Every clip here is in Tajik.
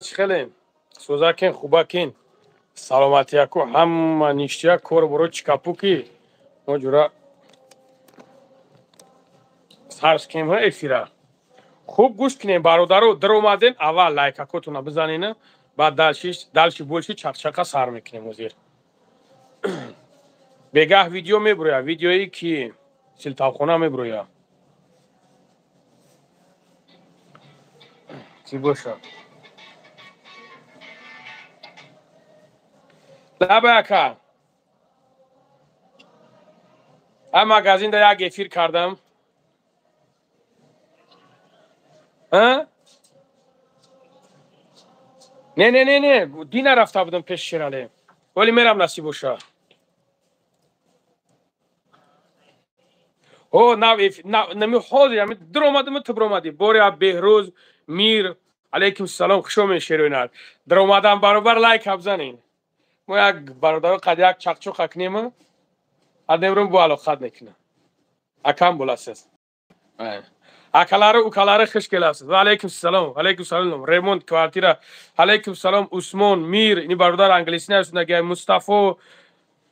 Хеле сӯзакин, хубакин, саломатияку, ҳама ништия, кор боро чикапуки. Мо ҷура сарш кунем эфира. Хуб, гӯш кунем, бародаро. Даромадем, аввал лайкакотона бизанена, баъд дальше больше чақчақа сар мекунем. Ҳозир бегаҳ видео мебуроя, видеое ки силтавхона мебуроя. Чӣ бошад? Лаба, ака, а магазинда як эфир кардам. Не, не, не, не, дина рафта будам пеши Шерале, вале мерам, насиб боша. О, нав нами ҳозир ами даромадам, ту биромадӣ. Бори Беҳрӯз Мир, алайкум салом, хуш омед. Шероинар даромадам, баробар лайк бизанин. Мо як бародаро қад як чақчуқа кунем, адемрум бу алоқат мекунам. Акам буласиз, акалары, укалары, хуш келасиз. Ва алайкум салом, алайкум салом. Ремонт квартира, алайкум салом. Усмон Мир, ини бародар англисӣ нависондаги. Мустафо,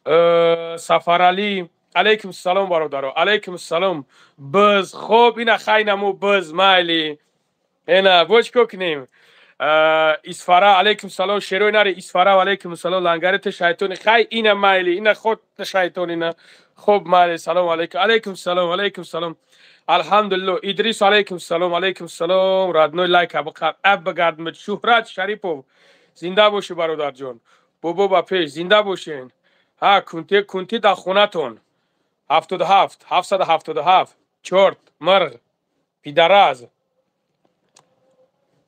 Сафаралӣ, алайкум салом, бародаро, алайкум салом. Биз хоб, ина хайнаму биз майли, ина бо чӣ кор кунем? Исфара, алайкум салом. Шерои нари Исфара, алайкум салом. Лангари, ту шайтони, хай, ина майли, ина худ шайтон, ина хуб, майли. Салом алайкум, алайкум салом, алайкум салом. Алҳамдулилло. Идрис, алайкум салом, алайкум салом. Родной, лайк аб бигардмед. Шуҳрат Шарипов, зинда бошӣ, бародарҷон. Бобо, ба пеш, зинда бошен. Ҳа, кунте, кунти дар хонатон. 77 777, чорт мирғ пидараз.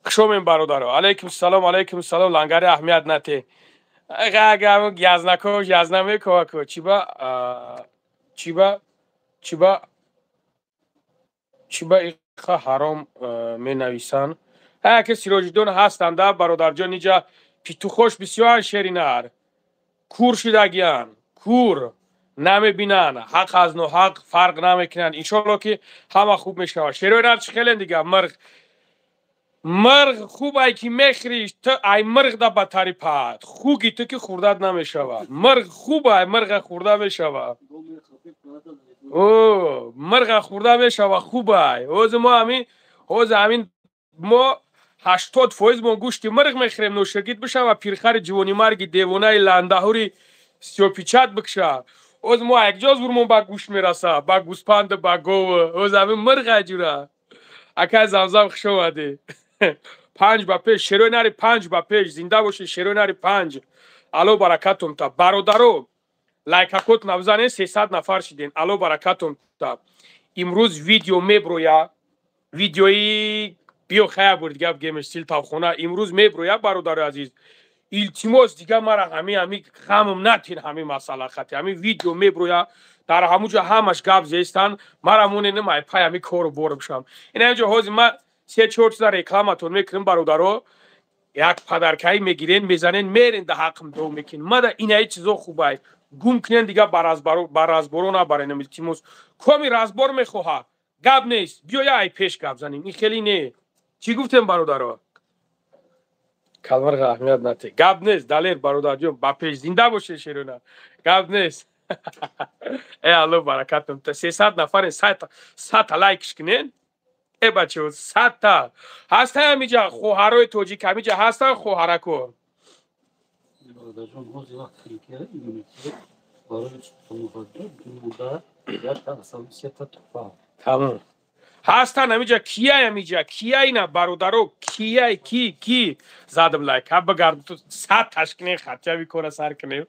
Хушомем, бародаро, алайкум салом, алайкум салом. Лангари, аҳамият нате, язнако язна мековако. Чиба, чиба, чиба, чиба иқа ҳаром менависанд? Ҳа, ки Сироҷиддон ҳастанд, бародарҷон. Иҷа петухош бисёран, шеринар кур шидагиян, кур, намебинанд, ҳақ аз ноҳақ фарқ намекунанд. Иншоалло, ки ҳама хуб мешавад. Шерои чӣ хелен дига? Мирғ, мирғ хуб, ай ки мехӯриш ту, ай мирғ да батари паҳат хуги ту, ки хӯрдат намешавад. Мирғ хуб, ай мирға хӯрда мешавад. О, мирға хӯрда мешава, хуб. Ай ҳозир мо ҳамин, ҳозир ҳамин мо 80% мо гӯшти мирғ мехӯрем. Ношагид бишава, пирхари ҷивонимарги девонаи ландаҳури сиёпичат бикша. Ҳозир мо якҷо зурмон ба гӯшт мераса, ба гӯспанду ба гов. Ҳозир ҳамин мирғ аҷура. Акай Замзам, хуш омадӣ. Панҷ ба пеш, шерои нари, панҷ ба пеш, зинда бошед, шерои нари панҷ. Алло баракатум та, бародаро, лайкакот набзанен, 300 нафар шиден. Алло баракатум та. Имрӯз видео меброя, видеои биё хая бурд гап гемеш силтавхона имрӯз меброя. Бародари азиз, илтимос, дига мара ҳами ҳами хамм натин, ҳами масъала хати ҳами видео меброя, дар ҳамуҷо ҳамаш гап зестан. Мара моненам, ай пай ҳами кору бору бишам. Ина ҷо ҳозир ма се чор чиза рекламатон мекунем, бародаро. Як подаркаи мегирен, мезанен, мерен, да ҳақм до мекунен. Мада инаи чизо хубай, гум кунен дига, ба разборо набаренам, илтимос. Коми разбор мехоҳад, гап нест, биёя, ай пеш гап занем. Ин хеле не. Чӣ гуфтем, бародаро? Калмарға аҳамият нате, гап нест. Далер бародарҷон, ба пеш, зинда боше, шерона, гап нест. Э, алло баракатум. 300 нафарен, сата лайкш кунен. Э, бачаҳо, садта ҳастан ҳамиҷа, хоҳарои тоҷик ҳамиҷа ҳастан, хоҳарако. Бародарҷон, ҳозир вақт иммунитет барои буда якта асал, сета туҳфа. Тамом, ҳастан ҳамиҷа. Кияй ҳамиҷа, кияй? На, бародаро, кияй? Ки, ки задам лайк? Ҳа, бигард, сад ташкинем, хатяби кора сар кунем.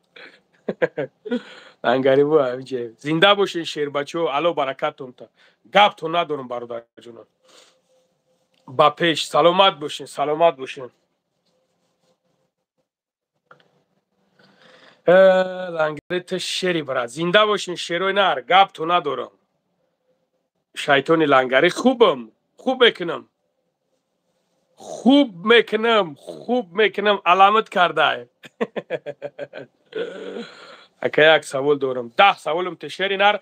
Лангарибу ҳамиҷа. Зинда бошен, шербачаҳо, алло баракатум та. Гаптон надорам, бародарҷонон, ба пеш, саломат бошен, саломат бошен. Лангари, ту шери, брат, зинда бошин, шерои нар, гаптон надорам. Шайтони лангари, хубам, хуб мекунам, хуб мекунам, хуб мекунам, аламат кардай. Ака, як савол дорам, 10 саволам те, шери нар.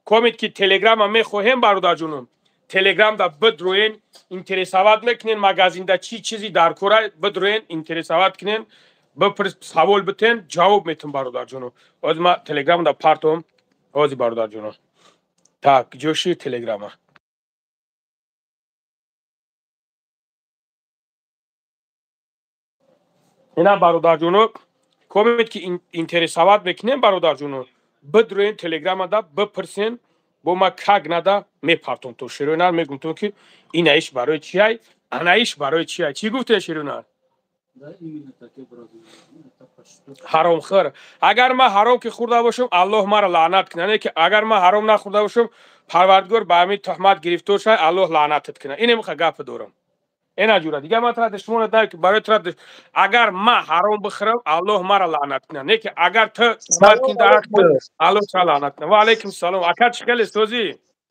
Комит ки телеграма мехоҳем, бародарҷонам. Телеграмда бидроен, интересовать мекунен, магазинда чӣ чизи дар кора бидроен, интересовать кунен, бипурс, савол битен, ҷавоб метум бародарҷоно. Ҳозир ман телеграмда партом, ҳозир бародарҷоно. Так, ҷоши телеграма. Ина бародарҷоно, комент ки интересовать мекунем бародарҷоно, бидроен телеграмада бипурсен, бо ма как нада мепартом то Шерӯнар мегумтон ки инаиш барои чиай, анаиш барои чиай. Чӣ гуфте Шерӯнар? Ҳаромхӯр. Агар ман ҳаром ки хӯрда бошам, Аллоҳ маро лаънат кунад. Не ки агар ман ҳаром нахӯрда бошам, Парвардигор ба ҳамин туҳмат гирифтор шавад, Аллоҳ лаънатат кунад. Ине миха гапа дорам. Ина ҷура. Дигар ман тра душмона дай ки барои тра агар ман ҳаром бихӯрам, Аллоҳ маро лаънат кунад. Не ки агар ту туҳмат кунӣ дар ҳаққи Аллоҳ тра лаънат кунад. Ва алайкум салом. Ака чӣ хеле созӣ?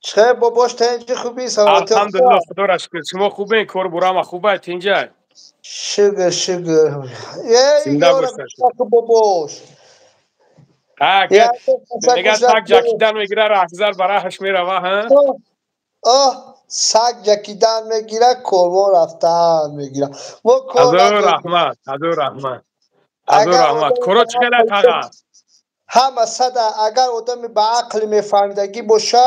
Чӣ бобош тинҷи хубӣ, саломатӣ. Алҳамдулиллоҳ, Худоро шукр. Шумо хубен, кор бурама хубай, тинҷай. Шукр, шукр. Зинда бошед. Бобош. Мега саг ҷакидан мегира, раҳгузар ба раҳаш мерава, ҳа? Оҳ, саг ҷакидан мегира, корвон рафтан мегира. Мо кор Ҳазор раҳмат, ҳазор раҳмат. Ҳазор раҳмат. Коро чӣ хела таға? Ҳама сада агар одами ба ақли мефаҳмидагӣ боша,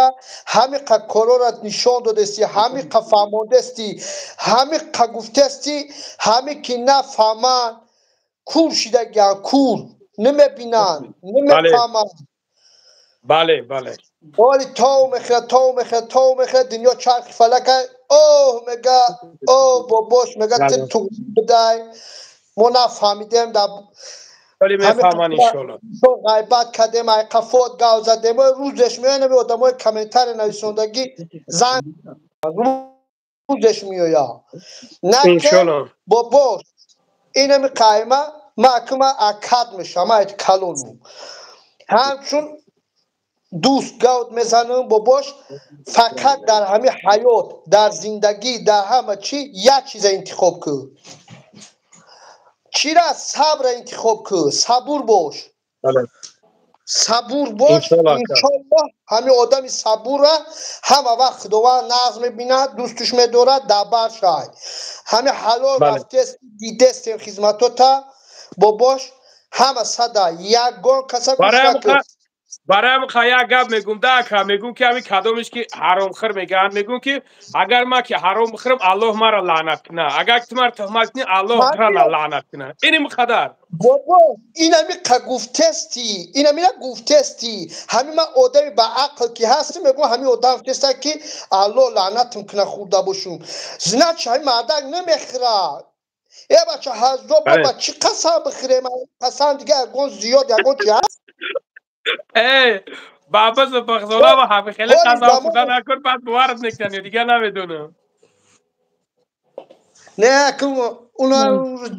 ҳамиқа корора нишон додести, ҳамиқа фаҳмондести, ҳамиқа гуфтести, ҳами ки нафаҳманд, кур шидагиан, кур, намебинанд, намефаҳманд. Бале, бале. Оли тов мехӯрад, тов мехӯрад, тов мехӯрад, дунё чархи фалака, оҳ мега, оҳ бобош мега, ту туғри бидай, мо нафаҳмидем дар вале мефаҳманд иншоалло. Ғайбат кардем, ай қафот гав задем, рӯзеш меояд, ами одамои комментария нависондагӣ занг рӯзеш меояд. На ки бобош, инами қайма, ма акма акад мешавам, ма калону. Ҳамчун дӯст гавд мезанам бобош, фақат дар ҳами ҳаёт, дар зиндагӣ, дар ҳама чӣ як чиза интихоб кун. Чира сабра интихоб кун, сабур бош. Сабур бош, иншоаллоҳ ҳами одами сабура ҳама вақт Худованд нағз мебинад, дӯстуш медорад, дабар шай. Ҳами ҳалол рафтест, дидестем хизматота, бобош, ҳама сада ягон каса гӯш накун. Барои ха як гап мегум, да ака, мегум ки ҳамин кадомеш ки ҳаромхӯр мегӯянд, мегум ки агар ман ки ҳаром бихӯрам, Аллоҳ маро лаънат кунад. Агар ту маро туҳмат кунӣ, Аллоҳ туро лаънат кунад. Иним қадар. Бобо, инами қа гуфтести, инамина гуфтести. Ҳами ман одами ба ақл ки ҳастам, мегум ҳами одам гуфтеста ки Аллоҳ лаънатам кунад хӯрда бошум. Значит, ҳами мардак намехӯрад. Э бача, ҳазор баба чӣ қасам бихӯрем? Қасам дига ягон зиёд, ягон чи ҳаст? Эй, баба зубахзола ва ҳафи хеле қасам хӯрда накун, баъд боварат мекунанд ё дигар намедонам. Не, акун уна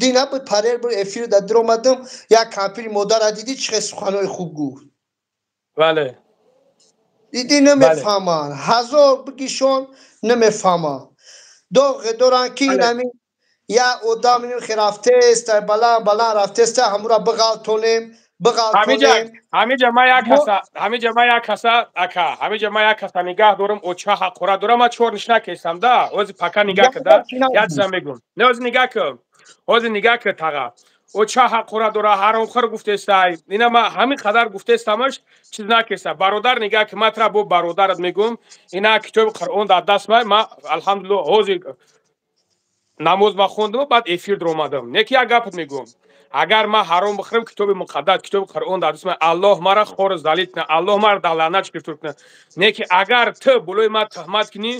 дина буд, парер буд, эфир да дир омадам, як кампири модара дидӣ чӣ хел суханои хуб гуфт. Бале. Дидӣ намефаҳманд, ҳазор бигишон намефаҳманд. Доғе доранд ки инами як одам инхе рафтест, баланд баланд рафтест, ҳамура биғалтонем. Ҳамиҷа ман як каса, ҳамиҷа ман як каса, ака, ҳамиҷа ман як каса нигаҳ дорам, оча ҳаққора дорам, ман чор нишна кесам да, ҳозир пака нигаҳ када, як чиза мегум. Не, ҳозир нигаҳ кун, ҳозир нигаҳ кун таға. Оча ҳаққора дора, ҳаромхӯр гуфтестай. Ина ман ҳамин қадар гуфтестамаш, чиз накеста. Бародар нигаҳ кун, ман тра бо бародарат мегум, ина китоби Қуръон дар даст май, ман алҳамдулиллоҳ ҳозир намоз ма хондам, баъд эфир даромадам. Не ки як гапат мегум. Агар ман ҳаром бихӯрам, китоби муқаддас, китоби Қуръон дар дастам, Аллоҳ маро хору залил кунад, Аллоҳ маро дар лаънат гирифтор кунад. Не ки агар ту болои ман туҳмат кунӣ,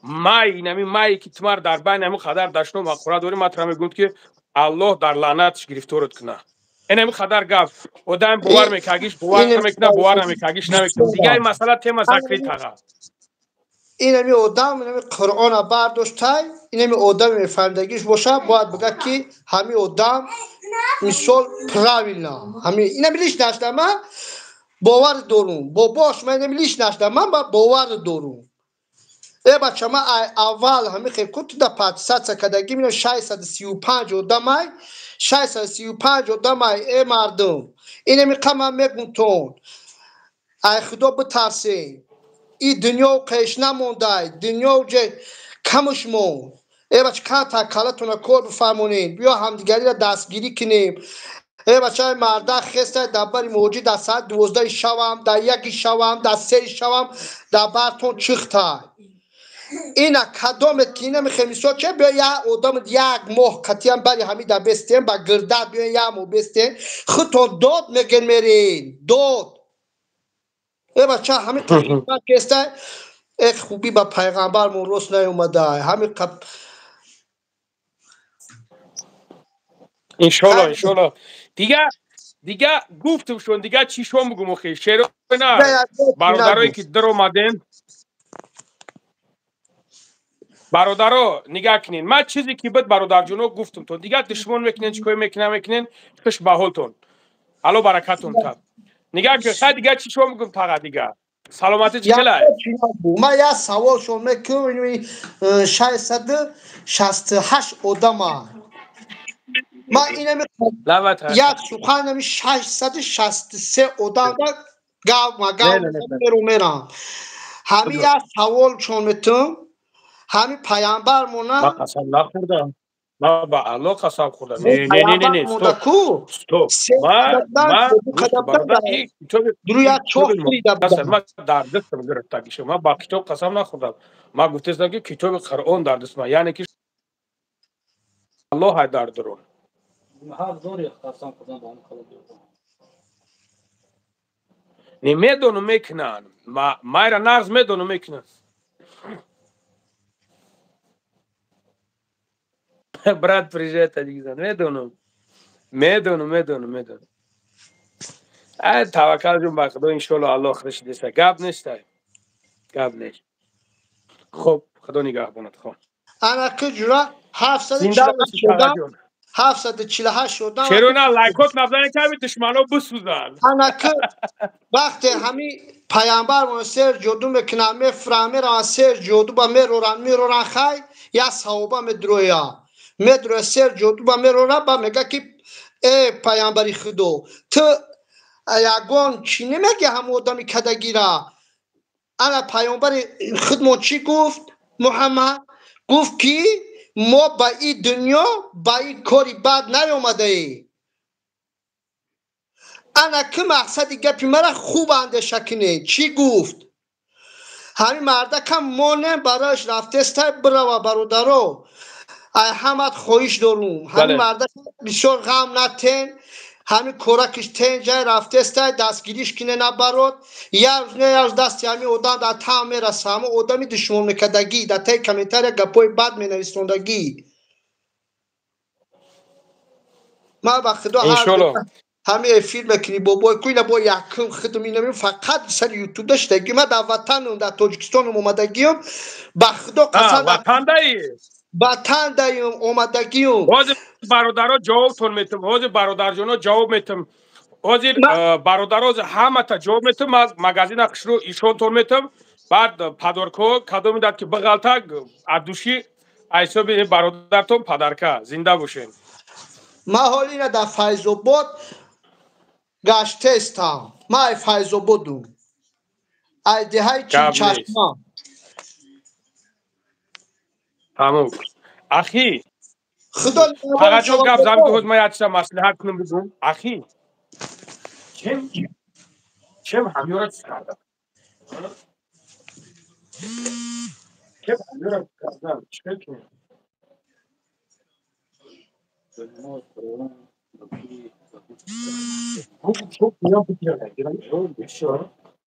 май инами май ки ту маро дар байни ҳамин қадар дашном ҳаққора дорӣ, ман туро мегӯям ки Аллоҳ дар лаънатш гирифторат кунад. Инами қадар гап. Одам бовар мекагиш, бовар намекунад, бовар намекагиш, намекунад. Дигар ин масъала тема закрит таға. Инами одам, инами Қуръона бардоштай, инами одами мефаҳмидагиш боша, бояд бигӯяд ки ҳами одам мисол правильно. Ҳами инами лиш нашда ман бовар дорум. Бобош ман инами лиш нашда ман бовар дорум. Э бача, ман аввал ҳами хел кун туда подписаться кардагӣ, минам 635 одамай, 635 одамай, э мардум. Инами қа ман мегум тон. Ай Худо битарсем. И дунё қеш намондай, дунё ҷе камуш монд. Э бача, камтар калатона кор бифармонед, биё ҳамдигариро дастгирӣ кунем. Э бачаи марда хестай дар бари муҳоҷир, дар соати 12 шавам, дар 1 шавам, дар 3 шавам, дар бартон чихтай. Ина кадомет ки ина мехоҳем, мисол че, биё як одам як моҳ қатъиян бари ҳамида бестем, ба гирдат биё як моҳ бестем, худтон дод мегӯен, мерен дод. Э бача, ҳамин кестай, э хубӣ ба пайғамбармон рост наёмадай, ҳамин. Иншолло, иншолло. Дига гуфтумшон, дига чишон бугум охи шеро на бародарое ки дар омадем, бародаро, нигаҳ кунед, ман чизе ки буд, бародарҷоно, гуфтум то дига душмон мекунен, чӣ кор мекунен, мекунен, хуш ба ҳолтон, алло баракатон таб. Нигаҳ кун, хай, дига чӣ шумо мегум, таға дига саломатӣ чӣ хелай? Ман як савол шон мекунам, 668 одама. Ман инами як сухан, ами 663 одам гав ма гав меру мерам. Ҳами як савол чон метум, ҳами пайғамбар мона. Ман қасам нахӯрдам. Ман ба Аллоҳ қасам хӯрдам. Не, не, не, не, стоп. Стоп. Ман ман дар дастам гирифтагиша. Ман ба китоб қасам нахӯрдам. Ман гуфтаистам, ки китоби Қуръон дар даст ман, яъне ки Аллоҳ дар дарун. Ҳақ дори қасам хӯрдан ба ҳамин қалаб. Не, медонам, мекунанд. Майра нағз медонам, мекунанд. Брат, приезжай, Таджикистан. Медонам. Медонам, медонам, медонам. Ай, таваккал ҷон ба Худо, иншоалло, Аллоҳ худаш деса. Гап нестай. Гап нест. Хуб, Худо нигаҳбонат, хоб. Ана куҷра 748 одам, 748 одам. Чаро на лайкот набзанед, ки ҳами душмано бисӯзанд? Ана ки вақте ҳами пайғамбармон сер ҷоду мекунанд, мефуранд, мераванд, сер ҷоду ба мероранд, мероранд, хай, як саҳоба медроя. Медроя, сер ҷоду ба мерора, ба мега ки э пайғамбари Худо, ту ягон чӣ намегӣ ҳама одами кадагира? Ана пайғамбари худмон чӣ гуфт? Муҳаммад гуфт, ки мо ба ин дунё ба ин кори бад наёмадаем. Ана ки мақсади гапи мара хуб андеша кунед, чӣ гуфт? Ҳамин мардакам монем барояш рафтестай, бирава. Бародаро, ай ҳамат хоҳиш дорум, ҳамин мардак бисёр ғам натен, ҳамин коракиш тенҷай рафтестай, дастгириш кине, набарод. Як рӯз не як рӯз дасти ҳамин одам дар таъм мераса, ҳамон одами душмон мекардагӣ, дар таи комментария гапҳои бад менависондагӣ. Ман ба Худо, ҳамин эфир мекунӣ, бобой, ку ина бо якум худм инамин фақат сари ютуб даштагӣ. Ман дар ватанам, дар Тоҷикистонам омадагиам, ба Худо қасам. Ватандаи? Ватандаем омадагиам. Ҳозир бародаро ҷавобтон метам, ҳозир бародарҷоно ҷавоб метам, ҳозир бародаро ҳамата ҷавоб метам. Ман магазина хушрӯ ишонтон метам, баъд падаркҳо кадоми дад ки бағалтак аз души ҳисоби бародартон падарка. Зинда бошед. Ман ҳоли ина дар Файзобод гаштаистам. Ман ай Файзободум, ай деҳаи Чилчашма. Тамом, ахи. Худо. Фақат гап зам, ки ҳоз ман як чиза маслиҳат кунам, бигӯм, ахи, чем ҳамёра чиз кардам, чем ҳамёра кардам, чӣ кунем?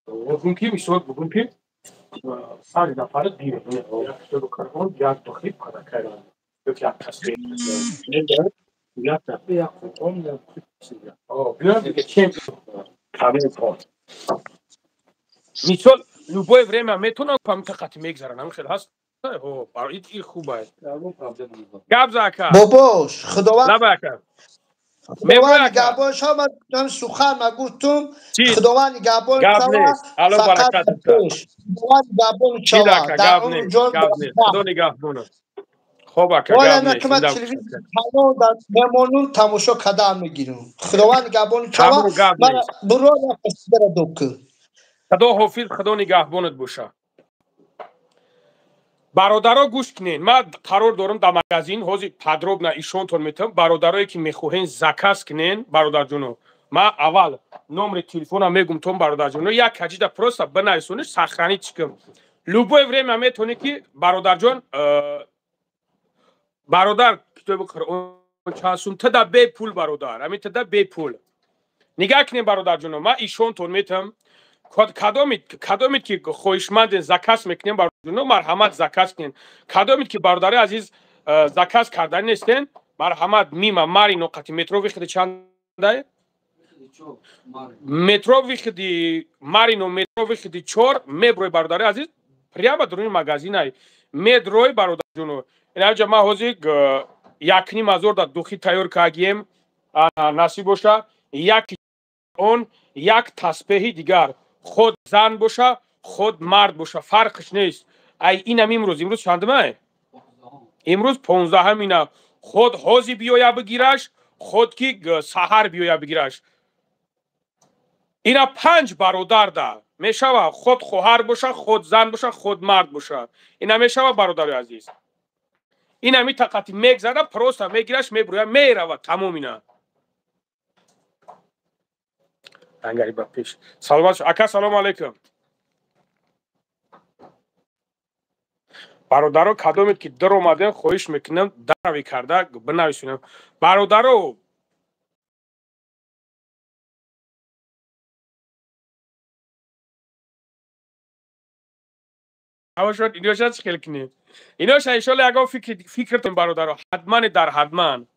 Бугун ки, мисол, бугун ки 100 нафара дир як китоби Қуръон, як дохиб падаркайран ёки як тасвир, як як Қуръон, як биём дига, чем камин. Мисол, любое время метавонам памта қати мегзарам, ҳамин хел ҳаст. Ин хуб аст. Гап за, ака. Бобош, Худованд лаба, ака. Худованд нигаҳбон шава. Ман сухан ма гуфтум, Худованд нигаҳбон шава. Алло баракат. Худованд нигаҳбон шава. Дар умр ҷон. Худо нигаҳбон. Хоб, ака, гап нест. Дар мемонум, тамошо кардан мегирам. Худованд нигаҳбон шава. Мара буро док. Худо ҳофиз, Худо нигаҳбонат боша. Бародаро гӯш кунед, ман қарор дорам дар магазин, ҳозир подробно ишонтон метавам. Бародарое ки мехоҳен заказ кунен, бародарҷоно, ман аввал номери телефона мегум тон, бародарҷоно, як ҳаҷида просто бинависониш, сохранить кун. Любое время метавонӣ ки бародарҷон, бародар, китоби Қуръон чанд сум? Тада бепул, бародар, ҳамин тада бепул. Нигаҳ кунед, бародарҷоно, ман ишонтон метавам. Кадомед ки хоҳишманден заказ мекунем, бародарҷоно, марҳамат, заказ кунед. Кадомед ки, бародари азиз, заказ кардани нестен, марҳамат, мима Марино қати метро выходи чандай? Метро выходи Марино, метро выходи 4 меброй, бародари азиз, прямо дуруни магазинай медрой, бародарҷоно. Инаҷа ман ҳозир 1,5 ҳазор да духи тайёр кардагием, насиб боша, як он як таспеҳи дигар, худ зан боша, худ мард боша, фарқш нест. Ай инам имрӯз чандумай? Имрӯз 15-ам. Ина худ ҳозир биёя бигираш, худ ки саҳар биёя бигираш. Ина панҷ бародар да мешава, худ хоҳар боша, худ зан боша, худ мард боша. Ина мешава, бародари азиз. Ина митақати мегзара, просто мегираш, мебурӯя, мерава, тамом. Ина ангари ба пеш. Саломат, ака, салому алайкум. Бародаро, кадомед ки дар омадем, хоҳиш мекунам, дарави карда бинависонем, бародаро. Иноша чӣ хел кунем? Иноша иншолла ягон фикртон, бародаро, ҳатман дар ҳатман.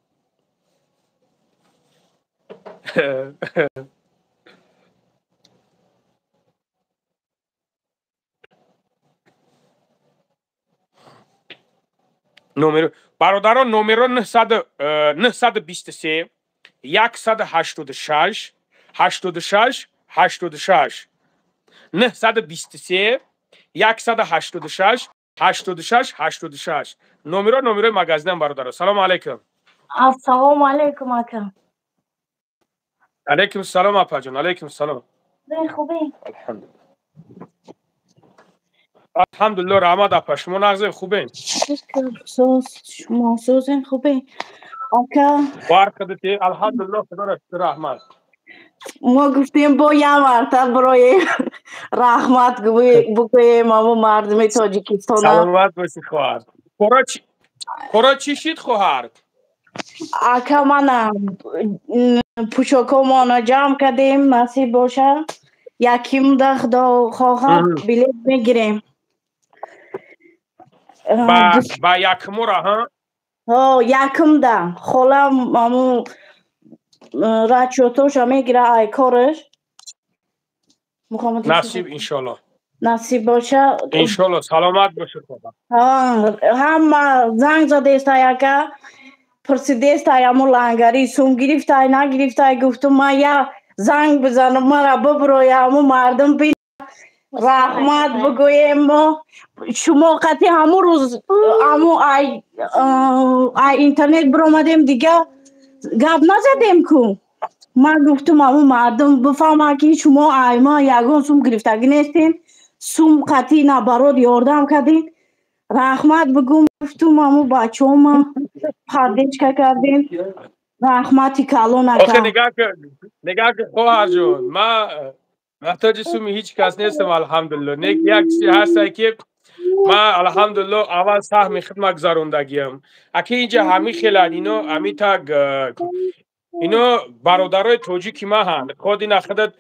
Номер, бародаро, номеро 923 186 86 86, 923 186 86 86. Номеро, номерои магазинам, бародаро. Салому алайкум. Ассалому алайкум, ака. Алайкум салом, апаҷон, алайкум салом. Хубӣ? Алҳамдулилла, алҳамдулилло, раҳмат, апа. Шумо нағзем, хубем? Шумо созем, хубем, ака. Баркадати, алҳамдулилло, худоро шукр, раҳмат. Мо гуфтем, бо як мартаба бирои раҳмат бигӯем амо мардуми Тоҷикистона. Саломат бошӣ, хоҳар. Коро чӣ шид, хоҳар? Ака, мана пӯшокҳомона ҷамъ кардем, насиб боша, якимда, худо хоҳад, билет мегирем. Ба якмура, ҳа? Ҳо, якумда. Холам аму расчётоша мегира ай кораш. Насиб, иншолло. Насиб боша. Иншолло, саломат бошед. Ҳама занг задестай, ака, пурсидестай, аму лангари сум гирифтай, нагирифтай. Гуфтум, ман я занг бизанам, мара биброя, аму мардум бин, раҳмат бигӯем. Мо шумо қатъи ҳамун рӯз аму ай интернет биромадем, дига гап назадем ку. Ман гуфтум, аму мардум бифаҳмад, ки шумо ай ма ягон сум гирифтагӣ нестем, сум қатъи наоборот ёрдам кардем. Раҳмат бигӯм, гуфтум, аму бачаҳома поддержка кардем. Раҳмати калон, ака. Нигаҳ ки, хоҳарҷон, ма муҳтоҷи суми ҳеҷ кас нестам, алҳамдулилло. Не, як чизе ҳасте, ки ман, алҳамдулилло, аввал саҳми хидмат гузарондагиам. Аки инҷа ҳамин хелан ино, ҳамин так ино бародарои тоҷики ма ҳанд. Худ ина худат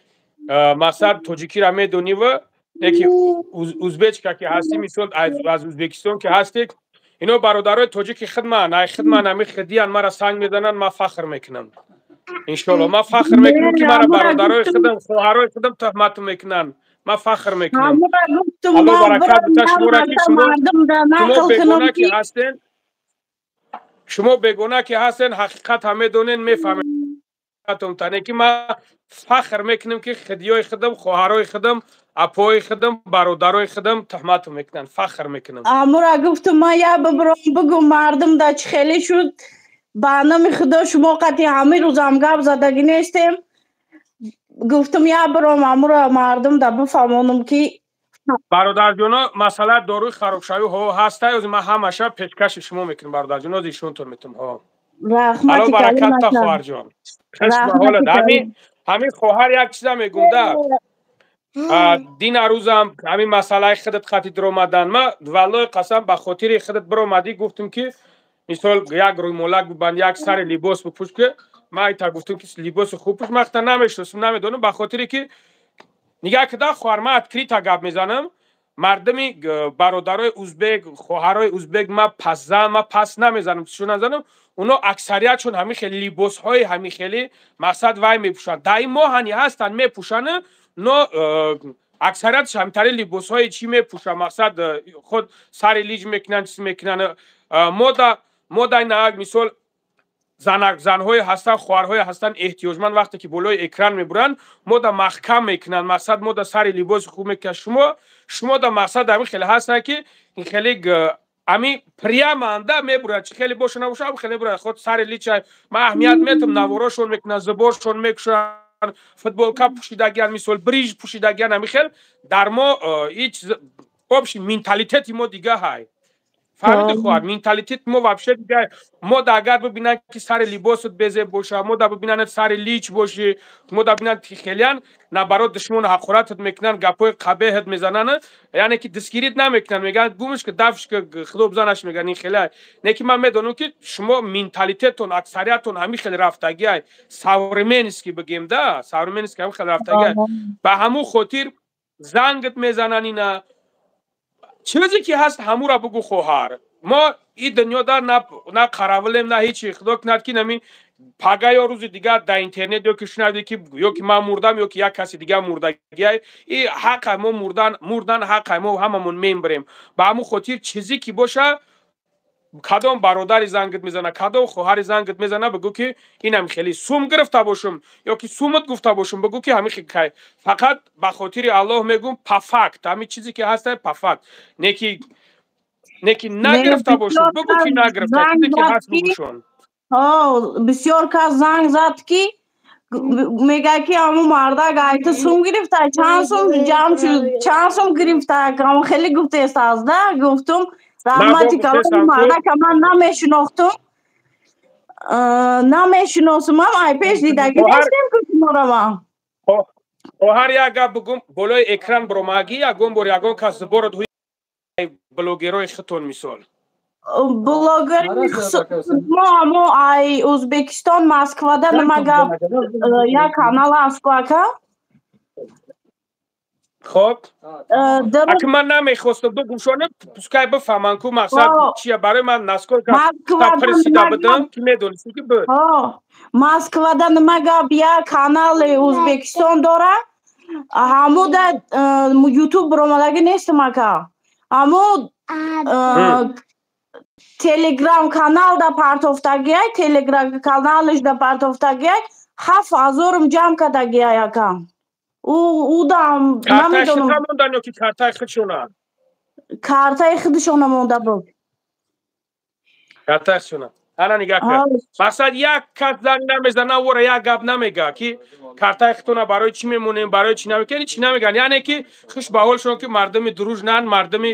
масалан тоҷикиро медониву яки узбечка ки ҳастӣ, мисол, аз Узбекистон ки ҳастӣ, ино бародарои тоҷики хидман, ай хидман, ҳами хидиян мара санг мезананд, ман фахр мекунам. Иншолло, ман фахр мекунам, ки мара бародарои худам, хоҳарои худам туҳмат мекунанд. Ман фахр мекунам. Алло баракат бита шуморо, ки шумо бегона ки ҳастен, шумо бегона ки ҳастен, ҳақиқат ҳам медонен, мефаҳмед тане, ки ман фахр мекунам, ки хидиёи худам, хоҳарои худам, апои худам, бародарои худам туҳмат мекунанд. Фахр мекунам. Амура гуфтум, ман я бибиром, бигӯм мардум да чӣ хеле шуд. Ба номи худо, шумо қатъи ҳамин рӯзам гап задагӣ нестем. Гуфтум, я биром, амура мардум да бифаҳмонам, ки Бародарҷоно, масъала доруи харобшавӣ ҳо ҳаста, ҳозир ман ҳамаша пешкаши шумо мекунам, бародарҷоно, ҳозир ишонтон метам. Ҳо. Раҳмати баракатта, хоҳарҷон. Ҳамин хоҳар як чиза мегум да. Дин арӯзам ҳамин масъалаи худат хати дуромадан. Ма валлои қасам ба хотири худат биромадӣ гуфтум ки мисол як рӯймолак бибанд, як сари либос бипӯш ки ма айта гуфтум ки либоси хуб пӯш, ман хата намешиносам, намедонам, ба хотире ки нигаҳ кида хоҳар, ман открыто гап мезанам. Мардуми бародарои узбек, хоҳарои узбек ма пасзан, ма пас намезанам, чишу назанам, оно аксариятшон ҳамин хели либосҳои ҳамин хели мақсад вай мепӯшанд. Дар ин моҳ ҳани ҳастанд мепӯшанд, но аксариятш ҳамтари либосҳои чӣ мепӯшанд, мақсад худ сари лиҷ мекунанд, чиз мекунанд. Мода наак мисол занҳое ҳастанд, хоҳарҳое ҳастанд эҳтиёҷманд, вақте ки болои экран мебуранд, мода маҳкам мекунанд, мақсад мода сари либоси хуб мекунанд. Шумо да мақсад ҳамин хеле ҳастанд ки ин хеле ами прямо анда мебурад, чи хеле боша набоша, ам хеле мебурад, худ сари лича ман аҳамият метам, наворошон мекунанд, зуборшон мекушанд, футболка пӯшидагиан, мисол бриж пӯшидагиан, ҳамин хел дар мо ҳеҷ общий менталитети мо дига ҳай. Фаҳмиди хоҳар, менталитет мо вообще дига. Мо да агар бибинанд ки сари либосат безеб боша, мо да бибинанд сари лич бошӣ, мо да бибинанд ки хелиян наоборот душмон ҳақоратат мекунанд, гапҳои қабеҳат мезананд, яъне ки дастгирит намекунанд, мегӯянд гумш ки дафш ки худо бизанаш, мегӯянд ин хеле. Не ки ман медонам ки шумо менталитетон аксариятон ҳамин хел рафтагиай, современский бигем да, современский ҳамин хел рафтагиай. Ба ҳамун хотир зангат мезананд ина. Чизе ки ҳаст ҳамура бугӯ хоҳар. Мо ин дунёда на қаравилем, на ҳечи. Худо кунад ки нами пага ё рӯзи дигар дар интернет ё ки шунавӣ ки ё ки ман мурдам, ё ки як каси дигар мурдагиай. И ҳаққай мо мурдан ҳаққай мо ҳамамон мембирем. Ба ҳамун хотир чизе ки боша, кадом бародари зангат мезана, кадом хоҳари зангат мезана, бигӯ ки инам хеле сум гирифта бошум ё ки сумат гуфта бошум, бигӯ ки ҳамин хел фақат ба хотири Аллоҳ мегӯм, по факт, ҳамин чизе ки ҳаста по факт. Не ки нагирифта бошум, бигӯ ки нагирифта, чизе ки ҳаст бигӯшон. Ҳо, бисёр кас занг зад ки мегӯяд ки ҳамун мардак айта сум гирифта, чанд сум ҷамъ шуд, чанд сум гирифта, ҳамун хеле гуфтест аз да, гуфтум раҳмати калон, мардака ман намешинохтум, намешиносумам, ай пеш дидагӣ нестем ки шуморо ман. Хоҳар, як гап бигӯм, болои экран биромагӣ ягон бор ягон кас зуборат блогерои худтон мисол? Блогери мо ҳамо ай Ӯзбекистон, Москвада нема гап як канал аст ку ака. Хоб, аки ман намехостам бигӯшонам, пускай бифаҳманд ку мақсад чия, барои ман насколько пресида будам ки медонистӣ ки буд. Москвада нема гап як канали Ӯзбекистон дора, ҳамуда Ютуб биромадагӣ нестам ака, ҳамо Телеграм канал да партофтагиай, Телеграм каналаш да партофтагиай, 7000-ум ҷамъ кардагиай ака. Удам намедонам. Мондан ё ки картаи худшона? Картаи худшона монда буд. Картаи худшона. Ана нигаҳ кар. Мақсад як кас занг намезана, ора як гап намега ки картаи худтона барои чӣ мемонем, барои чӣ намекунем, чӣ намеган. Яъне ки хуш ба ҳолшон ки мардуми дружнанд, мардуми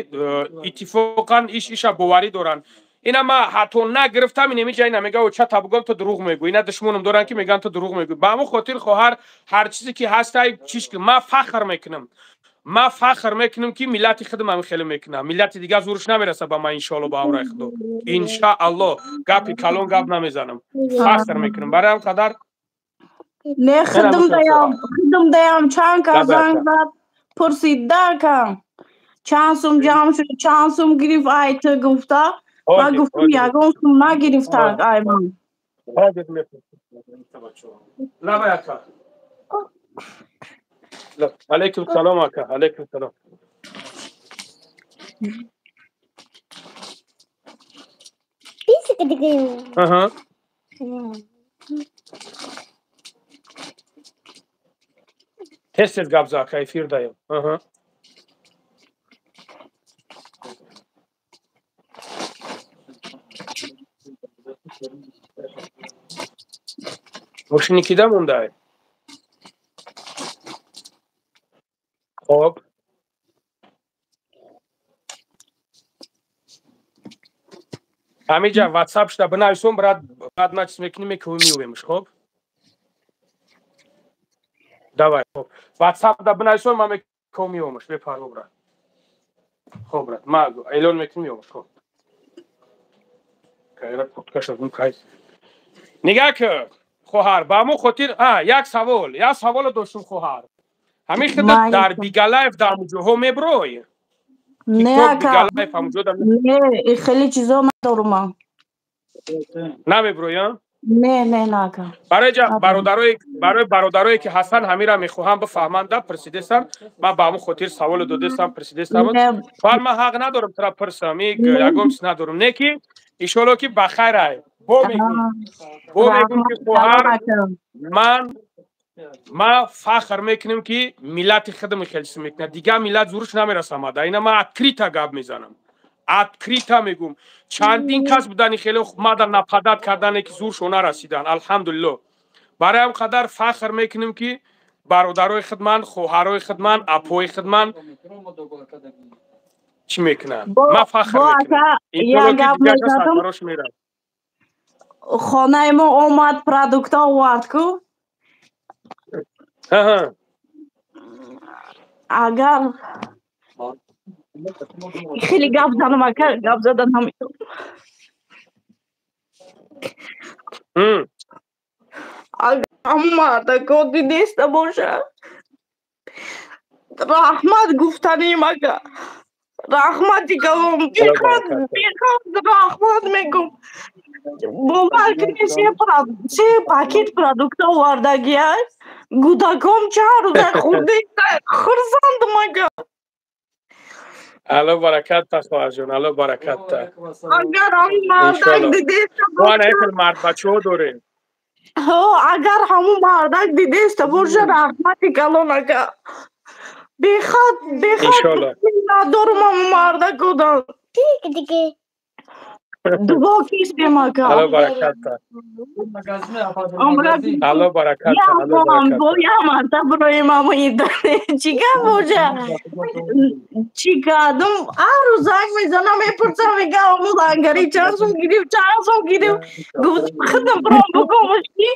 иттифоқан иш иша боварӣ доранд. Ина ма ҳатто нагирифтам, ин ҳамиҷа ина мега чата бугам ту дурӯғ мегӯ. Ина душмонам доранд ки мегӯянд ту дурӯғ мегӯ. Ба ҳамон хотир хоҳар, ҳар чизе ки ҳастай чиш ки ман фахр мекунам. Ман фахр мекунам ки миллати худам ҳамин хеле мекунам. Миллати дигар зӯрш намераса ба ман иншоалло, ба амрои худо. Иншаалло гапи калон гап намезанам. Фахр мекунам. Барои ҳам қадар Не, худам даям, худам даям чанд кас занг зад, пурсид да ака. Чанд сум ҷамъ шуд, чанд сум гирифт ай ту гуфта. Ма гуфтум ягон сум нагирифта ай ман. Лабай ака. Алейкум салом ака, алейкум салом. Аҳа. Тез тез гап за ака, эфир даем. Аҳа. Мошини кида мондай? Хоб. Ҳамиҷа ватсап шуда бинависом, брат, баъд ма чиз мекунем, мекунем, меёбемш, хоб? Давай, хоб. Ватсап да бинависом, ма мекунем, меёбемш, бепарво, брат. Хоб, брат, ма эълон мекунем, меёбемш, хоб. Кайра курткаша гум кай. Нигаҳ кун, хоҳар, ба ҳамон хотир, як савол, як саволо доштум, хоҳар. Ҳамин хидат дар Бигалаев дар ҳамуҷоҳо меброй? Не, ака. Не, хеле чизо надорум ман. Намеброй, а? Не, не, не, ака. Барои бародарое ки ҳастанд, ҳамира мехоҳам бифаҳманд, пурсидестам. Ман ба ҳамон хотир саволо додестам, пурсидестам. Фал ман ҳақ надорам тура пурсам, ягон чиз надорам. Не ки иншоалло ки ба хайр ай. Бо мегӯм, бо мегӯм ки хоҳар, ман фахр мекунем ки миллати худам хеле чиз мекунад. Дигар миллат зурш намерасамад. Ина ман открыто гап мезанам. Открыто мегӯм. Чандин кас будани хеле мада нападат кардане ки зуршо нарасидан. Алҳамдулилло. Барои ҳам қадар фахр мекунем ки бародарои худман, хоҳарои худман, апои худман чӣ мекунанд. Ман фахр мекунам. Иншоалло ки дигарша сарфарош меравад. Хонаи мо омад, продукта овард ку. Агар хеле гап занам, ака, гап задан наметавонам. Агар ҳамон мардако дидеста бошад, раҳмат гуфтанем, ака. Раҳмати калом, бехад, бехад раҳмат мегӯм. Бовар кунед, се пакет продукта овардагиаст. Гудаком чанд рӯза хӯрдеста, хурсандам, ака. Алло баракатта, хоҳарҷон, алло баракатта. Агар ҳамон мардак дидеста бошад, мо хел мардбачаҳо дорем. Ҳо, агар ҳамон мардак дидеста бошад, раҳмати калон, ака. Бехад, бехад надорум ҳамон мардак одан. Дуо кистем, ака. Алло баракатта. Алло баракатта, алло баракатта. Бо як марта бироем ҳамо интернет. Чӣ гап боша? Чӣ кардум? Ҳар рӯз занг мезанам, мепурсам, мегӯям ҳамо лангари чанд сум гирифт, чанд сум гирифт. Гуфтам худам биром бигӯмш ки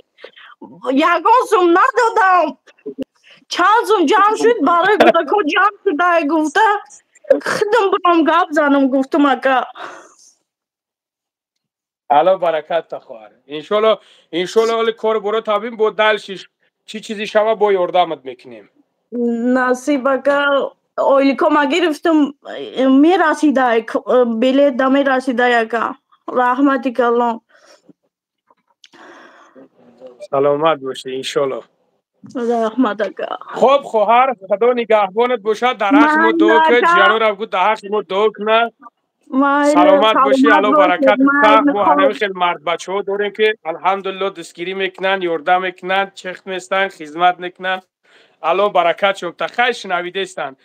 ягон сум надодам. Чанд сум ҷамъ шуд, барои кӯдако ҷамъ шуда, гуфта худам биром гап занам, гуфтам, ака. Алло баракатта, хоҳар. Иншоалло, иншоалло оли кор боро табим, бо дальше чӣ чизе шава, бо ёрдамат мекунем. Насиб, ака. Ойлико ма гирифтам, мерасида, билет да мерасида, ака. Раҳмати калон. Саломат бошӣ, иншоалло. Раҳмат, ака. Хоб, хоҳар, худо нигаҳбонат бошад, дар ҳаққи мо дуо кун, ҷиянора гу дар ҳаққи мо дуо кунад. Саломат бошӣ, алло баракат. Мо ҳамин хел мардбачаҳо дорем ки алҳамдулилло дастгирӣ мекунанд, ёрдам мекунанд, чехт местанд, хизмат мекунанд. Алло баракат шон. Та хай шунавидестанд.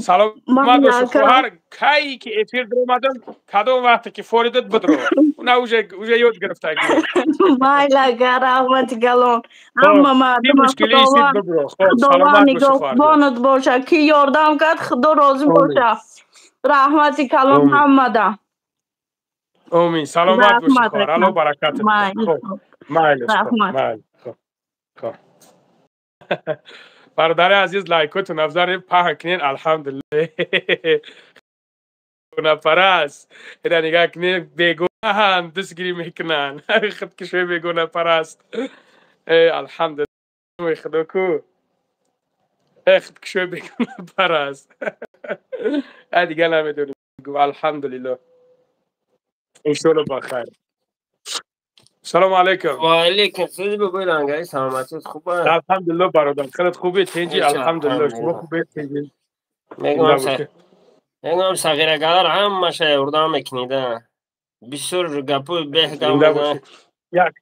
Саломат бошӣ, хоҳар. Кай ки эфир даромадам, кадом вақте ки форидат бидро. Уна уже ёд гирифтагӣ. Майли, ака, раҳмати калон. Ҳама мардума Худованд нигаҳбонат бошад. Ки ёрдам кард, Худо розӣ бошад. Раҳмати калон ҳамада. Омин. Саломат бошӣ, хоҳар. Алло баракатат. Майли, майли. Хоб. Бародари азиз, лайкотон афзар паҳн кунед, алҳамдулиллоҳ. Бегонапараст. Ина нигаҳ кунед, бегонаҳам дастгирӣ мекунанд. Худкушои бегонапараст. Алҳамдулиллоҳ, худо ку. Худкушои бегонапараст. Дигар намедонем. Алҳамдулиллоҳ. Иншоалло ба хайр. Салому алайкум. Ва алайкум салом, бобои лангари, саломатият хуб аст? Алҳамдулиллоҳ, бародар. Хеле хубед, тинҷӣ? Алҳамдулиллоҳ. Шумо хубед, тинҷӣ? Мегӯям, сағирагалар ҳамаша ёрдам мекунед, бисёр гапои беҳ гап мезанад. Як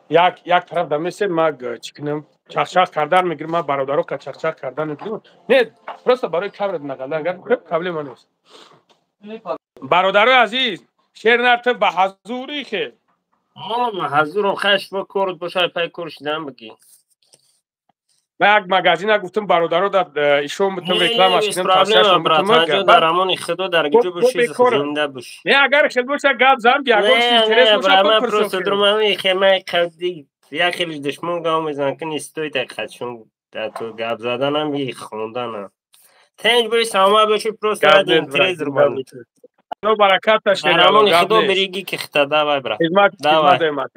як як тараф дамесем, ма чӣ кунам? Чахчах кардан мегирам, ман бародаро чахчах кардан мегирам. Не, просто барои камера нақалдан гап, проблема нест. Бародарои азиз, шер нарта ба ҳазури хел. Ҳазурам, хеш бо корот бошад, пай кор шидан бигӣ. Ман як магазина гуфтам, бародаро, дар ишон бутум реклама кунам, тавсияшон бутум. Дар амони худо, дар гиҷо боши, зинда бош. Не, агар хел боша, гап зам, ягон чиз интерес боша, бипурсам. Просто дурмами хемай қадди як хеле душмон гап мезанам, ки не стоит қадшон то гап заданам и хонданам. Тенҷ бои, саломат боши, просто ради интерес дурмам. Худо баракаташ. Дар амони худо, бериги ки хита. Давай, брат. Хизмат, хизмат,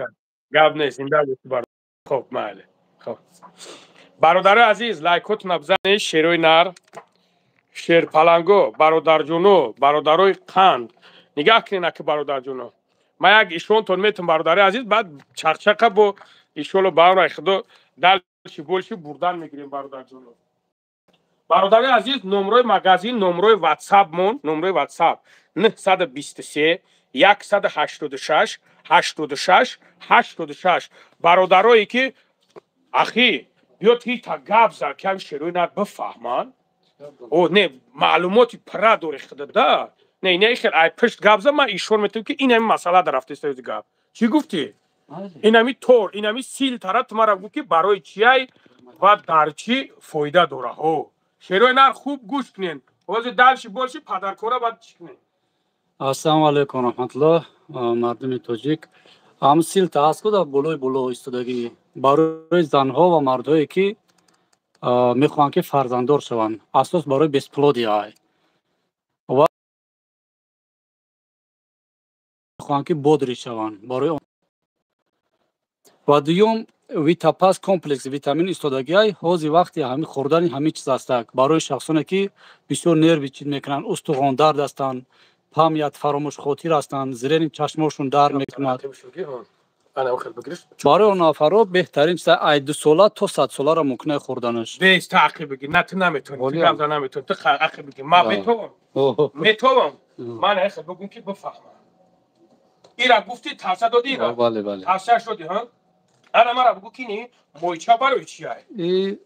гап нест, зинда боши. Хоб, майли. Хоб, бародари азиз, лайкотона бизанед. Шерои нар, шерпаланго, бародарҷоно, бародарои қанд, нигаҳ кунед, аки бародарҷоно, ман як ишонтон метум, бародари азиз, баъд чақчақа бо ишоло ба амраи худо дальше больше бурдан мегирем. Бародарҷоно, бародари азиз, номрои магазин, номрои ватсапмон, номрои ватсап 923 186 86 86. Бародарое ки ахи биёд ҳита гап зад, ки ҳами шерои нар бифаҳманд. О не, маълумоти пурра дори худада. Не, не, хел ай пушт гап зад, ман ишон метавам, ки ин ҳами масъала дарафтеста. Гап чӣ гуфтӣ? Инами тор, инами сил тара тумара гуфт, ки барои чиай ва дар чӣ фоида дора. Ҳо, шерои нар, хуб гӯш кунед. Ҳозир дальше больше падаркора баъд чӣ кунед? Ассалому алайкум раҳматуллоҳ, мардуми тоҷик. Ҳам силта ҳаст ку, дар болои боло истодагӣ, барои занҳо ва мардҳое, ки мехоҳанд, ки фарзанддор шаванд, асос барои бесплодие ай ва мехоҳанд, ки бодрӣ шаванд барои. Ва дуюм, Витапас комплекс витамин истодагиай. Ҳозир вақти ҳами хӯрдани ҳамин чиз ҳастак барои шахсоне, ки бисёр нерви чиз мекунанд, устухондард ҳастанд, память, фаромӯшхотир ҳастанд, зрение, чашмошон дард мекунад. Барои он нафарҳо беҳтарин чиз, ай 2 сола то 100 соларо мумкин хӯрданаш. Бес, та ақи бигир. На, ту наметавонӣ, ту гап зан наметавонӣ, ту ақи бигир. Ман метавонам, метавонам. Ман эхел бигӯм, ки бифаҳмам. Ира гуфтӣ, тавсия додӣ, ира? Бале, бале. Тавсияш додӣ, ҳа. Ана мара бигӯ, ки ни мойча барои чи ай? И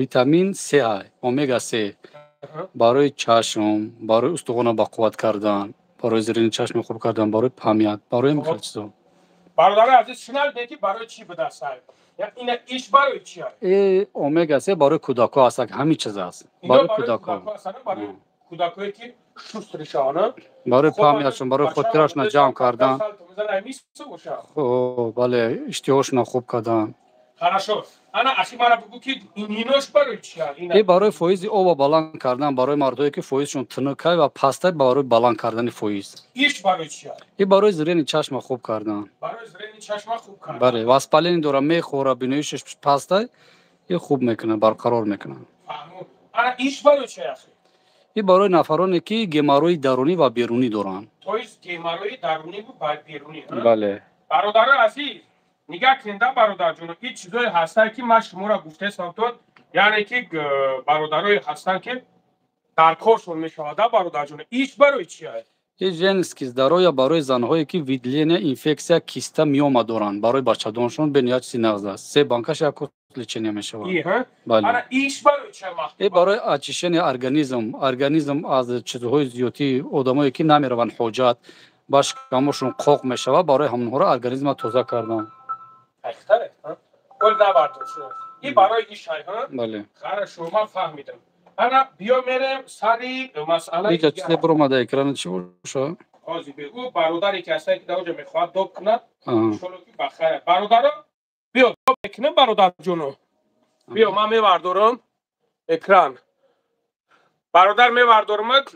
витамин С ай, омега се, барои чашм, барои устухона бақувват кардан, барои зрение, чашми хуб кардан, барои память, барои ин хел чизо. Бародари азиз, шунавиде, ки барои чӣ будаст? Ина иш барои чи ай? И омега се барои кӯдакҳо аст, ҳамин чиз аст барои кӯдакҳо. Барои кӯдакҳое, ки шустр шаванд. Барои память шон, барои хотирашона ҷамъ кардан, бале, иштиҳошона хуб кардан. Хорошо, ана ахи мара бигӯ, ки инош барои чи? И барои фоизи оба баланд кардан, барои мардое, ки фоизшон тунукай ва пастай, барои баланд кардани фоиз. Иш барои чи? И барои зрение, чашма хуб кардан. Барои зрение, чашма хуб кардан. Бале, воспаление дора, мехӯра, биноишаш пастай, и хуб мекунад, барқарор мекунад. Ана иш барои чи, ахи? И барои нафароне, ки геморрои дарунӣ ва берунӣ доранд. То есть геморрои дарунӣ ва берунӣ. Бале. Бародарои азиз, нигаҳ кунед, бародарҷоно, ин чизое ҳастанд, ки ман шуморо гуфтаистам, то яъне ки бародарое ҳастанд, ки дар коршон мешавада. Бародарҷоно, иш барои чи аст? И женский здоровье, барои занҳое, ки выделение, инфексия, киста, миома доранд, барои бачадоншон бениҳоят чизи нағз аст. Се банкаш як курс лечение мешавад. И барои очищение организм, организм аз чизҳои зиёдӣ, одамое, ки намераванд ҳоҷат, ба шикамошон қоқ мешавад, барои ҳамонҳоро организма тоза кардан. И барои ишай? Бале. Хорошо, ман фаҳмидам. Ана биё, мерем сари масъалаи. Иҷа чизе биромада экрана, чӣ боша? Ҳозир ӯ бародаре, ки ҳастае, ки дар оҷа мехоҳад доб кунад, иншолло, ки бахайр. Бародаро, биё, доб мекунем. Бародарҷоно, биё, ман мевардорам экран. Бародар, мевардорамат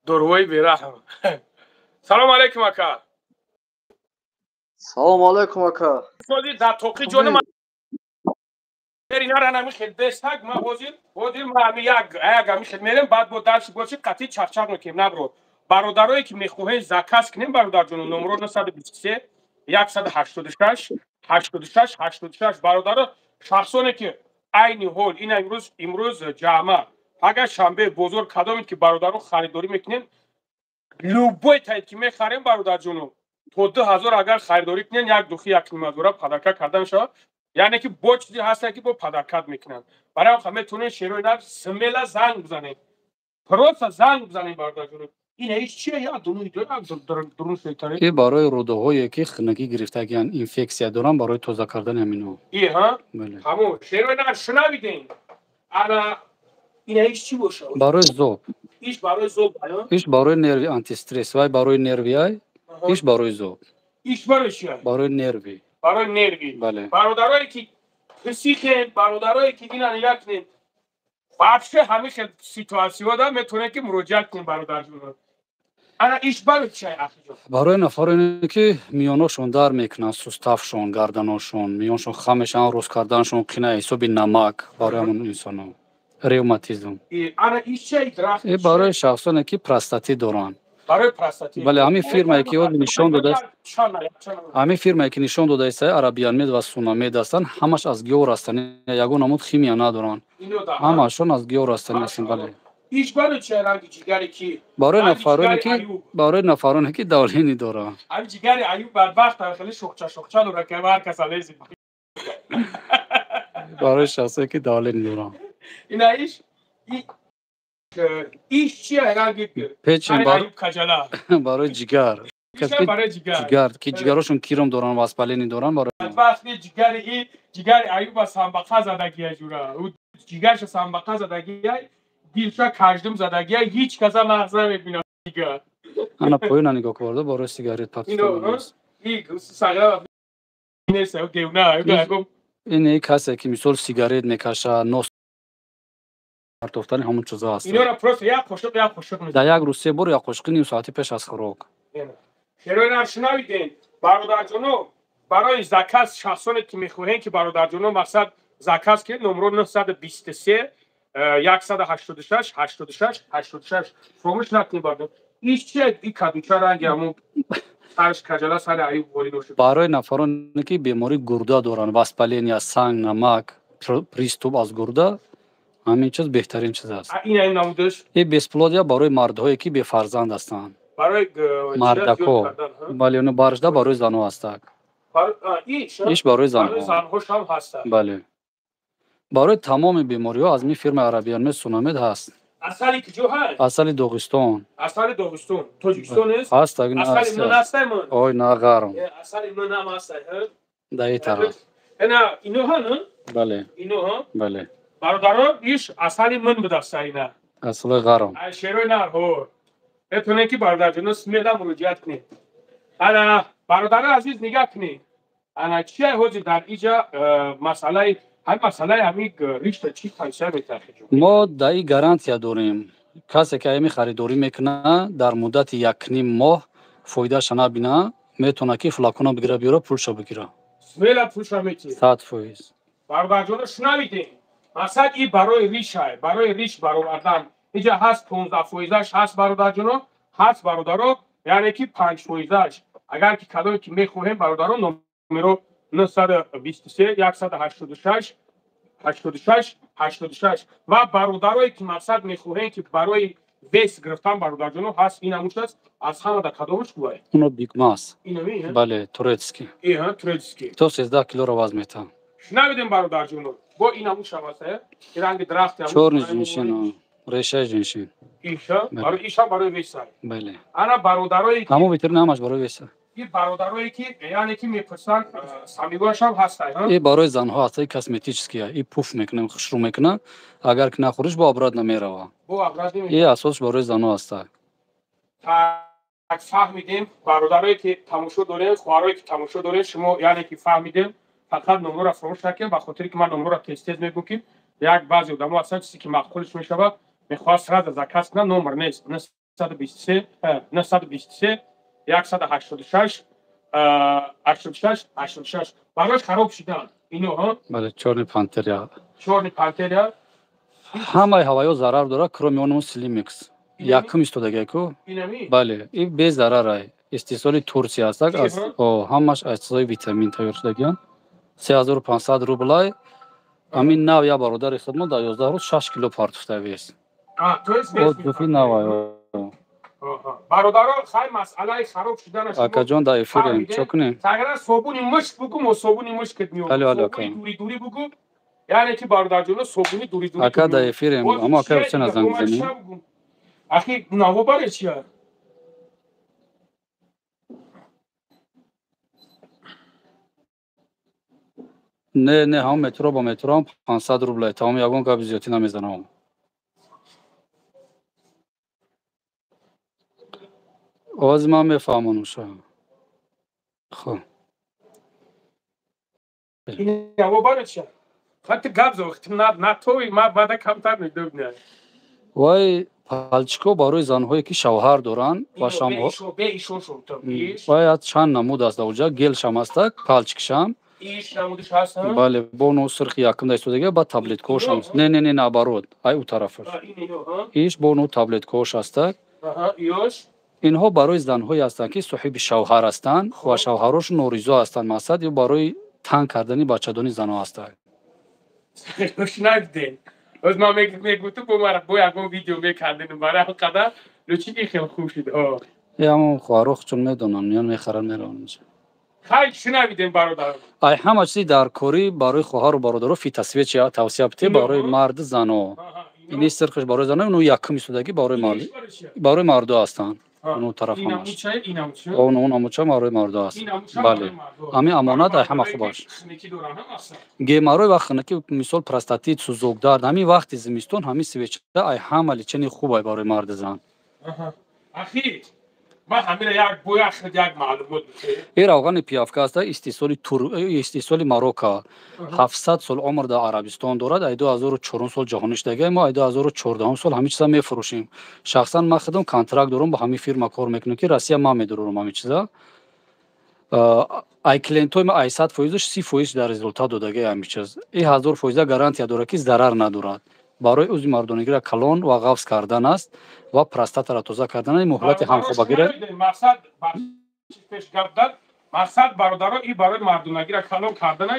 дорувои бераҳм. Салому алайкум, ака. Салому алайкум, ака. Ҳозир дар тоқи ҷони инара нами хел бестак. Ма ҳозир ма ҳами як ҳами хел мерем, баъд бо дальше больше қатъи чақчақ мекунем. Набро, бародарое, ки мехоҳем заказ кунем, бародарҷоно, номро 923 186 86 86. Бародаро, шахсоне, ки айни ҳол ина имрӯз ҷамъа, агар шанбе бозор, кадомед, ки бародаро харидорӣ мекунем, любой таид, ки мехарем, бародарҷоно, то 2000 агар харидорӣ кунем, як духи якнимазора подарка карда мешавад. Яъне ки бо чизе ҳастанд, ки бо подарка мекунанд. Барои ҳам метавонед, шерои нар, смело занг бизанед, просто занг бизанед, бародарҷоно. И барои рӯдаҳое, ки хунукӣ гирифтагианд, инфексия доранд, барои тоза кардани ҳаминҳо. Барои зоб. Иш барои нерви, антистресс, вай барои нервиай, иш барои зоб. Барои нерви. Барои нерви. Бародарое ки психен, бародарое ки ина нигоҳ кунед, вообще ҳамин хел ситуатсияда метавонед, ки муроҷиат кунед, бародарҷонон. Ана иш барои чи, ахиҷон? Барои нафароне, ки миёношон дар мекунанд, суставшон, гарданошон, миёншон хам мешаванд, рост карданашон қина, ҳисоби намак, барои ҳамон инсонҳо, ревматизм. Ана иш чи дарахт? И барои шахсоне, ки простатит доранд. Барои простатит. Бале, ҳамин фирмае, ки нишон додааст, ҳамин фирмае, ки нишон додааст, Арабиянмед ва Сунамед ҳастанд, ҳамаш аз гиёҳ растанӣ, ягон намуд химия надоранд, ҳамашон аз гиёҳ растанӣ ҳастанд, бале. Иш барои чи, ранги ҷигари ки? Барои нафароне ки давление доранд. Ҳамин ҷигари Аюб бадбахт, хеле шохча шохча дорад, ки ҳар каса лези. Барои шахсое, ки давление доранд. Ина иш чия, ранги печень. Каҷала. Барои ҷигар. Барои ҷигар. Ҷигар, ки ҷигарошон кирм доранд, воспаление доранд, барои Бадбахти ҷигари и ҷигари Аюба самбақа задагия, ҷура ҷигарша самбақа задагия, дилша каждум задагия, ҳеҷ каса нағз намебинад дига. Ана поёна нигоҳ карда, барои сигарет партофтан. Нест, девна. Ин касе, ки мисол сигарет мекашад, нос партофтани ҳамон чизо ҳаст. Инора просто як қошуқ, як қошуқ. Дар як рӯз се бор, як қошуқи ним соати пеш аз хӯрок. Шерои шунавидем, бародарҷоно. Барои заказ, шахсоне, ки мехоҳем, ки бародарҷоно, мақсад, заказ кунед, номро 923 186 86 86 фаромӯш накунед, бародар. Иш чи, и кадуча, ранги ҳамон сарш каҷала, сари Аюб ворид шуд. Барои нафароне, ки бемории гурда доранд, воспаления, санг, намак, приступ аз гурда, ҳамин чиз беҳтарин чиз аст. Ин намудаш? И бесплодия, барои мардҳое, ки бефарзанд ҳастанд. Барои мардако, бале. Оно баржда барои занҳо ҳастак. Иш барои занҳо. Занҳошам ҳастанд. Бале, барои тамоми бемориҳо аз ми фирмаи Арабиянмед, Сунамед ҳаст. Асали куҷо ҳаст? Асали Доғистон. Асали Доғистон. Тоҷикистон нест? Ҳаст. Асали ман ҳастай ман? Ой, на, ғарм. Асали ман ҳам ҳастай. Дар и тараф. Ина ино ҳа? Бале. Ино ҳа? Бале. Бародаро, иш асали ман будаста ина. Асали ғарм. Шерои нар ҳо, метавонед, ки бародарҷоно, смело муроҷиат кунед. Ана, бародари азиз, нигаҳ кунед, ана чия ҳозир дар иҷа масъалаи ҳамин, масъалаи ҳамин ришта чӣ тавсия метархед? Мо дар и гарантия дорем. Касе, ки ами харидорӣ мекунад, дар муддати 1,5 моҳ фоидаша набина, метавонад, ки флакона бигира, биёра, пулша бигира. Смело пулша метиҳ? 100%. Бародарҷоно, шунавидем, мақсад, и барои ришай, барои риш баровардан. Иҷа ҳаст 15 фоизаш ҳаст, бародарҷоно, ҳаст, бародаро, яъне ки 5 фоизаш. Агар ки кадоме ки мехоҳем, бародаро, номеро 923 186 86 86. Ва бародарое, ки мақсад, мехоҳем, ки барои вес гирифтан, бародарҷоно, ҳаст. Ин ҳамуш аст. Аз ҳамада кадомаш хубай? Уно бигмас. Инами? Бале, турецкий. Иҳа, турецкий. То 13 килоро вазн метаҳам. Шунавидем, бародарҷоно, бо ин ҳамуш ҳам аст, ранги дарахти. Чёрный женьшень, решаи женьшень. Иша барои, ишам барои весай? Бале. Ана бародарое ҳамо витрина ҳамаш барои веса. И бародарое, ки яъне ки мепурсанд, самигоашам ҳастай? И барои занҳо ҳаста, и косметический, и пуф мекуна, хушрӯ мекуна. Агар ки нахӯриш, бо обратно мерава. Бо обратно. И асосш барои занҳо ҳаста. Так, фаҳмидем. Бародарое, ки тамошо дорем, хоҳарое, ки тамошо дорем, шумо яъне ки фаҳмидем. Фақат номрора фаромӯш накунем, ба хотире ки ман номрора тез тез мегӯм, ки як баъзе одамо ҳастанд, чизе ки маъқулш мешавад, мехоҳад сразу заказ кунад. Номер нест: 923 923 186 86 86. Барои хароб шидан ино ҳа? Бале, чёрный пантерия. Чёрный пантерия. Ҳамаи ҳаваё зарар дорад, кроме онмо Слимикс якум истодагику. Бале, и безарарай, истеҳсоли Турсия ҳастак, ҳамаш аз чизои витамин тайёр шудагиан. 3500 рублай. Ҳамин нав як бародари хидмат дар 11 рӯз 6 кило партофта вес. Отзыви навай. Бародаро, хай, масъалаи хароб шуданаш. Акаҷон, дар эфирем, чо кунем? Тағйира собуни мушк бугу, мо собуни мушкат меёбем. Алё, алё, ака. Дури дури бугу, яъне ки, бародарҷоно, собуни дури дури. Ака, дар эфирем, аммо ака Ҳусейн занг бизанӣ. Ахи, наво баре чия? Не, не, ҳам метро ба метро ҳам 500 рубла. Тамом, ягон гапи зиёдтӣ намезанам. Овози ман мефаҳмонам шумо. Хуб. Вай палчико барои занҳое ки шавҳар доранд ва вай чанд намуд аст дар оҷа, гелшам ҳастак, палчикшам. Бале, бо ну сирхи якум да истодага, ба таблеткаошам. Не, не, не, наоборот, ай у тарафаш. Иш бо ну таблеткаош ҳастак. Инҳо барои занҳое ҳастанд, ки соҳиби шавҳар ҳастанд ва шавҳарошон норизо ҳастанд, мақсад ё барои танг кардани бачадони занҳо ҳастанд. Оз ман мегуфтам, бо мара бо ягон видео мекардем, барои ҳамин қадар лучики хеле хуб шуд. Э, ҳамон хоҳаро чун медонам, меян мехаранд, мераванд. Хай, шунавидем, бародар. Ай ҳама чизи даркорӣ барои хоҳару бародаро фитосвечи тавсия бите барои марду занҳо. Ини сирхиш барои занҳо, ну якум истодагӣ барои мардо ҳастанд. Он тараф ҳамаш. Он амуча барои мардо аст. Бале. Ҳамин амонат ай ҳама хуб аст. Геморрой ва хунукӣ, мисол простатит, сӯзокдард, ҳамин вақти зимистон ҳамин свеча ай ҳама лечение хуб ай барои марду зан. Ахи, ман ҳамина як бояд як маълумот Ин равғани пиявка аст, истеҳсоли Марокко. 700 сол умр дар Арабистон дорад, ай 2004 сол ҷаҳонӣ шудагӣ, мо ай 2014 сол ҳамин чиза мефурӯшем. Шахсан ман худам контракт дорам, бо ҳамин фирма кор мекунам, ки Россия ман медорам ҳамин чиза. Ай клиентҳои ма ай 100 фоизаш 30 фоиз дар результат додагӣ ҳамин чиз. И 1000 фоиза гарантия дорад, ки зарар надорад. Барои узви мардонагиро калон ва ғафз кардан аст ва простатаро тоза кардан, муҳлати ҳамхобагиро. Мақсад, бародаро, и барои мардонагиро калон кардан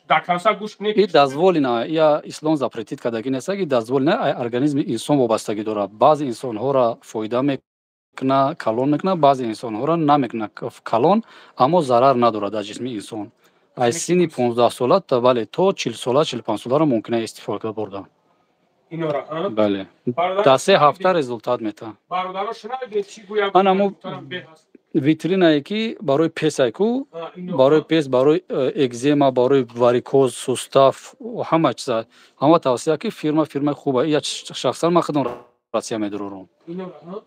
дар канса гӯш кунед. И дозволено, я ислом запретить кардагӣ нест, и дозволено, ай организми инсон вобастагӣ дорад. Баъзе инсонҳоро фоида мекуна, калон мекуна, баъзе инсонҳоро намекуна калон, аммо зарар надорад дар ҷисми инсон. Аз синни 15 сола, бале, то 40 сола, 45 соларо мумкин аст истифода бурдан. Бале, дар 3 ҳафта результат метаҳад. Бародаро, шунавидед, чӣ гӯям? Анамо витринае, ки барои песай ку, барои пес, барои экзема, барои варикоз, сустав, ҳама чиза, ҳама тавсия, ки фирма фирмаи хуба. Я шахсан ман худам Россия медурорам.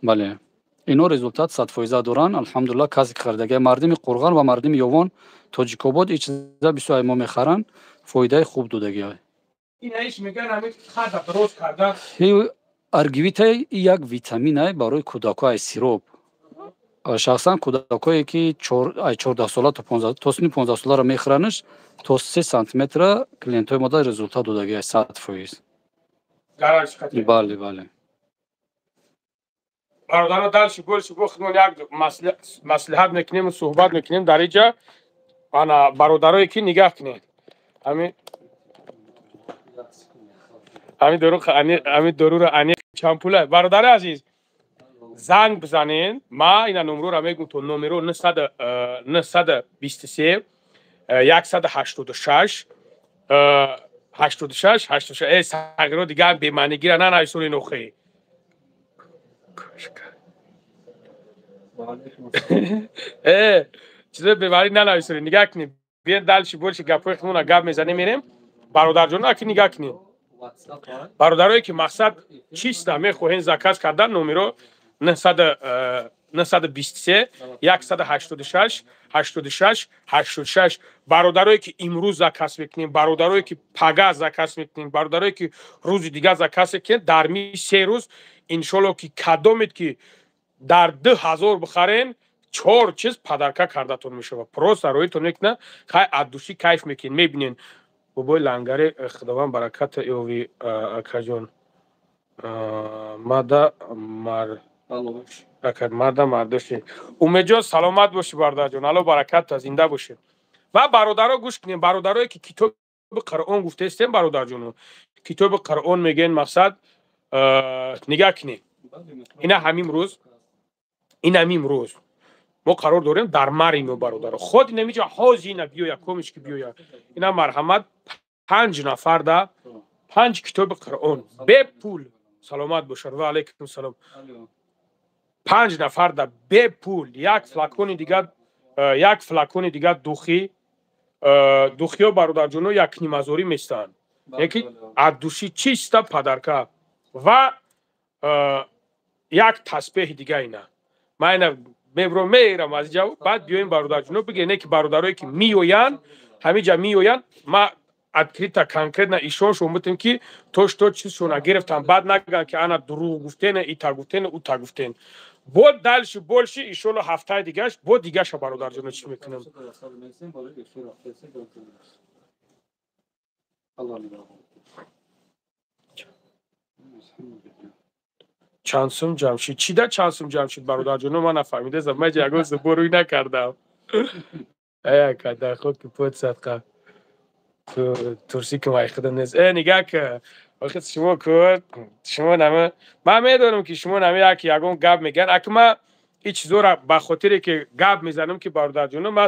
Бале, ино результат 100 фоиза доранд, алҳамдулилла. Касе ки харидагия, мардими Қурғон ва мардими Ёвон, Тоҷикобод, ин чиза бисёр ай мо мехаранд, фоидаи хуб додагиай. Аргивитай як витаминай барои кӯдакҳо, ай сироп. Шахсан кӯдакҳое, ки ай 14 сола то синни 15 соларо мехӯранаш, то 3 сантиметра клиентҳои мо результат додагиай 100%. Бале. Бародаро, дальше больше бо худмон як маслиҳат мекунем, суҳбат мекунем дар иҷа. Ана, бародарое ки нигаҳ кунед, ҳамин доруро аниқ чанд пула, бародари азиз, занг бизанен. Ма ина номроро мегӯм, то номеро 923 186 86 86. Э, сағиро дигар бемаънигира нанависонен охе. Э, чизои бемаънӣ нанависонед. Нигаҳ кунед, биен дальше больше гапҳои худмона гап мезанем, мерем. Бародарҷон, аки нигаҳ кунед, бародарое ки мақсад чиста мехоҳен заказ кардан, номеро 923 186 86 86. Бародарое ки имрӯз заказ мекунем, бародарое ки пага заказ мекунем, бародарое ки рӯзи дигар заказ мекунем, дар ми 3 рӯз иншолло, ки кадомед ки дар 2000 бихарен, чор чиз подарка кардатон мешавад. Просто роитон мекуна, хай, от души кайф мекунед, мебинен. Бобои лангаре, худованд бараката ёви, акаҷон. Мада мар марда мардоши. Умедҷон, саломат бошӣ, бародарҷон, алло бараката, зинда бошед. Ва бародаро, гӯш кунем, бародарое ки китоби Қуръон гуфтаистем, бародарҷоно, китоби Қуръон мегӯен, мақсад, нигаҳ кунем, ина ҳамин рӯз, ин ҳамин рӯз мо қарор дорем дар Марино. Бародаро, худ инамиҷа ҳози ина биёя, комиш ки биёя, ина марҳамат, панҷ нафар да панҷ китоби Қуръон бепул. Саломат бошад, ва алайкум салом. Панҷ нафар да бепул як флакони дигар, як флакони дигар духи. Духиё, бародарҷоно, якнимазорӣ местанд, яки аз души чиста подарка ва як таспеҳи дига. Ина ман ина мебро мерам аз ҷа, баъд биёем, бародарҷоно, бигӯе ки бародарое ки меоянд, ҳамиҷа меоянд, ма открыто, конкретно ишоншон бутем, ки то что чизшона гирифтан, баъд нагӯянд, ки ана дурӯғ гуфтена, ита гуфтена, ута гуфтен. Бо дальше больше, иншолло, ҳафтаи дигаш бо дигаша, бародарҷоно, чӣ мекунам. Чанд сум ҷамшид? Чида чанд сум ҷамшид, бародарҷоно, ман нафаҳмидасам. Ман ягон зубо рӯй накардам. Аяка дар хоки пот садқа турси ки майхуда нест. Э, нигаҳ ка, охи шумо ку, шумо нама, ман медонам, ки шумо нама як ягон гап мегӯянд. Аки ман ин чизоро ба хотире ки гап мезанам, ки бародарҷоно, ман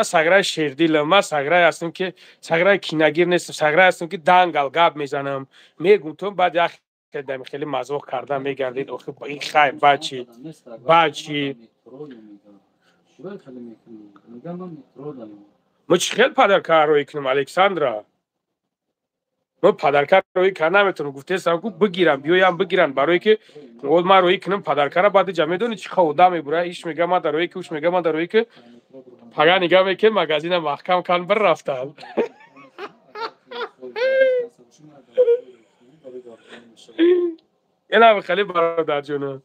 сағираи шердилам, ман сағирае ҳастам, ки сағираи кинагир нестам, сағирае ҳастам, ки дангал гап мезанам, мегум ту, баъд як дами хеле мазоқ кардан мегардед. Охи ин хайр, баъд чӣ, баъд чӣ? Мо чӣ хел подарка роӣ кунем, Александра? Мо подарка роӣ карда наметавонам. Гуфтесам ку, бигирам, биёям, бигиранд, барое ки ман роӣ кунам подаркара, баъд ҷа медонӣ чӣ ха одам мебура, иш мега ман дар роӣ ки, уш мега ман дар роӣ ки, пага нигаҳ мекунем, магазина маҳкам кан, бир рафтан. Инам хеле, бародарҷоно.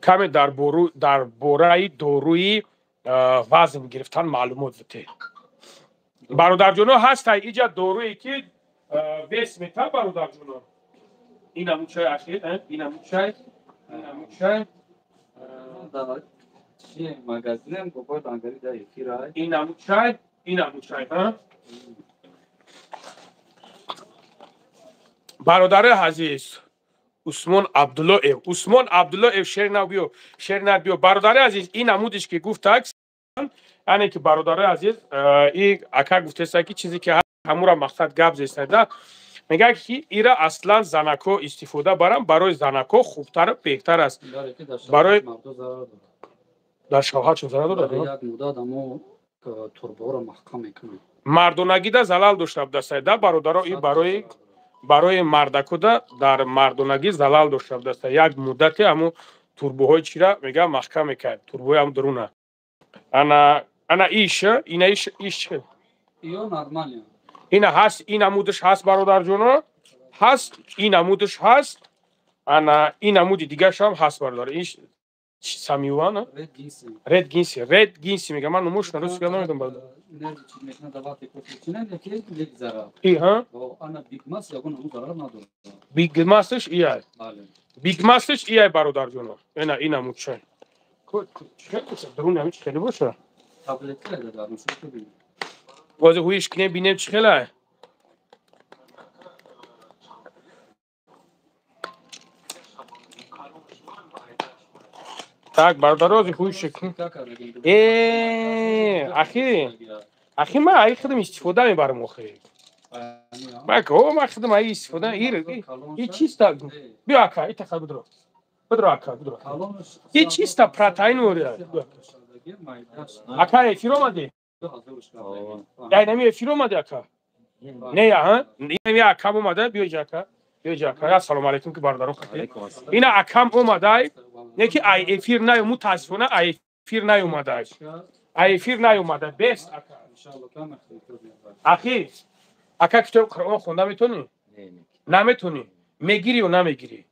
Каме дар бораи доруи вазн гирифтан маълумот бите, бародарҷоно. Ҳастай иҷа доруе, ки вес мета, бародарҷоно. Инаму чай, ахир, инаму чай, инаму чай. Инаму чай, инаму чай. Бародари азиз, Усмон Абдуллоев, Усмон Абдуллоев, шерна биё, шерна биё. Бародари азиз, ин намудиш ки гуфтак, яъне ки, бародари азиз, и ака гуфтеса, ки чизе ки ҳамура мақсад гап зестада, мегӯяд, ки ира аслан занако истифода барам, барои занако хубтар, беҳтар аст. Барои дар шавҳатшон зарар дорад. Мардонагида залал дошта будааст, да, бародаро. И барои мардакуда дар мардонагӣ залал дошта будааст. Як муддате ҳамун турбоҳои чира, мега, маҳкам мекард, турбои ҳам дуруна. Ана иш, ина иш, иш ина ҳаст, ин намудаш ҳаст, бародарҷоно, ҳаст, ин намудаш ҳаст, ана ин намуди дигаршам ҳаст, бародар. Иш самювана, ред гинси, ред гинси мега. Ман номуш нарост намедонам, бародар. И ҳа бигмасш ияй, бигмасш ияй, бародарҷоно. Ина ина мучай даруни ҳами чӣ хеле боша, бозе ҳуиш кунем, бинем чӣ хелай. Так, бародаро, ози ҳуиш э, ахи, ман аи худам истифода мебарам. Охи ман худам аи истифода и чиста. Биё, ака, итаха бидро, бидро, ака, бидро. И чиста протеин вория. Ака, эфир омадӣ? Ай, нами эфир омадӣ, ака? Не, а инами акам омада. Биё ҷа, ака, биё ҷа, ака. Ассалому алайкум, ки бародаро хати. Ина акам омадай, не ки ай эфир най, мутаассифона ай эфир наёмадай, ай эфир наёмада. Бест, ака. Ахи, ака, китоби Қуръон хонда метонӣ, наметонӣ? Мегирӣ ё намегирӣ?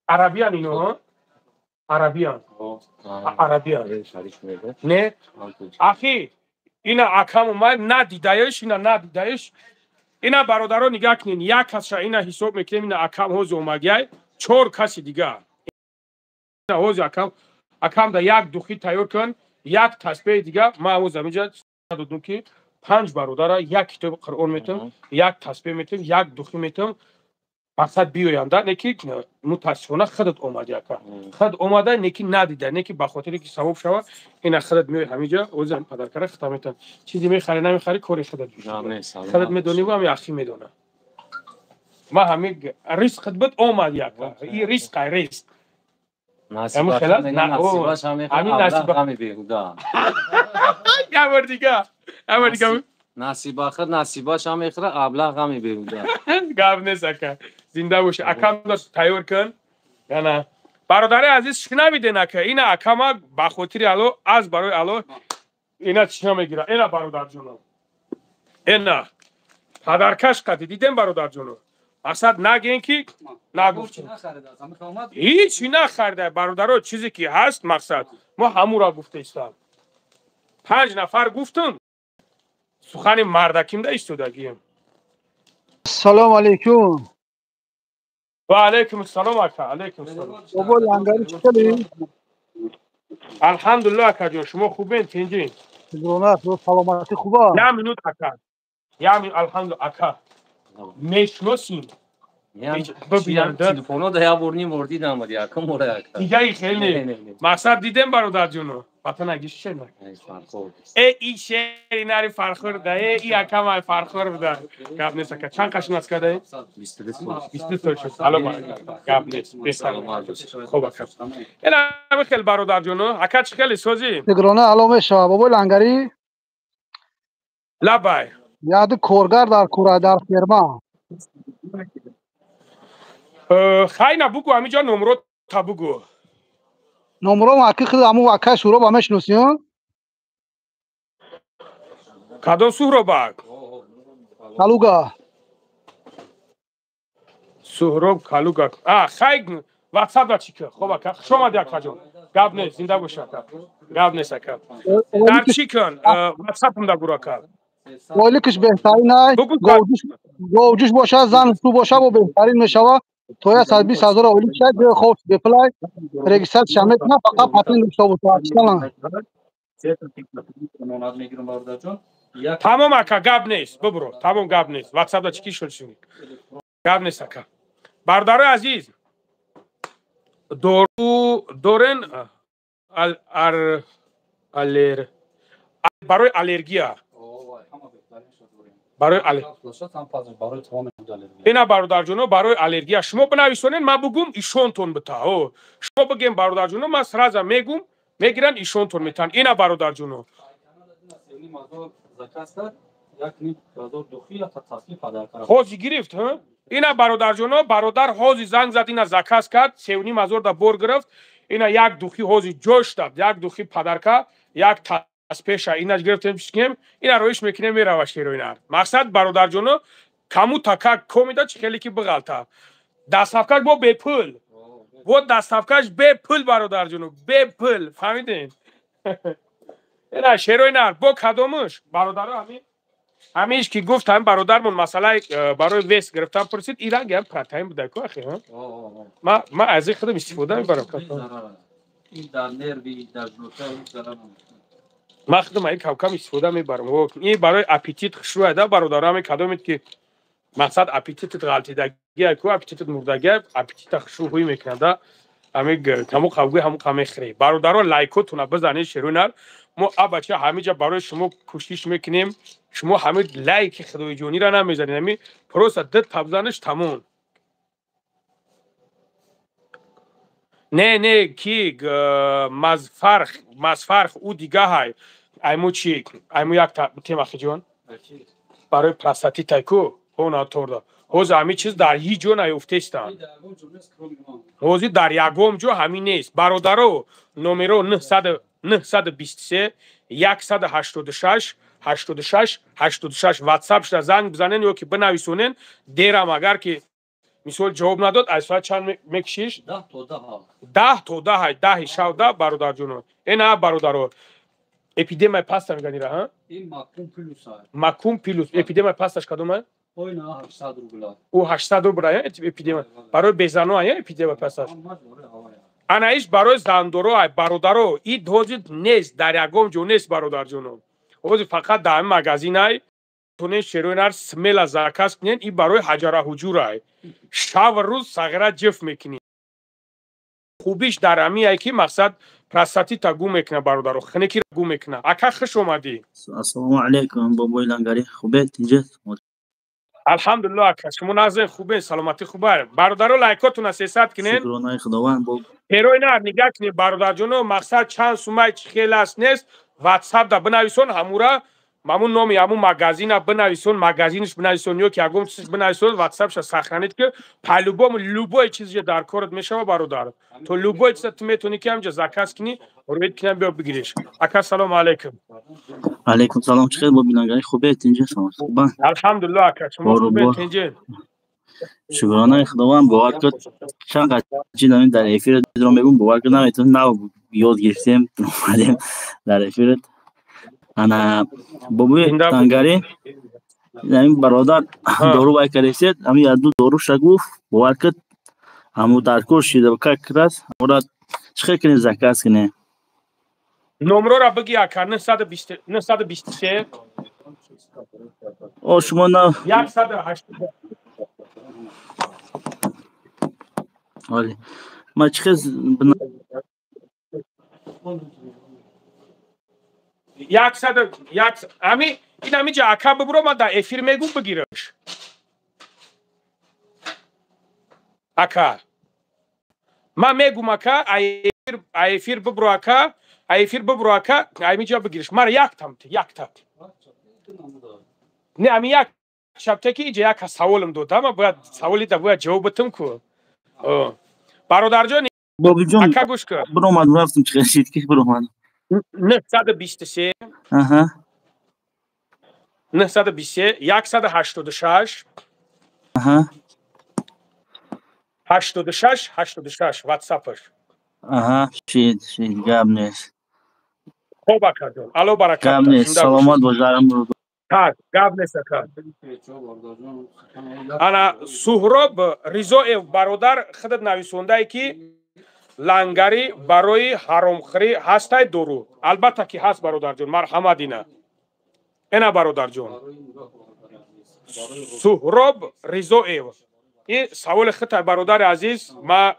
Арабиян ино, арабиян, арабиян не. Ахи, ина акам омад, надидаеш, ина надидаеш. Ина, бародаро, нигаҳ кунед, як касша ина ҳисоб мекунем. Ина акам ҳози омагиай, чор каси дигар. Ина ҳози акам да як духи тайёр кун, як таспеҳи дига. Ман ҳоз амиҷа додум, ки панҷ бародара як китоби Қуръон метам, як таспеҳ метам, як духи метам. Мақсад биёянда, не ки мутаассифона худат омади, ака, худ омада, не ки надида, не ки ба хотире ки савоб шава, ина худат меои ҳамиҷа, ози ҳам подаркара хита метам. Чизе мехари, намехари, кори худат, худат медонӣ, ҳами ахи медона. Ма ҳамин ризқат буд, омад яка. И ризқ ай ризқ. Як бор дига, як бор дига. Насиба худ насибаш ҳам мехӯра, аблаҳ ғами беҳуда. Гап нест, ака. Зинда бошӣ. Акам тайёр кун. Яна бародари азиз, шунавиден, ака, ина акама ба хотири Алло, аз барои Алло ина чӣ мегира. Ина, бародарҷоно, ина падаркаш қати дидем, бародарҷоно. Мақсад, нагӯен ки нагуфтем. Ҳеҷ нахарида, бародаро. Чизе ки ҳаст, мақсад, мо ҳамура гуфта истам. Панҷ нафар гуфтум, сухани мардакимда истодагием. Салому алейкум. Ва алейкум ассалом, ака, алейкум ассалом. Бобо Лангари, чӣ? Алҳамдулилло, акаҷон, шумо хубен, тинҷин? Саломатӣ хуба? Як минут, ака, як минут. Алҳамдулилло, ака, мешиносим. Телефоно да як бор, ним бор дидам, якум бора, яка. Дигаи хеле мақсад дидем, бародарҷоно. Ватан агиш шер э и шери нари Фархор да э и акама Фархор буда. Гап нест, ака. Чанд қашин аст кардаи? 22 сол шуд. Ало, гап нест, хоб, ака. Ина хел, бародарҷоно. Ака, чӣ хеле созӣ? Тигрона ало мешава, бобои Лангарӣ. Лабай. Яди коргар дар кура, дар ферма. Хайна, бугу, ҳамиҷа номро та бугу. Номром аки худ аму ака Суҳроба мешиносӣ? Кадом Суҳробак? Калуга. Суҳроб Калуга. А, хай, ватсап да чӣ? Хоб, ака, хуш омадӣ, акаҷон. Гап нест, зинда бош, ака. Гап нест, ака. Дар чӣ кун, ватсапам да гуру, ака. Ойликиш беҳтарин ай, говҷӯш боша, зан су боша, бо беҳтарин мешава. То 120 000 ойлик шад, ҷои хоб бепулай, регистрация мекунад, фақат патент дошта боша. Тамом, ака, гап нест, бубуро. Тамом, гап нест. Ватсап да чӣ ки шуд? Гап нест, ака. Бародарои азиз, дору дорен алер барои аллергия, барои ина, бародарҷоно, барои аллергия шумо бинависонед, ман бугум, ишонтон бита. Шумо бигем, бародарҷоно, ман сразу мегум, мегиранд, ишонтон метаҳанд. Ина, бародарҷоно. Ҳози гирифт. Ина, бародарҷоно, бародар ҳози занг зад, ина заказ кард, 3500 да бор гирифт. Ина як духи ҳози ҷош дад, як духи падарка, як пеша инаш гирифтем, чикем, ина роиш мекунем, мерава шероинар. Мақсад, бародарҷоно, каму така комида чи хеле ки биғалта. Доставкаш бо бепул, бо доставкаш бепул, бародарҷоно, бепул, фаҳмидем? Ина шероинар бо кадомуш, бародаро, ҳамин ҳамиш ки гуфт, ҳамин бародармон масъалаи барои вес гирифтан пурсид. И ранги ҳам протеин буда ку, ахи. Ма аз ин худам истифода мебарам. Дар нерви, дар Ман худам ин камкам истифода мебарам. Ин барои аппетит хушрӯяда, бародаро. Ҳамин кадомед ки, мақсад, аппетитит ғалтидагия ку, аппетитит мурдагия, аппетита хушрӯ ҳуй мекунада. Ҳамин ҳамун қавгӯи ҳамун қа мехӯрӣ. Бародаро, лайкотуна бизанед, шерӯнар. Мо абача ҳамиҷа барои шумо кӯшиш мекунем, шумо ҳамин лайки худоиҷонира намезанед. Ҳамин просто ду табзаниш, тамом. Не, не, ки мазфарх, мазфарх ӯ дига ҳай. Айму чи, айму як темахиҷон барои простатитай ку ҳона торда. Ҳозир ҳамин чиз дар ҳеҷ ҷо наёфтестанд. Ҳозир дар ягон ҷо ҳамин нест, бародаро. Номеро 923 186 86 86, ватсап шуда занг бизанен ё ки бинависонен. Дерам агар ки мисол ҷавоб надод, аз соат чанд мекишиш? 10 то 10, 10-и шав да, бародарҷоно. Ина, бародаро, эпидемияи паста меганира. Макум плюс эпидемияи пасташ кадома? Ӯ 800 рубла эпидемия барои безано, эпидемия пасташ. Ана иш барои зандоро, ай, бародаро. И ҳозир нест, дар ягон ҷо нест, бародарҷоно. Ҳозир фақат дар ҳамин магазинай. Тонен, шероинар, смело заказ кунен. И барои ҳаҷараҳуҷурай, шав рӯз сағира ҷиф мекунӣ. Хубиш дар ҳамиай ки, мақсад, простатита гум мекуна, бародаро, хунекира гум мекуна. Ака, хуш омадӣ. Ассалому алайкум, бобои Лангарӣ, хубед, тинҷед? Алҳамдулиллоҳ ака, шумо нағзен, хубен, саломатӣ хубар. Бародаро, лайкотуна 300 кунен. Шукронаи Худованд. Ҳерои на нигаҳ кунед, бародарҷоно, мақсад чанд сумай чӣ хел аст нест, ватсап да бинависон, ҳамура ҳамун номи ҳамун магазина бинависон, магазинш бинависон ё ки ягон чиз бинависон, ватсапша сохранить ки по-любому любой чизе дар корат мешава, бародар. То любой чиза ту метавонӣ ки ҳамҷа заказ кунӣ, рӯед кунам, биё бигириш. Ака, салому алайкум. Алайкум салом. Чӣ хел, бобинагари, хубед, инҷа хубан? Алҳамдулиллоҳ ака, шумо хубед, тинҷед? Шукронаи Худованд. Бовар кун, чанд қачи дар эфир мегум, бовар кун, наметавон, нав ёд гирифтем, омадем дар эфират. Ана бобои Тангари, ҳамин бародар дору вай кардесед, ҳамин яду доруша гуфт, бовар кун, ҳаму дар кор шида как раз, ҳамура чӣ хел кунем, заказ кунем? Номрора биги, ака. 923. О, шумо на 180. Оле, ма чӣ хел? 101 ами ин ҳамиҷа, ака, бибуро, ман дар эфир мегум, бигираш, ака. Ман мегум, ака, эфир бибуро, ака, эфир бибуро, ака, ҳамиҷа бигириш. Мара яктам, якта не, ами як шабте ки иҷа яка саволам дод, ама бояд саволи да бояд ҷавоб битам ку, бародарҷон. Бобиҷон. Ака, гӯш кун. Биромадам, рафтам, чӣ хел шид ки биромадам. 923. 923 186. 86 86, ватсапаш. Аҳа, шид, шид, гап нест. Хоб, акаҷон, алло баракат. Гап нест, саломат бош. Так, гап нест, ака. Ана Суҳроб Ризоев, бародар, худат нависондае ки лангари барои ҳаромхӯрӣ ҳастай дору. Албатта ки ҳаст, бародарҷон, марҳамат, ина, ина, бародарҷон Суҳроб Ризоев, ин саволи худтай, бародари азиз, ма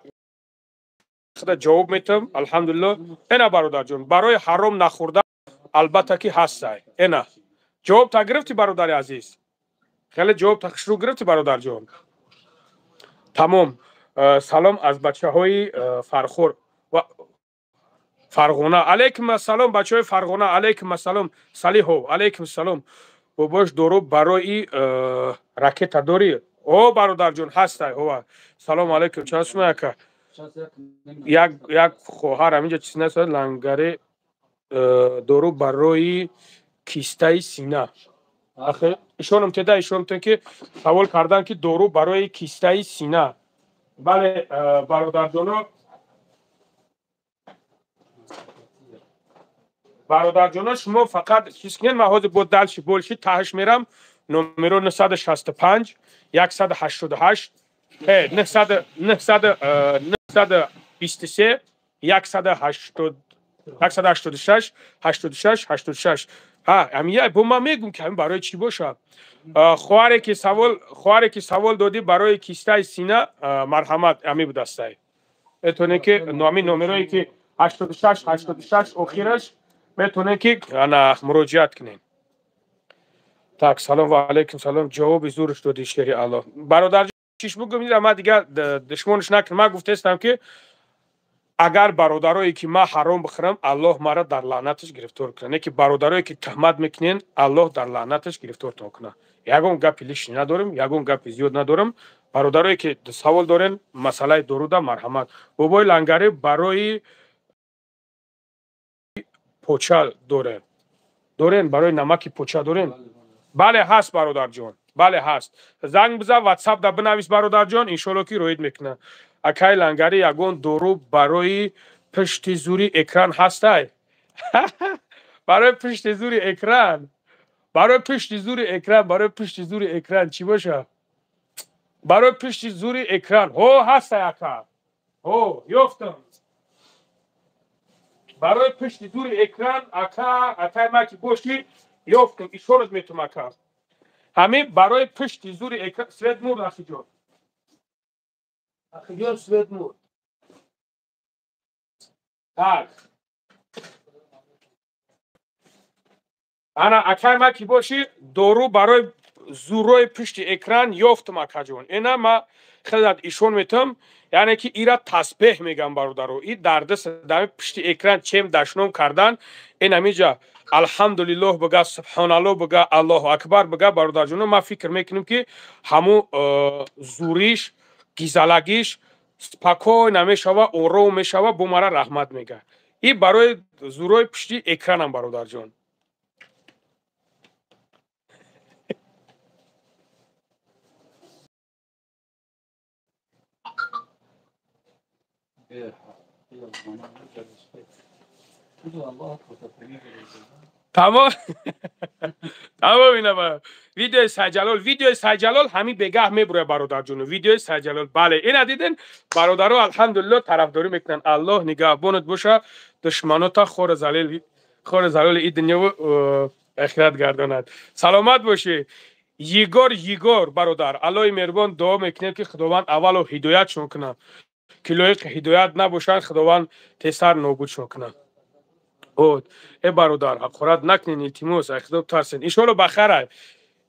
худа ҷавоб метам, алҳамдулилло. Ина, бародарҷон, барои ҳаром нахӯрдан албатта ки ҳастай. Ина, ҷавоб та гирифтӣ, бародари азиз, хеле ҷавоб та хушрӯ гирифтӣ, бародарҷон. Тамом. Салом аз бачаҳои Фархур, Фарғона. Алайкум ассалом, бачаҳои Фарғона, алайкум ассалом. Салиҳов, алайкум ассалом. Бобош, дору барои ракета дорӣ? О, бародарҷон, ҳастай. Ова, салому алайкум. Чанд сума, ака? Як як хоҳар ҳаминҷа чиз насад. Лангаре, дору барои кистаи сина. Ахе, ишонам теда, ишонам те ки савол кардан ки дору барои кистаи сина. Бале, бародарҷоно, бародарҷоно, шумо фақат чиз кунед, ман ҳозир бо дальше больше таҳш мерам. Номеро 965 188, 923 186 86 86. Ҳа, ҳамин бо ман мегум ки ҳамин барои чӣ бошад. Хоҳаре ки савол додӣ барои кистаи сина, марҳамат, ҳамин будастай. Метавонед ки ҳамин номерое ки 86 86 охираш, метавонед ки ана муроҷиат кунед. Так, салом ва алайкум салом. Ҷавоби зурш додӣ, шери Аллоҳ. Бародар, чиш бугум, ман дигар душмонш накунам. Ман гуфтаистам ки агар бародарое ки ман ҳаром бихӯрам, Аллоҳ маро дар лаънаташ гирифтор кунад, не ки бародарое ки туҳмат мекунен, Аллоҳ дар лаънаташ гирифтортон кунад. Ягон гапи лишний надорем, ягон гапи зиёд надорам. Бародарое ки савол дорен масъалаи доруда, марҳамат. Бобои Лангарӣ, барои поча дорен? Дорен, барои намаки поча дорен? Бале, ҳаст, бародарҷон, бале, ҳаст. Занг бизан, ватсап да бинавис, бародарҷон, иншолло ки роид мекунад. Акай Лангарӣ, ягон дору барои пишти зури экран ҳастай? Барои пишти зури экран, барои пишти зури экран, барои пишти зури экран чӣ боша? Барои пишти зури экран, ҳо, ҳастай, ака, ҳо, ёфтам. Барои пишти зури экран, ака, акай ма ки бошӣ, ёфтам, ишорат метум, ака. Ҳамин барои пишти зури экран. Свет мурд, ахиҷон, ахиҷон, свет мурд. Так, ана, акай ма ки бошӣ, дору барои зурои пушти экран ёфтам, акаҷон. Ина ма хеле ишон метам, яъне ки ира тасбеҳ мегам, бародаро. И дар даст дами пушти экран чем дашном кардан, ин ҳамиҷа алҳамдулиллоҳ бага, субҳоналлоҳ бага, аллоҳу акбар бага, бародарҷоно. Ман фикр мекунам, ки ҳамун зуриш, гизалагиш спокойно мешава, ором мешава, бо мара раҳмат мега. И барои зурои пушти экранам, бародарҷон. Тамом, тамом. Ина видеои Сайҷалол, видеои Сайҷалол ҳамин бегаҳ мебурояд, бародарҷоно, видеои Сайҷалол. Бале, ина диден, бародаро, алҳамдулилло, тарафдорӣ мекунанд. Аллоҳ нигаҳбонат боша, душманота хори залил, хори залили и дунёву ахират гардонад. Саломат бошӣ, Егор. Егор бародар, Аллоҳи меҳрубон, дуо мекунем, ки Худованд аввало ҳидоятшон кунад, ки лоиқи ҳидоят набошанд, Худованд тезтар нобудшон кунад. От э бародар, ҳақорат накунен, илтимос, ай Худо тарсен. Иншоалло, бахайр.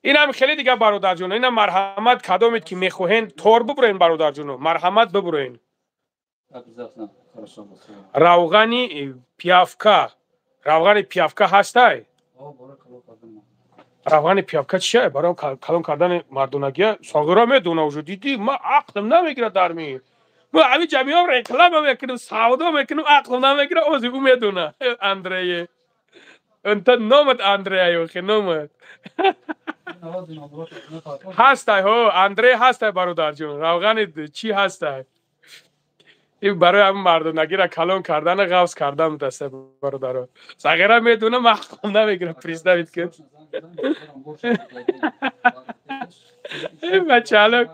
Инам хеле дига, бародарҷоно, инам марҳамат, кадомед ки мехоҳен, тор бубурен, бародарҷоно, марҳамат, бубурен. Равғани пиявка, равғани пиявка ҳастай? Равғани пиявка чия? Барои калон кардани мардонагия. Соғира медона уже, дидӣ, ма ақлм намегирад дар ми. Ма ҳамин ҷамиҳо реклама мекунем, савдо мекунем, ақлм намегирад, ози ӯ медона. Андрее. Унта номат Андрея ёхе номат. Ҳастай, ҳо, Андрей ҳастай, бародарҷон. Равғани чӣ ҳастай? Ин барои ҳамин мардонагиро калон кардана, ғафз кардан будаста, бародаро. Сағира медонам, ақлм намегирад, представить кун. Бачалок.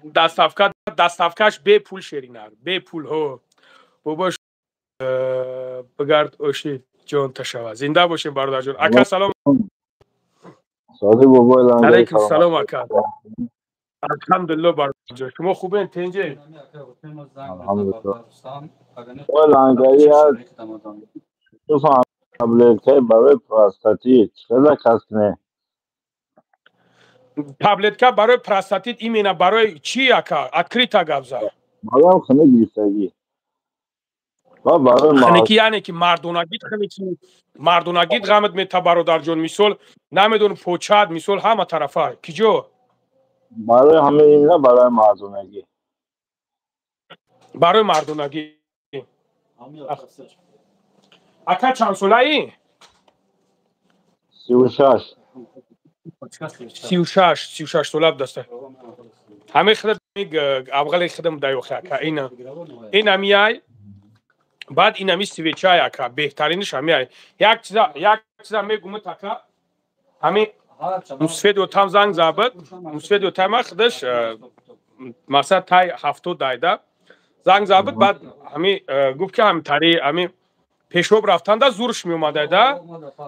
Доставка, доставкаш бепул, шеринар, бепул, ҳо. Бобош бигард, оши ҷон ташава. Зинда бошем, бародарҷон. Ака, салом. Алайкум салом, ака. Алҳамдулилло, бародарҷон. Шумо хубен, тенҷе? Лангари таблеткаи барои простатит чӣ заказ кунем? Таблетка барои простатит именно барои чӣ, ака? Открыто гап зад. Барои хунук гирифтагӣ. Хунукӣ, яъне ки мардонагит хунукӣ, мардонагит ғамат мета, бародарҷон, мисол, намедонам, почад, мисол, ҳама тарафа. Киҷо? Барои ҳамаи ина, барои мардонагӣ. Барои мардонагӣ. Ака, чанд солаӣ? 36. 36, 36 сола будаста. Ҳамаи худат авғали худам даёхе, ака. Ина. Ин ҳамияй. Баъд ин ҳами свечай, ака, беҳтариниш ҳамияй. Як чиза, як чиза мегумат, ака. Ҳами мусфед отам занг забад. Мусфед отама худаш масалан тай 70 дайда. Занг забад, баъд ҳами гуфт, ки ҳами тари ҳами пешоб рафтанда зурш меомадайда.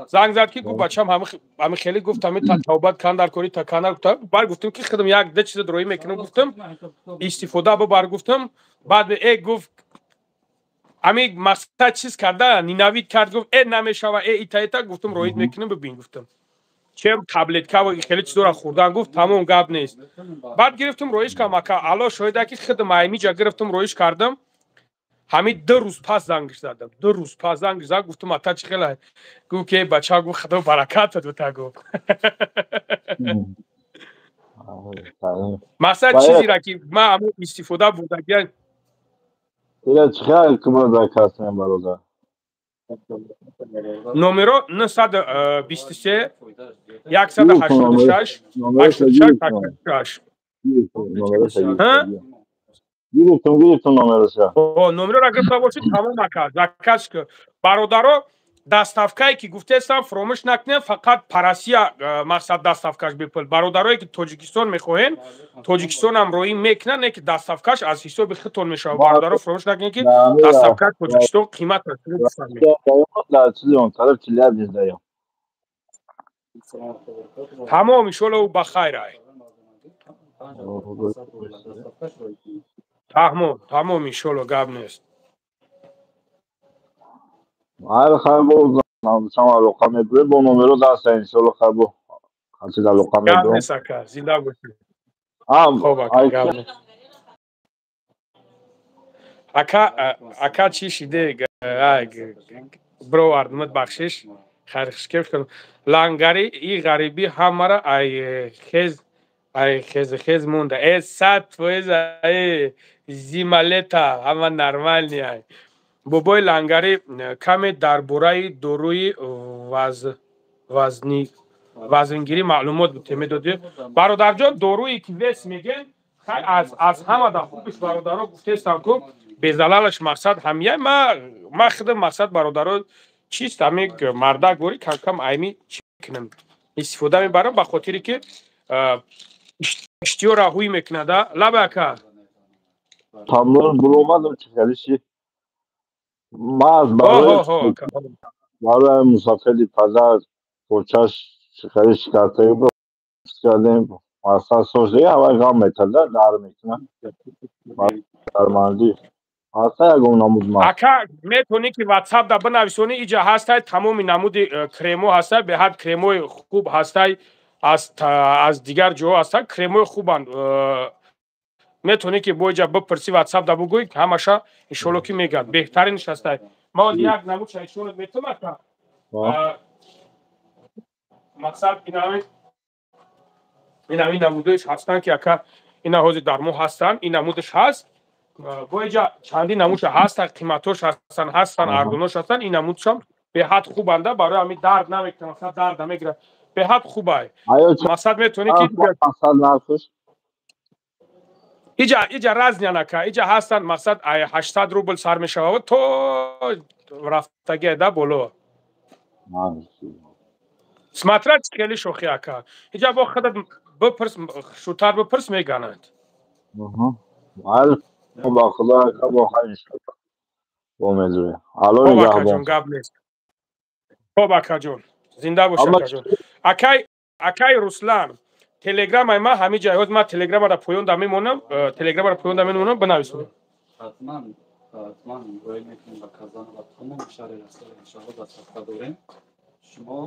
Занг зад, ки гуфт, бачам ҳами хеле гуфт, ҳами тавбат кан дар кори таканар гуфта. Баъд гуфтам, ки худам як ду чиза дроӣ мекунам, гуфтам, истифода бубар, гуфтам. Баъд э гуфт, ҳами мақсад чиз карда, ненавид кард, гуфт, э намешава, э ита ита. Гуфтам, роид мекунам, бибин, гуфтам. Чем таблетка ва хеле чизора хӯрдан, гуфт, тамом, гап нест. Баъд гирифтам, роиш кардам, ака, Алло шоҳида, ки худам аймиҷа гирифтам, роиш кардам. Ҳамин 2 рӯз пас зангш задам, 2 рӯз пас занг зад, гуфтам, ата, чӣ хела? Гуфт, ки бача, гуфт, Худо баракатат бита, гуфт. Мақсад чизеро ки ман ҳамон истифода бурдагия. Ира чӣ хел кума заказ кунем, бародар? Номеро 923 186 86 86. Гирифтум, гирифтум номероша. О, номеро гирифта бошед, тамом, ака, заказ ки. Бародаро, доставкае ки гуфтестам, фуромӯш накунед, фақат по Россия мақсад доставкаш бепул. Бародарое ки Тоҷикистон мехоҳен, Тоҷикистонам роӣ мекунанд, не ки доставкаш аз ҳисоби худтон мешавад. Бародаро, фуромӯш накунед, ки доставкаи Тоҷикистон қимат аст. Дар чизи он тараф Челябинск даём. Тамом, иншолло, ба хайр ай. Тамом, тамом, иншолло, гап нест. Хайр, хайр, бо чанд алоқа мебурем, бо номеро даста, иншолло, хайр, бо Хати алоқа Гап нест, ака, зинда бошӣ. Хоб, ака, гап нест. Ака, ака, чӣ шиде? Бировардмат, бахшиш, хайрхушкеф. Лангари и ғарибӣ ҳамара ай хез, ай хез монда. Э, 100%, ай зима, лето ҳама нормальный ай. Бобои Лангари, каме дар бораи доруи вазни вазнгирӣ маълумот медодӣ, бародарҷон. Доруе ки вес мегӯен, аз ҳамада хубиш, бародаро, гуфтестам ку, безалалаш, мақсад ҳамия. Ма худам, мақсад, бародаро, чист, ҳами мардак бори камкам айми чӣ мекунам, истифода мебарам, ба хотире ки иштиёра ҳуй мекунада. Лаба, ака. Тамлон буромадам, чӣ хелиши ма аз барои мусафири падар почаш хеле шикастагӣ кардем. Мақсад соз аввал ғам метада, дар мекунад дармандӣ ҳаста ягон намуд? Ака, метавонӣ ки ватсап да бинависонӣ. Иҷа ҳастай, тамоми намуди кремо ҳастай, беҳад кремои хуб ҳастай, аз дигар ҷоҳо ҳастан, кремои хубанд. Метавонӣ ки бо иҷа бипурсӣ, ватсап да бугӯй, ҳамаша иншоалло ки мегӯяд, беҳтаринш ҳастай. Ма як намуд шайшонат метавонам, ака. Мақсад, инами намудоиш ҳастанд ки, ака, ина ҳозир дар мо ҳастанд, ин намудаш ҳаст. Бо иҷа чандин намудша ҳастанд, қиматош ҳастанд, ҳастанд арзонош ҳастанд. Ин намудшам беҳад хубанда, барои ҳамин дард намекунад, мақсад, дард намегирад, беҳад хубай. Мақсад, метавонӣ ки иҷа разный анака, иҷа ҳастанд, мақсад, 800 рубл сар мешавад то рафтагия да боло, смотря хеле шохи, ака. Иҷа бо худат бипурс, шутар бипурс, мегананд. Ба худо, бо хайр, бо мезӯем. Алло. Акаҷон, гап нест. Хоб, акаҷон, зинда бош, акаҷон. Акай, акай Руслан, телеграмаи ма ҳамин ҷай ҳоз, ма телеграмара поён да мемонам, телеграмара поён да мемонам, бинависонам. Ҳатман, ҳатман роя мекунем ба Казан ва тамоми шаҳри Россия, иншоалло, дастраска дорем. Шумо.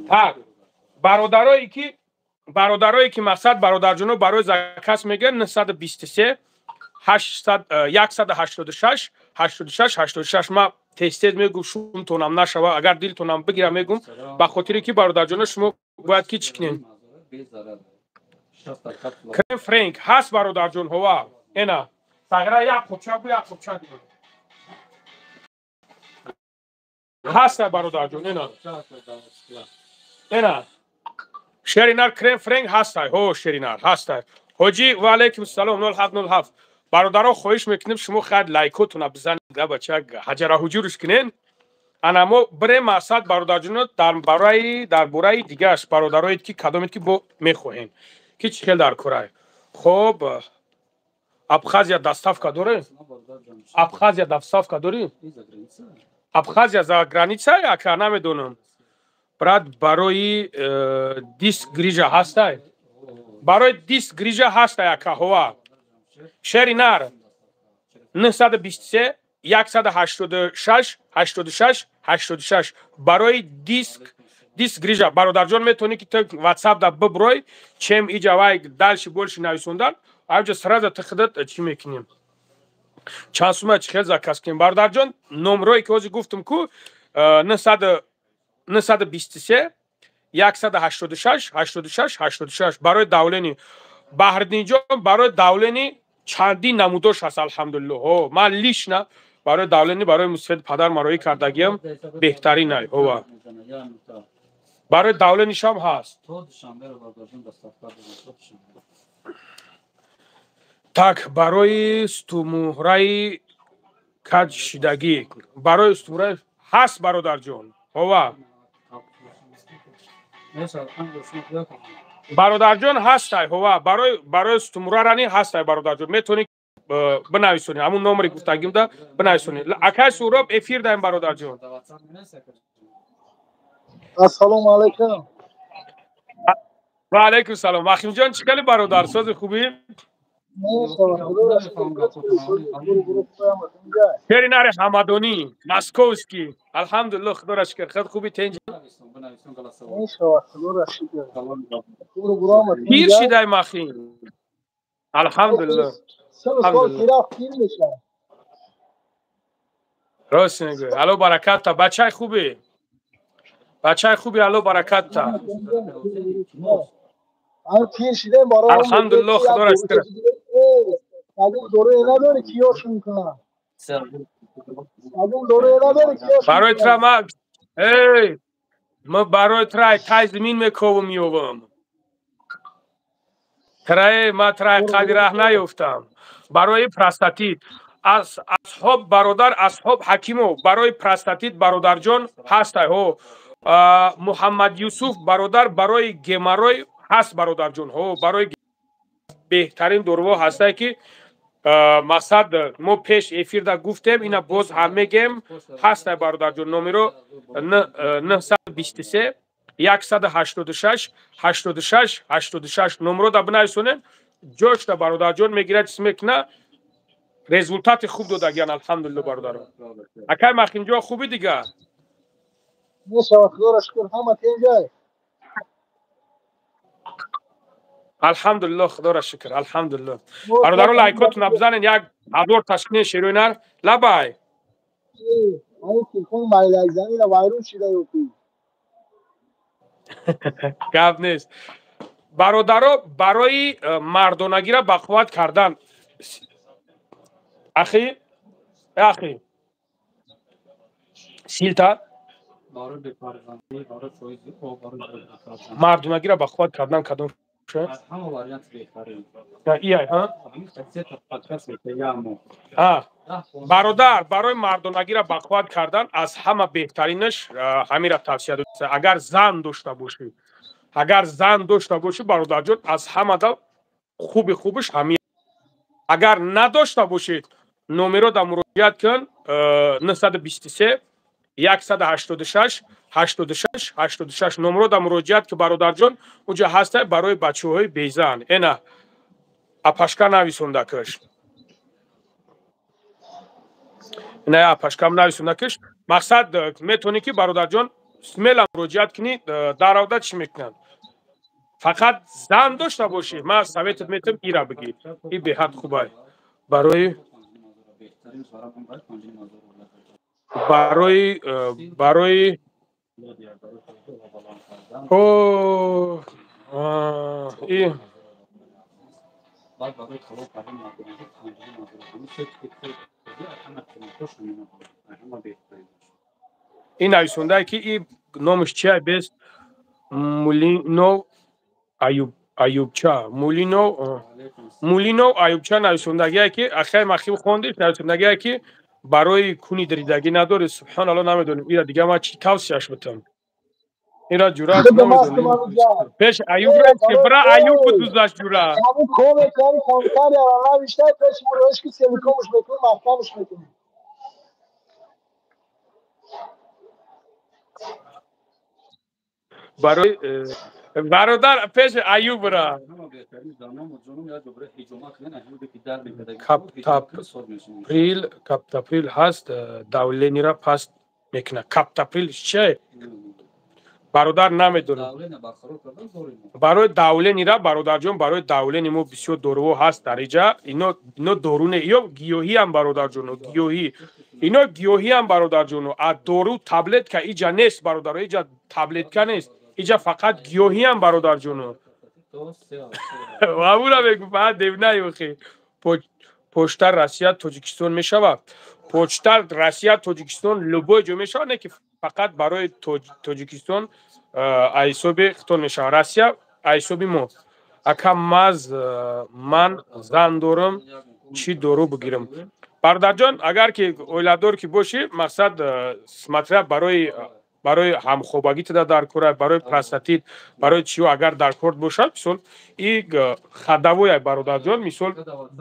Так, бародарое ки, мақсад, бародарҷоно, барои заказ мегӯянд: 923 186 86 86. Ма тез-тез мегӯм, шумтонам нашава, агар дилтонам бигира мегӯм, ба хотире ки, бародарҷоно, шумо бояд ки чӣ кунем. Крем Френк ҳаст, бародарҷон, ҳова, ена сағира, як қопча бу, як қопча ҳаста, бародарҷон, ена, ена, шеринар, крем Френк ҳастай, ҳо, шеринар ҳастай. Ҳоҷӣ, ва алайкум салом. 0707. Бародаро, хоҳиш мекунем, шумо хайр лайкотона бизанед, бача, ҳаҷара ҳуҷурш кунен. Ана мо бирем, мақсад, бародарҷоно, дар бораи дигааш, бародароед ки кадомед ки бо мехоҳем ки чӣ хел дар корай. Хоб, Абхазия доставка дорем? Абхазия доставка дорӣ? Абхазия за граница, ака, намедонам. Брат, барои диск грижа ҳастай? Барои диск грижа ҳастай, ака, ҳова. Шери нар, 923 186 86 86, барои диск грижа. Бародарҷон, метавонӣ ки ту ватсап да биброй, чем иҷа вай дальше больше нависондан, аҷа сразу ту худат чӣ мекунем, чанд сума, чӣ хел заказ кунем. Бародарҷон, номрое ки ҳозир гуфтум ку, 923 186 86 86, барои давление. Баҳриддинҷон, барои давление чандин намудош ҳаст, алҳамдулилло. Ҳо, ман лично барои давление барои мусфед падар мароӣ кардагиам, беҳтарин ай, ҳова, барои давление шам ҳаст. Так, барои стумуҳраи каҷ шидагӣ, барои стумуҳраи ҳаст, бародарҷон, ҳова, бародарҷон, ҳастай, ҳова, барои стумурарани ҳастай. Бародарҷон, метавонӣ бинависонӣ, ҳамун номери гуфтагимда бинависонӣ. Акай Суҳроб, эфир даем, бародарҷон. Ассалому алайкум. Ва алайкум салом, Махимҷон, чӣ кали, бародар, сози, хубӣ? Шеринари Ҳамадонӣ, Московский. Алҳамдулиллоҳ, худоро шукр. Худ хуби, тенҷ? Пир шидай, махин. Алҳамдулиллоҳ. Рост мегӯӣ. Алло баракатта, бачаи хубе. Бачаи хуби, алло баракатта. Алҳамдулиллоҳ, худоро шукр. Барои тра ма эй, ма барои тра тай замин мековам, меёвам. Трае ма трай қади раҳ наёфтам. Барои простатит аз асҳоб, бародар Асҳоб Ҳакимов, барои простатит, бародарҷон, ҳастай, ҳо. Муҳаммад Юсуф бародар, барои геморрой ҳаст, бародарҷон, ҳо, барои беҳтарин доруҳо ҳастай, ки мақсад мо пеш эфирда гуфтем, ина боз ҳам мегем, ҳастай, бародарҷон. Номеро 923 186 86 86, номро да бинависонем, ҷошта, бародарҷон, мегирад, чиз мекуна, результати хуб додагиян, алҳамдулилло, бародаро. Акай Махимҷон, хуби дигар? Алҳамдулилло, худоро шукр, алҳамдулилло. Бародаро, лайкотона бизанен, як ҳазор ташкил шероинар. Лабай. Гап нест. Бародаро, барои мардонагиро бақувват кардан, ахи, ахи, силта мардонагиро бақувват кардан кадом? Бародар, барои мардонагиро бақувват кардан аз ҳама беҳтаринаш ҳамира тавсия дод. Агар зан дошта бошӣ, агар зан дошта бошӣ, бародарҷон, аз ҳамада хуби хубаш ҳами. Агар надошта бошӣ, номеро да муроҷиат кун: 923 186 86 86, номро да муроҷиат ки, бародарҷон, унҷа ҳаста барои бачаҳои безан. Эна апашка нависонда каш. Ина апашкам нависонда каш. Мақсад, метавонӣ ки, бародарҷон, смела муроҷиат кунӣ, даравда чӣ мекунанд. Фақат зан дошта бошӣ, ман советат метавам, ира бигӣ. И беҳад хубай. Барои о и ин нависондае ки и номаш чия, без Мулинов Аюб, Аюбча, Мулинов, Мулинов Аюбча нависондагие ки ахай махим хондиш, нависондагие ки барои куни даридагӣ надорӣ. Субҳаналло, намедонем ира дига ман чӣ тавсияш битам. Ира ҷуръат намедонем. Пеш Аюб ки бира, Аюб будузаш ҷура. Ҳамун коме кори комментарияро навиштай, пеш муроиш ки селикомаш мекунем, маҳкамаш мекунем. Барои бародар, пеш Аюб ра. Каптаприл, каптаприл ҳаст, давленира паст мекунад. Каптаприл чие? Бародар, намедонам. Барои давленира, бародарҷон, барои давлени мо бисёр доруҳо ҳаст дар иҷа. Ино дору не, ё гиёҳиам, бародарҷоно, гиёҳӣ. Ино гиёҳиам, бародарҷоно. А дору таблетка иҷа нест, бародаро, иҷа таблетка нест. Иҷа фақат гиёҳиам, бародарҷоно. Вабура мегӯ, фақат девнаи охи. Почта Россия Тоҷикистон мешавад. Почта Россия Тоҷикистон любой ҷо мешавад, не ки фақат барои Тоҷикистон айсоби хитон мешавад. Россия айсоби мо. Ака, маз ман зан дорам, чӣ дору бигирам? Бародарҷон, агар ки оиладор ки бошӣ, мақсад, смотря барои ҳамхобагӣ туда дар кора, барои простатит, барои чиё агар дар кор бошад, мисол, и ходовояй, бародарҷон, мисол,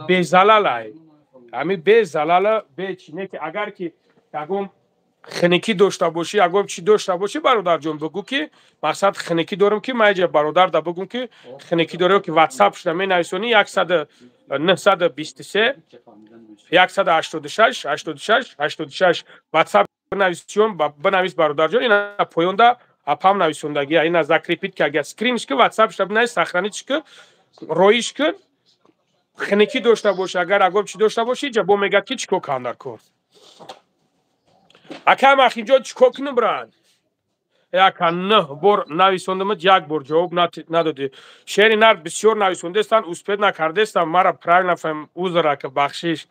безалалай. Ҳамин безалала, бе чи не ки агар ки ягон хиникӣ дошта бошӣ, ягон чӣ дошта бошӣ, бародарҷон, бигӯ ки мақсад хиникӣ дорам, ки ман иҷа бародар да бигӯм ки хиникӣ дорам, ки ватсап шуда менависонӣ. 923 186 86 86 WhatsApp бинависиён, бинавис бародарҷон. Ина поёнда апам нависондагия, ина закрепить ки скринш ки WhatsApp шта бинавис, сохранить ки, роиш ки, хиники дошта боша, агар агоб чӣ дошта боши, иҷа бо мегӯяд ки чӣ кор кунам дар кор. Ака Махимҷон, чӣ кор кунам, брат? Яка 9 бор нависондамат, як бор ҷавоб надодӣ. Шери нар бисёр нависондестан, успед накардестам, мара правильно фаҳм, узр ака, бахшиш.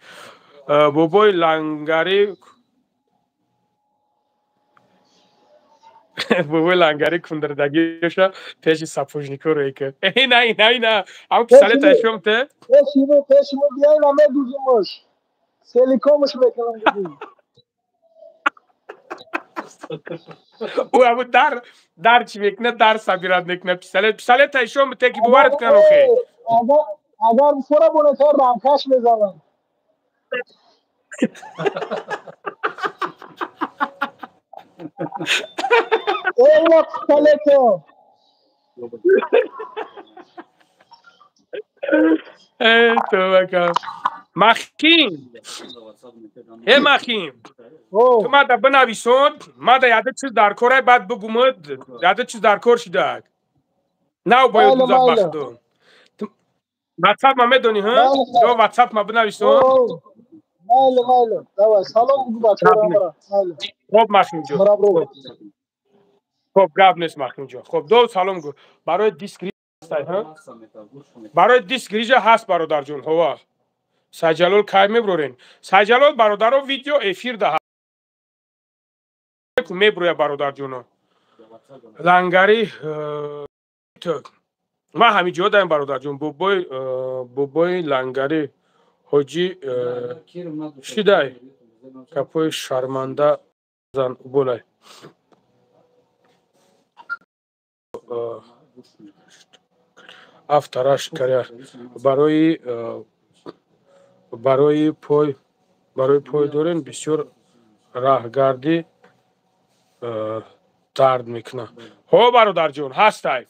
Бобои лангари, бобои лангари кундирдагиша пеши сапожнико рӯй ки. Ина, ина, ина, ам писалета ишом те? Пеши мо биёй, намедузимош. Селикомш мекунам. Ӯ ҳамун дар чӣ мекунад, дар сабират мекунад. Писалета ишом те ки боварат кунан охе. Агар фора бонета рамкаш мезанам. Эй, пистолето. Эй, товака. Махим. Э Махим. Ту мада бинависон, мада яда чиз дар корай, баъд бугумад, яда чиз дар кор шидак. Нав бояд дузад бахду. WhatsApp ма медони, ҳа? Ё WhatsApp ма бинависон. Майли, майли. Давай, салом бугу бачаҳо. Майли. Хоб Махимҷон. Хоб гап нест Махимҷон. Хоб до салом гу. Барои диск ҳа? Барои диск грижа ҳаст бародарҷон, ҳова. Сайҷалол кай меброрен? Сайҷалол бародаро видео эфир да меброя бародарҷоно. Лангари ман ҳамин ҷо даем бародарҷон. Бобои, бобои лангари ҳоҷӣ шидай капои шарманда зан болай. Автараш каря барои пой дорен, бисёр раҳгардӣ дард мекунад. Ҳо бародарҷон, ҳастай,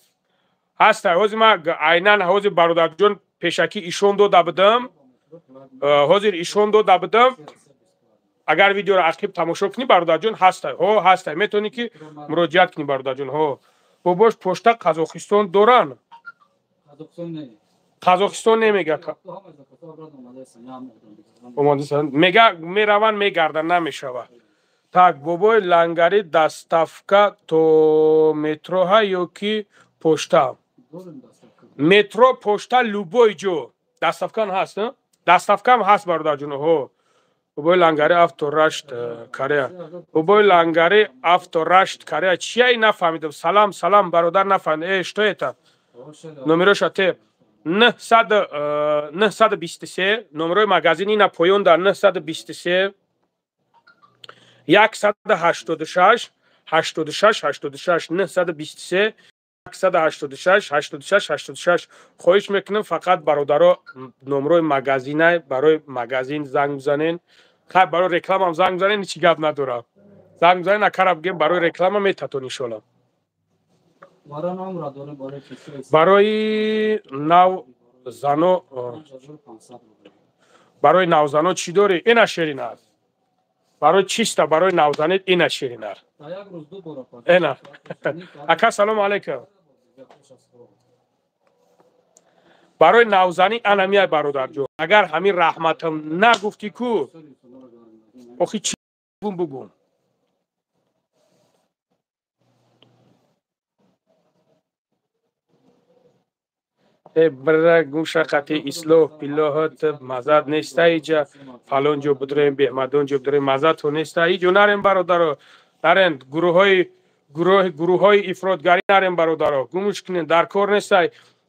ҳастай. Ҳозир ман айнан ҳозир бародарҷон пешакӣ ишон дода будам, ҳозир ишон дода будам. Агар видеоро ақиб тамошо кунӣ бародарҷон, ҳастай. Ҳо, ҳастай, метавонӣ ки муроҷиат кунӣ бародарҷон. Ҳо бобош, пошта Қазоқистон доран? Қазоқистон немега, мега мераванд, мегарданд, намешавад. Так, бобои лангари, доставка то метроҳа ё ки пошта? Метро, пошта, любой ҷо доставкам ҳаст, доставкам ҳаст бародарҷон. Ҳо бобои лангари, авторашт Корея. Бобои лангари, авторашт Корея чияи, нафаҳмидам. Салам, салам бародар, нафаҳмидам. Э, что это? Номероша те 923, номерои магазин ина поён дар 923 186 86 86, 923 186 86 86. Хоҳиш мекунам, фақат бародаро, номрои магазинай, барои магазин занг бизанен. Хай, барои рекламам занг бизанен, ҳечи гап надорам. Занг бизанен, акара бигем, барои реклама метатон иншолла. Барои нав зано, барои навзано чӣ дорӣ? Ина ширинар, барои чиста, барои навзанед ина ширинар. Ина ака, салому алайкум. Барои навзанӣ ана миай бародарҷон. Агар ҳамин раҳматам нагуфтӣ ку, охи чӣ бугум? Э бира гӯша қати ислоҳ биллоҳат мазад неста. Иҷа фалон ҷо бидроем, беҳмадон ҷо бидроем, мазадто неста. Иҷо нарем бародаро, нарен гурӯҳҳои ифротгарӣ, нарем бародаро, гумш кунен, дар кор нестай.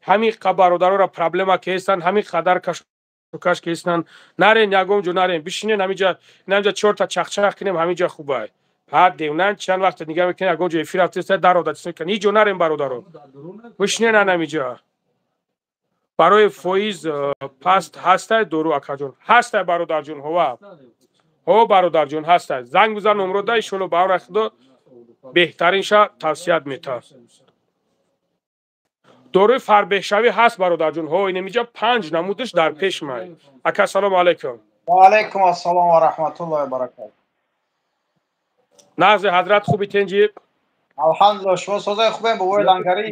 Ҳамин бародароро проблема ки ҳестанд, ҳамин қадар кашокаш ки ҳестанд, нарен ягон ҷо, нарен, бишинен ҳамиҷа, ҳамиҷа чорта чахчах кунем, ҳамиҷа хубай. Ҳа девнан чанд вақт нигаҳ мекунем, ягон ҷо эфир рафтеста, дар одат ҳиҷо нарем бародаро, бишинен ҳамиҷа. Барои фоиз паст ҳастай дору акаҷон? Ҳастай бародарҷон, ҳова, ҳо бародарҷон, ҳастай. Занг бизан номро да, иншолло ба амри Худо беҳтаринша тавсият метавад. Доруи фарбеҳшавӣ ҳаст, бародарҷон. Ҳо, инамиҷа 5 намудаш дар пеш май. Ака, салому алайкум. Ва алайкум ассалом ва раҳматуллоҳи ва баракатуҳ. Нағзи, ҳазрат, хуби, тенҷи? Алҳамдулиллоҳ, шумо созаи хубем, бобои Лангарӣ?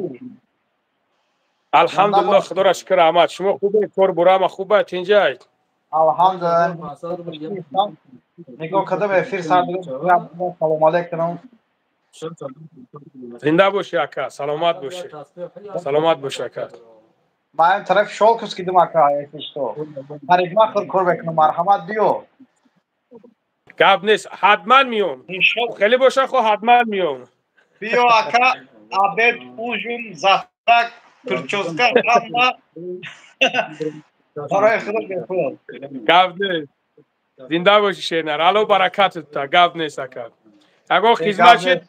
Алҳамдулиллоҳ, худоро шукр, раҳмат. Шумо хубе, кор бурама хуба, тенҷай? Алҳамдулиллоҳ. Нигоҳ кардам, эфир сар додам. Салом алайкум. Зинда бошӣ, ака, саломат бошӣ, саломат бошӣ, ака. Ман тарафи Шолковский дум, ака, если что. Парикмахер кор мекунам, марҳамат, биё. Гап нест, ҳатман миём. Хеле боша, хо, ҳатман миём. Биё, ака, обед, ужин, завтрак, прическа, ҳама барои худо бепул. Гап нест, зинда бошӣ, шернар, Алло баракатта. Гап нест, ака, ягон хизмат шид,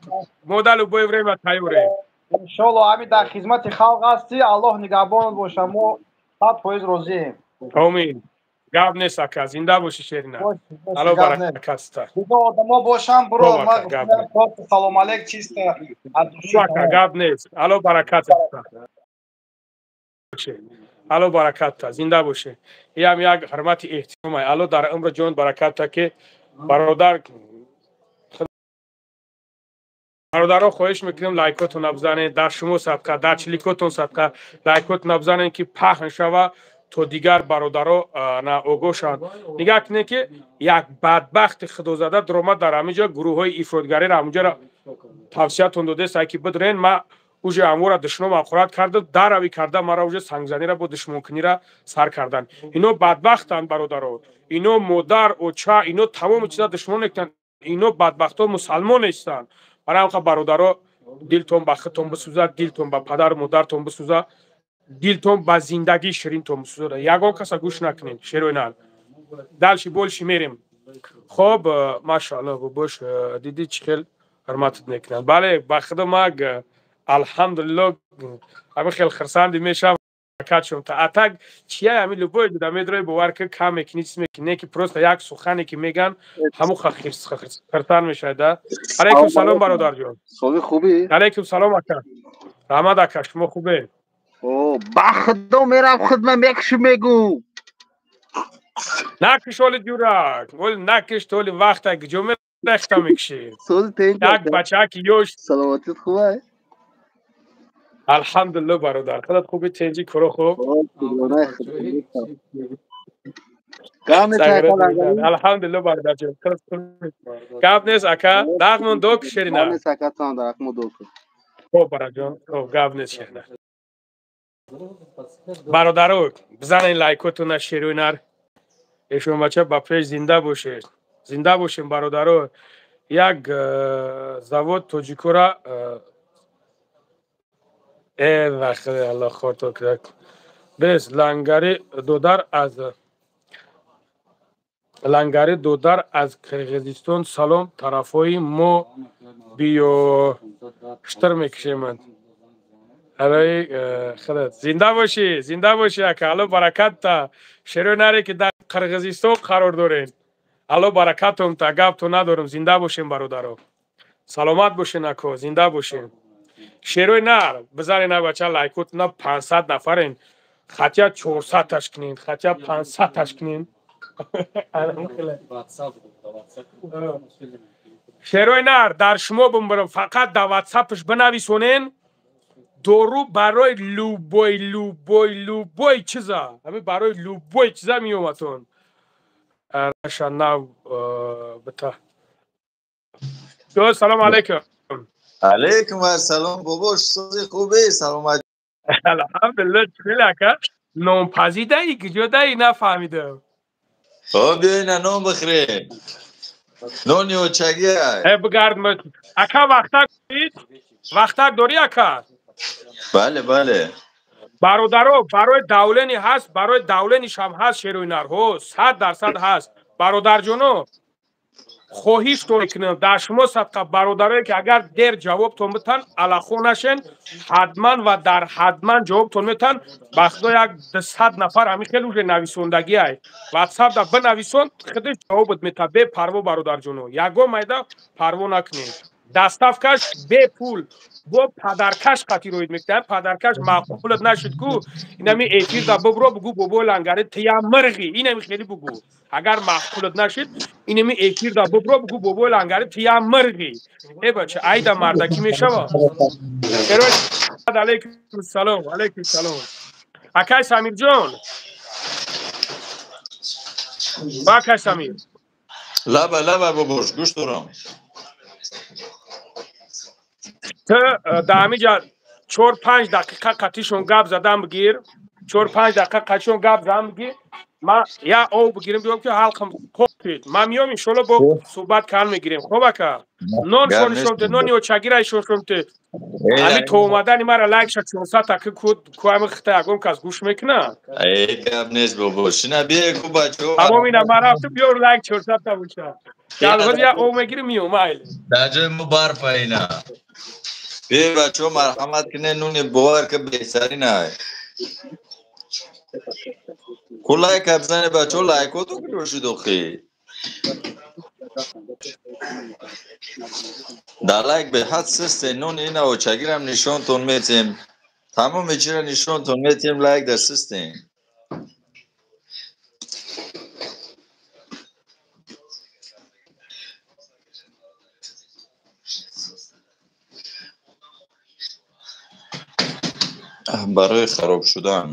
мо дар любое время тайёрем. Иншолло, ҳамин дар хизмати халқ ҳастӣ, Аллоҳ нигаҳбонат боша, мо 100% розием. Омин. Гап нест, ака, зинда бошӣ, шерина, Алло баракатта. Биё, одамо бошам, буро, салом алейк, чисто. Ака, гап нест, Алло баракатта, Алло баракатта, зинда бошӣ. Иам як ҳурмати эҳтиромай. Алло дар умру ҷон баракатта, ки бародар. Бародаро, хоҳиш мекунем, лайкотон набзанед, дар шумо садқа, дар чиликотон садқа, лайкот набзанед, ки паҳн шава, то дигар бародаро на огоҳ шаванд. Нигаҳ кунед, ки як бадбахти худозада дуромад дар ҳамин ҷо, гурӯҳҳои ифротгариро ҳамунҷоро тавсиятон додест, ки бидурен. Ма уже амвора душном ҳақорат карда, даравӣ карда, мара уже сангзанира бо душмонкунира сар кардан. Ино бадбахтанд, бародаро, ино модар, оча, ино тамоми чиза душмон мекунанд. Ино бадбахтҳо мусалмон нестанд. Барои ҳамқа, бародаро, дилтон ба худтон бисӯзад, дилтон ба падару модартон бисӯзад, дилтон ба зиндагии ширинтон бисӯзад. Ягон каса гӯш накунед. Шерои нар, дальше больше мерем. Хоб, машаалло, бобош, дидӣ, чӣ хел ҳурматат мекунанд? Бале, ба худо, маг алҳамдулилло, ҳамин хел хирсанди мешавам. А так чия, ҳамин любой ҷуда медрои, бовар ки, кам мекунӣ, чиз мекунӣ, не ки просто як сухане ки меган, ҳамун хирсан мешавад, да. Алайкум салом, бародарҷон. Сози, хубӣ? Алайкум салом, ака, раҳмат, ака, шумо хубе? Ба худо, мерам, худма мекшу, мегу. Накиш оли, ҷурак, оли накиш, толи вақта куҷо мерехта мекшӣ? Як бачаки ёш. Саломатит хубай? Алҳамдулилло, бародар, худат хуби, тенҷи, коро хуб? Алҳамдулилло, бародарҷон, гап нест, ака, дағмон док, шерина. Хоб, бародарҷон, хоб, гап нест, шерина. Бародаро, бизанен лайкотона, шеруи нар, эшон бача ба пеш. Зинда бошед, зинда бошем, бародаро. Як завод тоҷикора вақт Алло хото бес. Лангари додар, аз Лангари додар, аз Қирғизистон салом. Тарафҳои мо биё, штр мекушеманд. Арои худат зинда бошӣ, зинда бошӣ, ака, Алло баракатта. Шерои наре, ки дар Қирғизистон қарор дорем, Алло баракатум та. Гапту надорам, зинда бошем, бародаро, саломат бошен, ако, зинда бошем. Шерои нар, бизанен, бача, лайкот на, 500 нафарен, хотя 400-таш кунен, хотя 500-таш кунен. Шерои нар, дар шумо бимбарам, фақат дар ватсапш бинависонен: дору барои любой, любой, любой чиза, ҳамин барои любой чиза меомадон. Раша нав бита. Салому алайкум. Алейкум ассалом, бобош, сози, хубе, саломат? Алҳамдулилло. Хеле, ака, нонпазидаи, куҷодаи, нафаҳмидам. О, биёина, нон бихӯрем, нони очагӣ. Э, бигард, ака, вақтак, вақтак дорӣ, ака? Бале, бале. Бародаро, барои давление ҳаст, барои давлениешам ҳаст, шерои нарҳо 100% ҳаст. Бародарҷоно, хоҳиш мекунам, дар шумо садқа, бародарое, ки агар дер ҷавобтон битан, алахо нашен, ҳатман ва дар ҳатман ҷавобтон метан. Ба худо, як 200 нафар ҳамин хел уже нависондагиай. Ватсапда бинависон, худаш ҷавобат мета, бепарво. Бародарҷоно, ягон майда парво накунед, доставкаш бепул. Бо падаркаш қати роид мекунад, падаркаш маъқулат нашуд ку, инами эфир да бибро бугу бобои лангари тия мирғи, инами хеле бугу. Агар маъқулат нашуд, инами эфир да бибро бугу бобои лангари тия мирғи. Э бача, айда мардакӣ мешава. Алейкум салом, алейкум салом. Акай Самирҷон. Ба акай Самир. Лаба, лаба бобош, гӯш дорам. Ту дар ҳамиҷа 4-5 дақиқа қатишон гап задан бигир, 4-5 дақиқа қатишон гап задан бигир. Ман я об бигирам биём ки ҳалқам қопид. Ман миём иншолло бо суҳбат кан мегирем. Хоб ака? Нон шон шомте, нони очагира шон шомте. Ҳами то омадани мара лайк ша 400 та ку ку ҳами хита ягон кас гӯш мекуна? Э, гап нест бобош. Шина бие ку бачаҳо. Тамом ина ман рафтам биёр лайк 400 та боша. Ҳозир я об мегирим миём майли. Дар ҷои мо барфа ина. Бе бачаҳо марҳамат кунед, нуни бовар ки беҳтарин ай. Ку лайк бизане бачаҳо, лайкотон куҷо шуд охи? Дар лайк беҳад систе, нун ина очагирам нишонтон метем. Тамоми чиро нишонтон метем, лайк дар систем. Барои хароб шудан.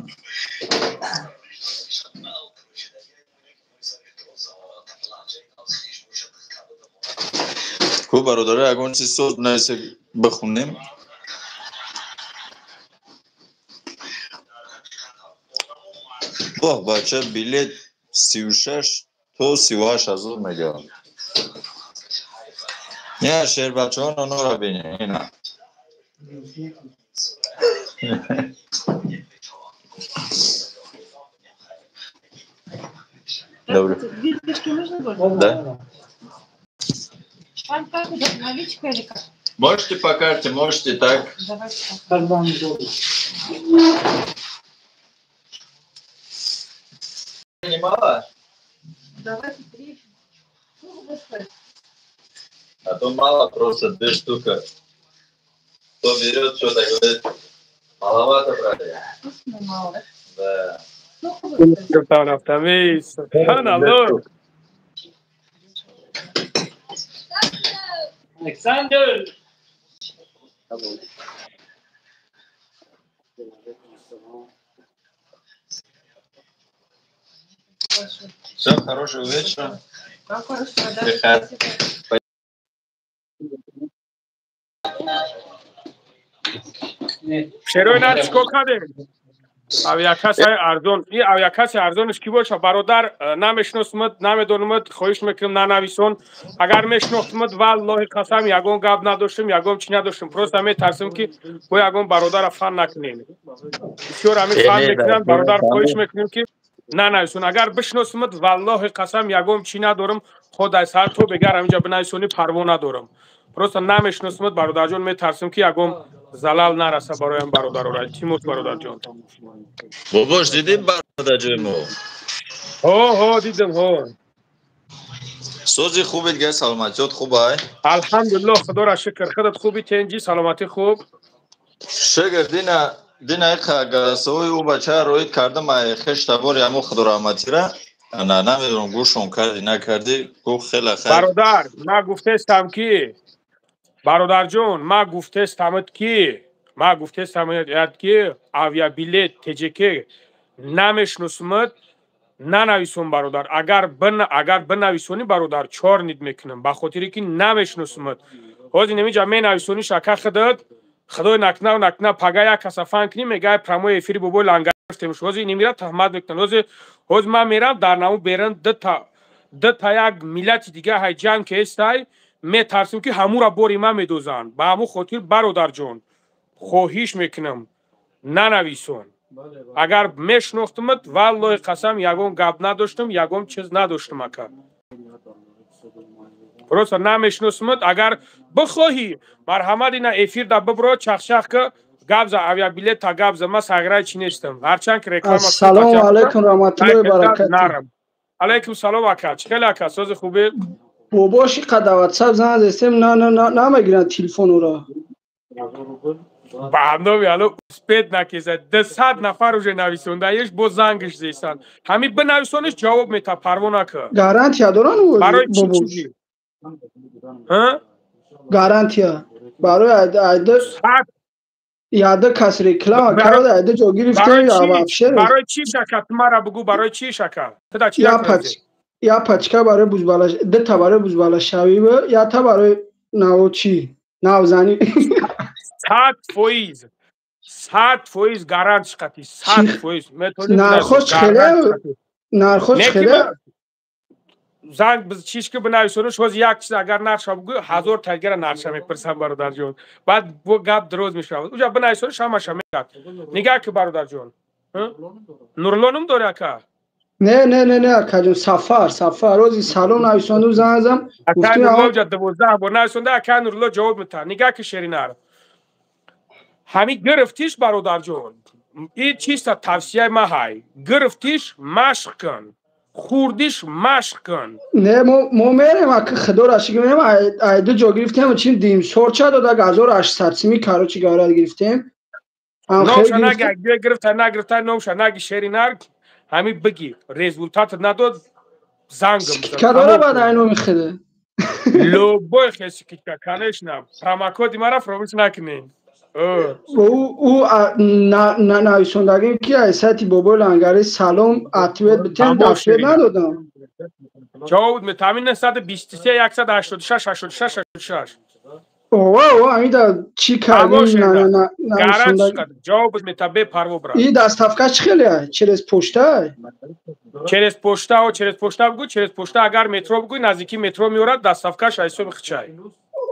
Ку бародаро ягон чиз соз бинависе бихонем. Воҳ бача, билет 36 то 38 ҳазор мегӯяд. Не, шербачаҳо нонора бинед, ина. Добрый. Вилочки нужно было? Да. Вам как идет, наличка или как? Можете по карте, можете так. Давайте. Как вам удобно. Не мало? Давайте 3. А то мало, просто 2 штуки. Кто берет, что-то говорит. Маловато брали. Вкусно мало. Да. Субҳаналлоҳ. Александр! Все, хорошего вечера. Хорошего, да. Шерои нар чикор кардем? Авиакассаи арзон. Ин авиакассаи арзонаш ки боша? Бародар, намешиносмад, намедонамад, хоҳиш мекунам нанависон. Агар мешинохтмад, валлоҳи қасам, ягон гап надоштем, ягон чӣ надоштем. Просто метарсем ки бо ягон бародара фан накунем. Бисёр ҳамин фан мекунанд, бародар, хоҳиш мекунем ки нанависон. Агар бишиносмад, валлоҳи қасам, ягон чӣ надорам, худ аз сар то бегар ҳаминҷа бинависонӣ парво надорам. Просто намешиносмад, бародарҷон, метарсем ки ягон залал нараса бароям бародарора. Илтимос, бародарҷон. Бобош, дидим бародарҷои мо? Ҳо, ҳо, дидам, ҳо. Сози хубед гар, саломатиёт хуб ай? Алҳамдулиллоҳ, худоро шукр. Худат хуби, тенҷи, саломатӣ хуб? Шукр, дина иқа голосовой ӯ бача роид кардам, ай хеш табори ҳамо худораҳматира. На, намедонам гӯшон кардӣ, накардӣ, гуфт хеле хайр. Бародар, ман гуфтестам ки бародарҷон, ман гуфтестамад ки авиабилет ТЖК намешиносмад, нанависон бародар. Агар бинависонӣ бародар, чор нид мекунам, ба хотире ки намешиносмад. Ҳозир намиҷа менависонӣ шака худат, худой накна накна пага як каса фан кунӣ, мегӯяй прямой эфири бобои лангар гирифтемш. Ҳозир инамира таҳмат мекунанд. Ҳозир ман мерам дар наму беран дута як миллати дига ҳай ҷанг ки ҳестай, метарсим ки ҳамура бори ман медозанд. Ба ҳамун хотир бародарҷон, хоҳиш мекунам нанависон. Агар мешинохтумад, валлоҳи қасам, ягон гап надоштам, ягон чиз надоштам ака. Просто намешиносумад. Агар бихоҳӣ, марҳамат, ина эфир да бибро, чахчах ка гап за авиабилет та гап за, ман сағираи чӣ нестам. Ҳарчанд ки реклама Ассалому алайкум раҳматуллоҳи баракатуҳ. Нарам. Алайкум салом ака. Чӣ хеле ака, сози хубе? Бобоши қадаватсаб занг застем, на намегиранд телефонро. Ба номи Алло успеть накеса. 200 нафар уже нависондаеш, бо зангш зестан. Ҳами бинависониш ҷавоб мета, парво нака. Гарантия доран ӯ? Барои чӣ чизи? Ҳа? Гарантия. Барои айда яда кас реклама карда, айда ҷо гирифтем я вообще. Барои чӣ шака? Ту мара бугу, барои чӣ шака? Ту да чӣ? Я пачка барои бузбала, дта барои бузбалашавӣ, я та барои навчи, навзанӣ. 100%. 100% гарант шқати, 100%. Метавонӣ нархош хеле, нархош хеле. Занг чиш ки бинависониш, ҳоз як чиз агар нархша бугӯ, 1000 тагира нархша мепурсам, бародарҷон. Баъд бо гап дроз мешавад. Уҷа бинависониш ҳамаша мегӯяд. Нигаҳ ки, бародарҷон. Нурло ном дори, ака? Не, не, не, не, акаҷон, Сафар, Сафар. Рози салом нависонду, занг зам. Ака Нурло уҷа 12 бор нависонда, ака Нурло ҷавоб метаҳад. Нигаҳ ки, шеринар. Ҳами гирифтиш, бародарҷон. Ин чиста тавсияи ма ҳай. Гирифтиш машқ кун. Хурдиш машқ кун. Не, мо мерем, ака, худоро шукр, мерем, айду ҷо гирифтем, чин димсорча дод, 1800 сими, короче говоря, гирифтем. Номша наги, агар гирифта нагирифта, номша наги, шеринар, ҳами биги, результат надод, зангам. Скидка дора баъд ай номи худ? Любой хел скидка, конечно. Промокоди мара фаромӯш накунед. Ӯ нависондагим ки ай сайти бобои лангари салом ответ битем, ответ надодам. Ҷавоб метаҳам, 923 186 86 86. Ова, ова, ҳамида чӣ кардем? Ҷавоб мета, бепарво, брат. И доставка чӣ хеле? Через почта? Через почта, через почта бугӯ, через почта агар метро бугӯ, наздики метро меорад, доставкаш ҳисоби хичай.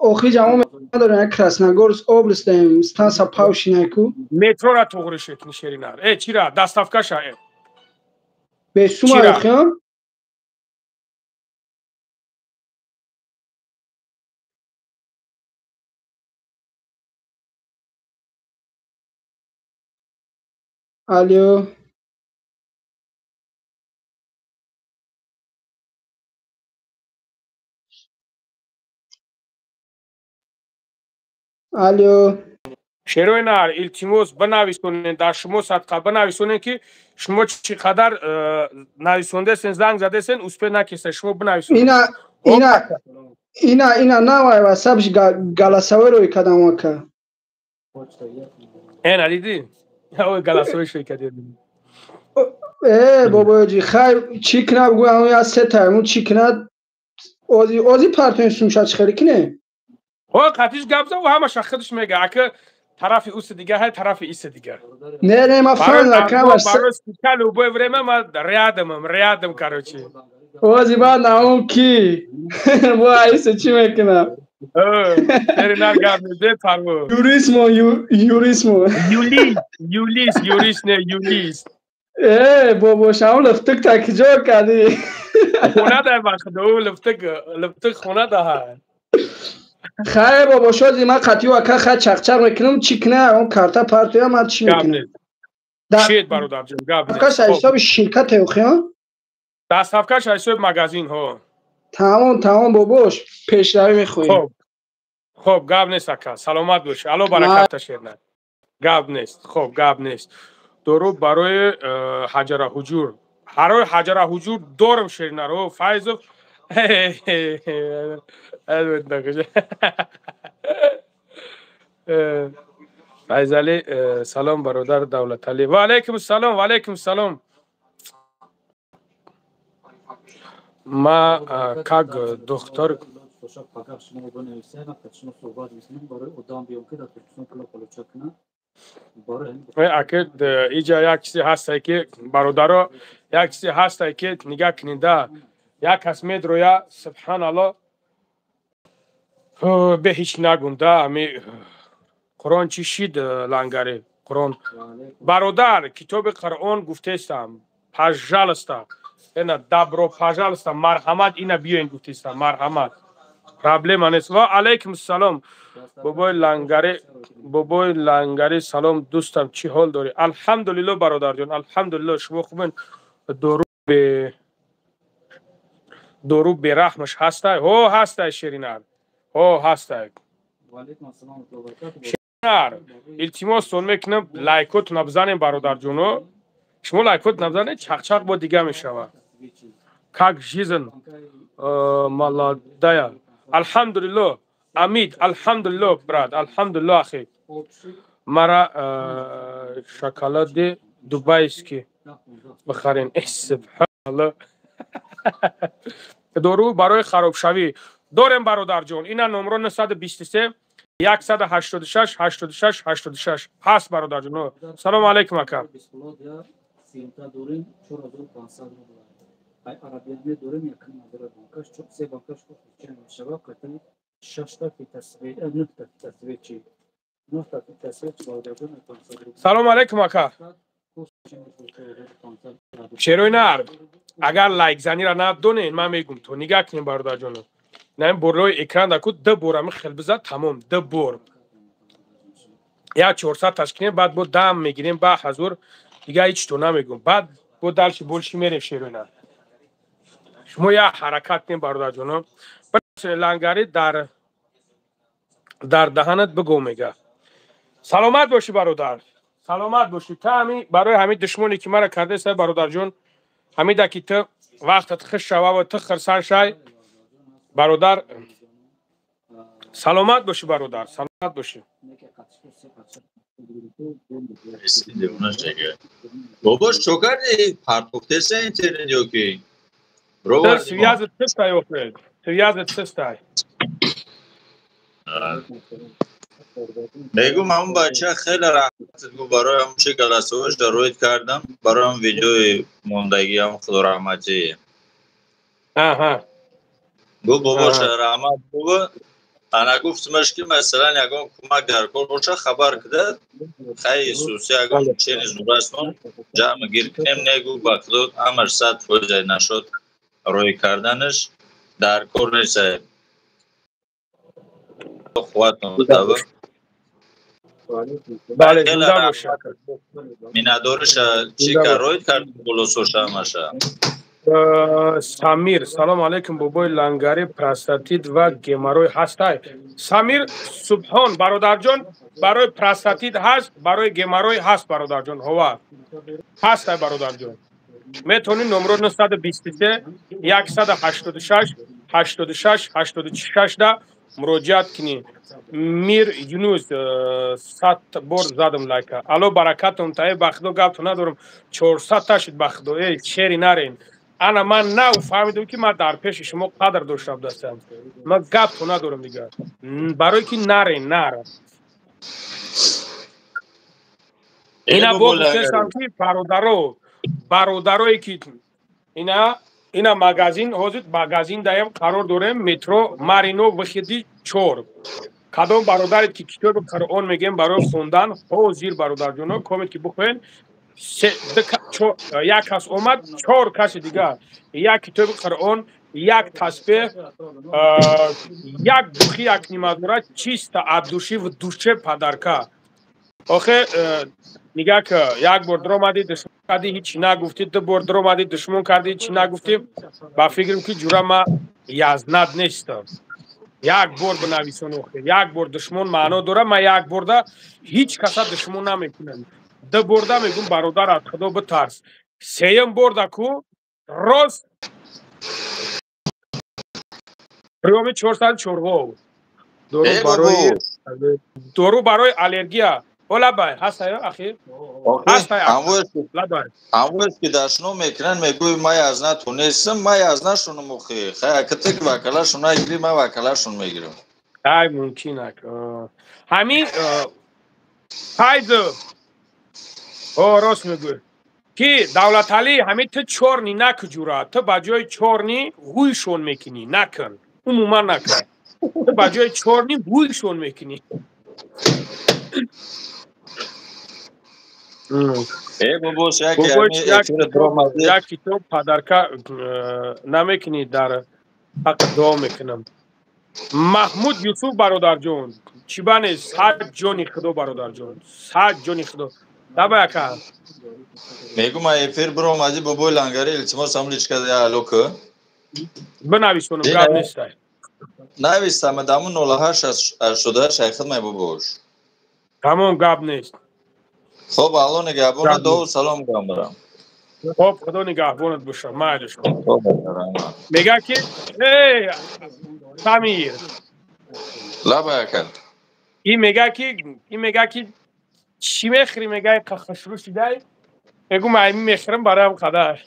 Охи ҷамо надорем, Красногорск область даем, станция Павшинаку. Метрора туғри шекни, шеринар. Э, чира, доставкаша э. Бесума охиам? Алло. Алло. Шерои нар, илтимос, бинависонед, дар шумо садқа бинависонед, ки шумо чӣ қадар нависондесен, занг задесен, успеть накеса, шумо бинависонед. Ина, ина, ина, ина навай васабш голосовой рӯй кадам, ака. Эна дидӣ? Ой, голосовой шӯй кадем. Э, бобоҷи, хай, чӣ кунад, бугӯ, ҳамон я се таймун чӣ кунад? Ози, ози партоин сумша чӣ хеле кине? О, қатиш гап зад, ҳамаша худаш мега. Ака тарафи уси дига ҳай, тарафи иси дига. Не, не, ма фаҳмидам, камаш. Барои скидка любое время ма рядомам, рядом, короче. Ози баъд наум ки? Бо айса чӣ мекунам? Шеринар, гап нест, бепарво. Юристмо, юристмо. Юлист, юлист, юрист не, юлист. Э, бобошам, лифтик та киҷо кардӣ? Хона дай, ба худо, лифтик, лифтик хона даҳа. Хайр, бобошози, ман қатъи ака хай чақчақ мекунам, чӣ куна, он карта партоя, ман чӣ мекунам? Шед, бародарҷон, гап нест. Доставкаш ҳисоби ширкате охиён? Доставкаш ҳисоби магазин, ҳо. Тамом, тамом, бобош, пешравӣ мехоҳем. Хоб, хоб, гап нест, ака, саломат бош. Алло бараката, шерна. Гап нест, хоб, гап нест. Дору барои ҳаҷара ҳуҷур. Барои ҳаҷара ҳуҷур дорам, шеринар, о, Файзов. Файзали, салом, бародар Давлатали. Ва алайкум салом, ва алайкум салом. Ма как доктор ака, иҷа як чизе ҳастае ки, бародаро, як чизе ҳастае ки нигаҳ кунида, як кас медроя, субҳаналло, бе ҳеҷ нагунда, ами Қуръон чӣ шид, лангари Қуръон, бародар, китоби Қуръон гуфтестам, пожалуйста, ина добро, пожалуйста, марҳамат, ина биёен гуфтестам, марҳамат, проблема нест. Ва алайкум салом, бобои лангари, бобои лангари, салом, дӯстам, чӣ ҳол дорӣ? Алҳамдулилло, бародарҷон, алҳамдулилло, шумо хубен? Дору бе дору бераҳмаш ҳастай? Ҳо, ҳастай, ширинар, ҳо, ҳастай. Нар илтимостон мекунам, лайкотона бизанем, бародарҷоно. Шумо лайкотона бизанед, чақчақ бо дига мешавад. Как жизнь, молодая? Алҳамдулилло, Амид, алҳамдулилло, брат, алҳамдулилло, ахи. Мара шоколади дубайский бихарен. Э, субҳаналло. Дору барои харобшавӣ дорем, бародарҷон. Ина номро 923 186 86 86 ҳаст, бародарҷон. Салому алайкум, ака. Симта дорем 4500 рубл. Ай арабияме дорем 1500 банкаш, се банкаш чен мешава, қайтани шашта фитасве, нуҳта фитасвечи. Нуҳта фитасвечи, бародарҷон, 500 рубл. Салому алайкум, ака. Шерои нар, агар лайкзанира надонен, ман мегум, то нигаҳ кунем, бародарҷоно. На ин болои экран даку ду бор ами хел бизад, тамом, ду бор. Як 400 ташкинем, баъд бо дам мегирем ба ҳазур, дига ҳеч то намегум. Баъд бо дальше больше мерем, шерои нар. Шумо як ҳаракат кунем, бародарҷоно. Лангари дар даҳанат бигӯ мега. Саломат бошӣ, бародар. Саломат бошӣ. Та ҳами барои ҳамин душмоне ки мара кардеса, бародарҷон, ҳамида ки ту вақтат хуш шава ва ту хирсан шай, бародар. Саломат бошӣ, бародар, саломат бошӣ. Бобош, чо кардӣ? Партофтеса интернет ё ки? Связат чистай, охе. Связат чистай. Мегум, ҳамун бача хеле раҳмат гу барои ҳамун чи галасоваш дароид кардам, барои ҳамун видеои мондагӣ, ҳамун худо раҳматӣ. Аҳа. Гу бобоша раҳмат бу. Ана гуфтмаш ки масалан ягон кӯмак дар кор боша, хабар кида, хай Исуси ягон чени зурастон ҷамъ гир кунем. Негу, ба худо ҳамаш 100% нашуд рӯй карданаш дар кор нест. Қувватон бутава. Бале, зинда боша. Миннатдориша чӣ кароид кард болосоша ҳамаша. Самир, салом алейкум, бобои Лангари, простатит ва геморрой ҳастай? Самир Субҳон, бародарҷон, барои простатит ҳаст, барои геморрой ҳаст, бародарҷон, ҳова. Ҳастай, бародарҷон. Метавонӣ номро 923 186 86 86 да муроҷиат кунӣ. Мир Юнус, 100 бор задам лайка. Алло, баракатон таи, ба худо гапто надорам. 400 та шуд, ба худо, эй шери нарен. Ана ман нав фаҳмидам ки ман дар пеши шумо қадр дошта будастам. Ман гапто надорам дигар. Барои ки нарен, нар. Ина бо гуфтестам ки бародаро, бародарое ки ина магазин, ҳозир магазин даем қарор дорем, метро Марино, выходи 4. Кадом бародаре ки китоби Қуръон мегем барои хондан, ҳозир, бародарҷоно, комет ки бихоҳен, як кас омад, чор каси дигар як китоби Қуръон, як тасбеҳ, як духи, як нимадора, чисто от души в душе подарка. Охе, нигаҳ ка, як бор даромадӣ, душмон кардӣ, ҳеҷ нагуфтӣ, ду бор даромадӣ, душмон кардӣ, ҳеҷ нагуфтӣ. Ба фикрам ки ҷура ма язнат нестам. Як бор бинависон, охе, як бор душмон маъно дора, ма як борда ҳеҷ каса душмон намекунам. Ду борда мегум, бародар, аз худо битарс. Сеюм борда ку рост приёми 404. Дору барои аллергия. Лабай, ҳастай, ахи? Ҳастай, лабай. Ҳамвоз ки дашно мекунанд, мегӯй ман аз на ту нестам, ман аз нашунам охи. Хай аката ки вакалашон нагирӣ, ман вакалашон мегирам. Ай, мумкин ак. Ҳамин файз о рост мегӯй. Ки Давлаталӣ, ҳамин ту чорни накуҷура, ту ба ҷои чорни ҳуйшон мекунӣ, накун. Умуман накун. Ту ба ҷои чорни ҳуйшон мекунӣ. Э бобош, як китоб падарка намекунӣ, дар ҳаққ дуо мекунам. Маҳмуд Юсуф, бародарҷон, чӣ бане, сад ҷони худо, бародарҷон, сад ҷони худо. Давай, ака. Мегум, эфир биромадӣ, бобои Лангари, илтимос, ҳам личка алло ку. Бинависонам, гап нестай. Нависам, даму 08 88 шайхид май бобош. Тамом, гап нест. Хоб, Алло нигаҳбонат, дуо салом гамбарам. Хоб, Худо нигаҳбонат боша, майлиш. Мега ки эй Самир. Лаба ака. Ин мега ки чӣ мехӯрӣ, мега хушрӯ шидай. Мегӯ ман ин мехӯрам бароям қадар.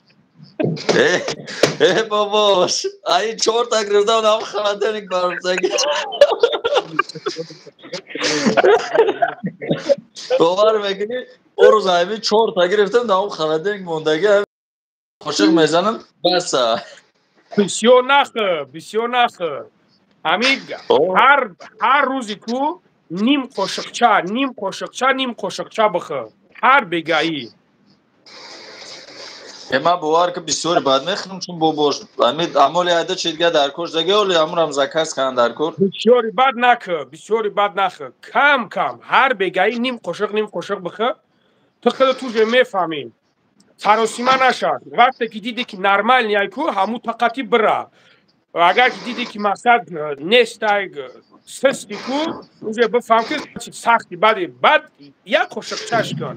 Э бобош, ай чорта гирифтам нам холодильник бармзаги. Бовар мекунӣ, о рӯз ҳами чорта гирифтам нам холодильник мондаги, қошиқ мезанам, баса. Бисёр нахӯр, бисёр нахӯр. Ҳами ҳар рӯзи ту ним қошиқча, ним қошиқча, ним қошиқча бихӯр. Ҳар бегаӣ. Ман бовар ки бисёри бад мехӯрам, чун бобош ҳами амоли айда чи дига дар кор заги, оли амурам заказ кардам дар кор. Бисёри бад накӯ, бисёри бад нахӯр. Кам кам, ҳар бегаӣ ним қошиқ, ним қошиқ бихӯр. Ту худат уже мефаҳмӣ. Саросима нашав. Вақте ки дидӣ ки нормални ай ку, ҳамун тақати бира. Агар ки дидӣ ки мақсад нестай, систи ку, уже бифаҳм ки сахти бади. Баъд як қошиқчаш кун.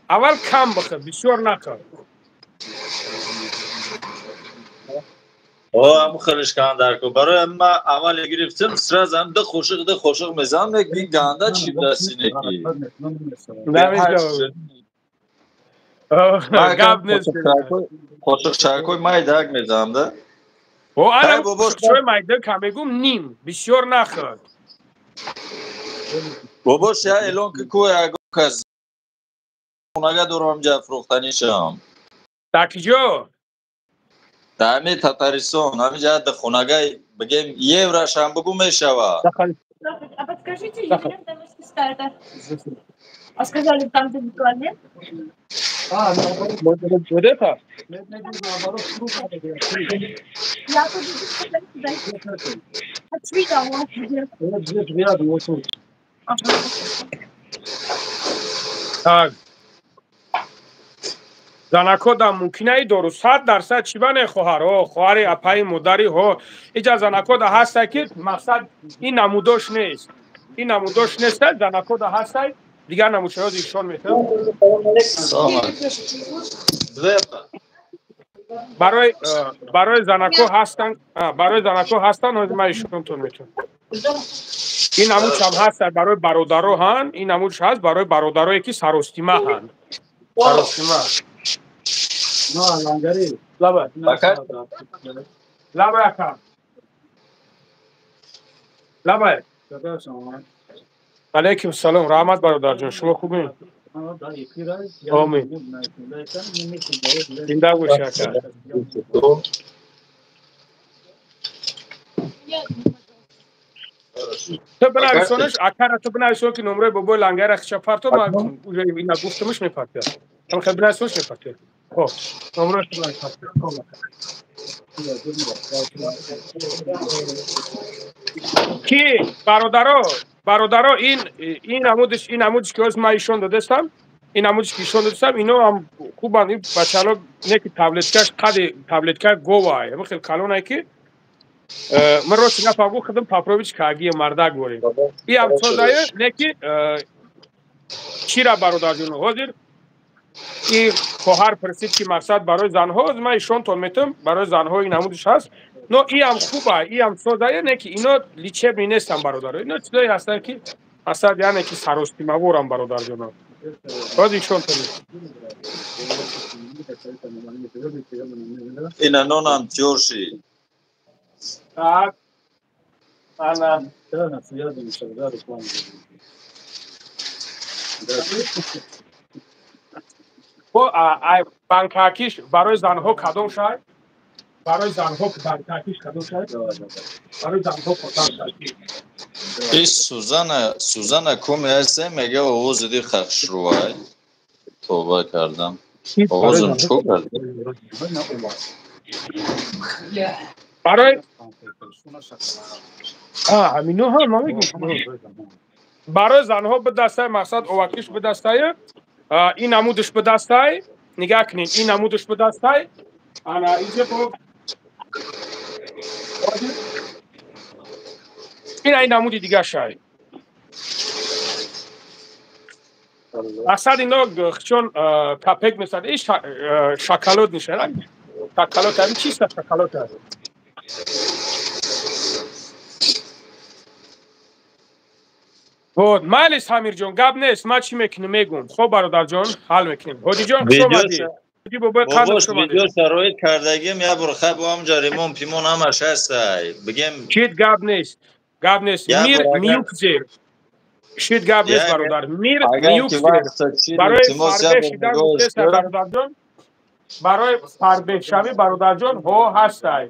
Аввал кам бихӯр, бисёр нахӯр. О, ҳамун хелиш кардам дар кор. Барои ман аввал гирифтам, сразу ҳам ду қошиқ, ду қошиқ мезанам, мегӯи ганда чӣ дастинеки. Гап нест. Қошиқ чакои майдак мезанам да. О, ана қошиқчаи майда кам мегӯм ним, бисёр нахӯр. Бобош, я эълон ки ку ягон кас хонага дорам ҷа фурӯхтанишам. Дар киҷо? Дар ҳами Татаристон, ҳами ҷа хонагай бигем еврашам бугу мешава. А подскажите, Елена старта. А сказали, там где туалет? А, наоборот. Вот это? Наоборот, Я тут иду. Так. Занако да мумкинаи дору 100% чӣ ба не хоҳар, о хоҳари апаи модари ҳо. Иҷа занако да ҳастай ки мақсад ин намудош нест. Ин намудош нест, занако да ҳастай, дигар намудшаҳо ишон метавонад. Барои занако ҳастан, барои занако ҳастан, ҳозир ман ишонтон метавонам. Ин намудшам ҳастай барои бародаро ҳан, ин намудш ҳаст барои бародарое ки саростима ҳан. Саростима. На, лангари. Лаба. Лаба ака. Лаба. Алейкум салом, раҳмат бародарҷон, шумо хубед? Омин. Зинда бошӣ ака. Ту бинависонаш, акара ту бинависон ки номраи бобои лангари хича парто, ман уже ина гуфтамаш мепартояд. Ам хел бинависонаш мепартояд. Хоб, номрааш бинависонаш. Ки бародаро, бародаро ин намудиш, ин намудиш ки ҳозир ман ишон додастам, ин намудиш ки ишон додастам, ино ҳам хубанд, ин бачало не ки таблеткаш қади таблетка говай, ҳамин хел калонай ки ман рости нафаҳмгу худам попробич кагия мардак борем. И ҳам созае не ки чира бародарҷон ҳозир и хоҳар пурсид ки мақсад барои занҳо, ман ишонтон метавам, барои занҳо ин намудиш ҳаст. Но и ҳам хуба, и ҳам созае, не ки ино лечебный нестан бародаро. Ино чизое ҳастанд ки мақсад яъне ки саростимаворам бародарҷоно. Ҳозир ишонтон метавам. Ина нонам тиёр шид. Так. Ана. Банкакиш барои занҳо кадом шай? Барои занҳо банкакиш кадом шай? Барои занҳо банкакиш. И Сузана, Сузана коми ҳасте, мега овози ди хахшрувай. Тоба кардам. Овозам чо кардам? Барои ҳамино ҳам ман мегӯм. Барои занҳо бидастай, мақсад овакиш бидастай, ин намудиш бидастай, нигаҳ кунед, ин намудиш бидастай. Ана инҷо бо ин ай намуди дигар шай. Мақсад ино чон капек месад, и шоколад мешавад. Шоколад ҳамин чист, шоколад аст. Вот, майли Самирҷон, гап нест, ман чӣ мекунем мегум. Хоб бародарҷон, ҳал мекунем. Ҳоҷиҷон, хуш омадӣ. Видео шароит кардагим, я бор хай бо ҳамҷа ремон пимон ҳамаш ҳастай. Бигем чит гап нест. Гап нест. Мир мюкзер. Шит гап нест бародар. Мир мюкзер. Барои фарбе шидан гуфтест бародарҷон. Барои фарбешавӣ бародарҷон ҳо ҳастай.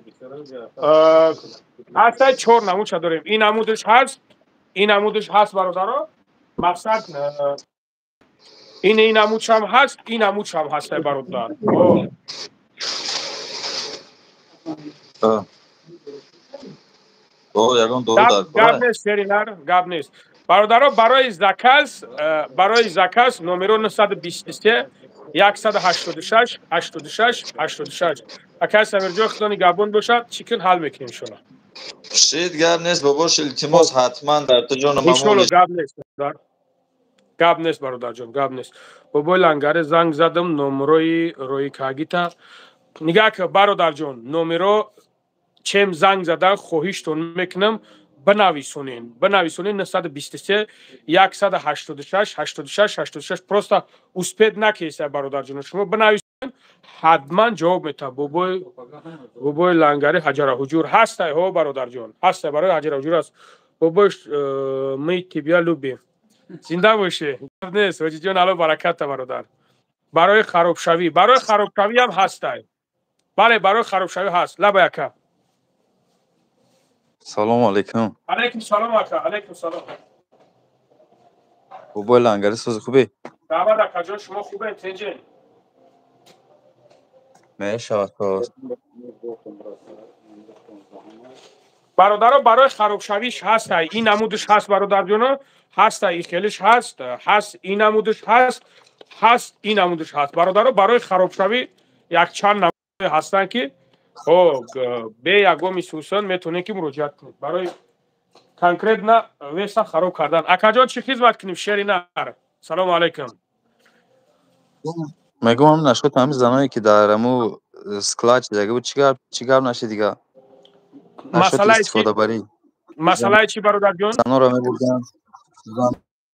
Ҳастай чор намудша дорем. Ин намудаш ҳаст, ин намудаш ҳаст бародаро. Мақсад ин намудшам ҳаст, ин намудшам ҳастай бародар. Гап нест шеринар, гап нест. Бародаро, барои заказ номеро 923 186 86 86. Акай Самирҷон, худо нигаҳбон бошад, чӣ кун ҳал мекунем иншоалло. Шид гап нест бобош, илтимос ҳатман дар ту ҷону мамол. Иншоалло гап нест. Гап нест бародарҷон, гап нест. Бобои Лангаре занг задам, номерои рои кагита. Нигаҳ ки бародарҷон, номеро чем занг задан хоҳиштон мекунам, бинависонен. Бинависонен 923 186 86 86. Просто успед накеса бародарҷон. Шумо бинависонен, ҳатман ҷавоб метавад. Бобои Лангари ҳаҷара ҳуҷур ҳастай, ҳо бародарҷон. Ҳастай, барои ҳаҷара ҳуҷур аст. Бобои мы тебя любим. Зинда бошӣ. Гап нест, ҳоҷиҷон, алло бараката бародар. Барои харобшавӣ, барои харобшавӣ ҳам ҳастай. Бале, барои харобшавӣ ҳаст. Лабай ака. Салому алайкум. Алайкум салом ака, алайкум салом. Бобои Лангари сози хубе? Раҳмат акаҷон, шумо хубед, тинҷен? Мешавад соз. Бародаро, барои харобшавиш ҳастай. Ин намудаш ҳаст бародарҷоно, ҳастай, ин хелиш ҳаст, ҳаст, ин намудаш ҳаст, ҳаст, ин намудаш ҳаст. Бародаро, барои харобшавӣ якчанд намуд ҳастанд ки бе ягоми сусан метавонед ки муроҷиат кунед. Барои конкретно веса хароб кардан. Акаҷон, чӣ хизмат кунем? Шери нар. Салому алайкум. Мегӯям нашуд ҳамин заное ки дар ҳаму склад чидаги буд, чӣ гап нашид дига? Масъалаи чӣ? Масъалаи чӣ бародарҷон?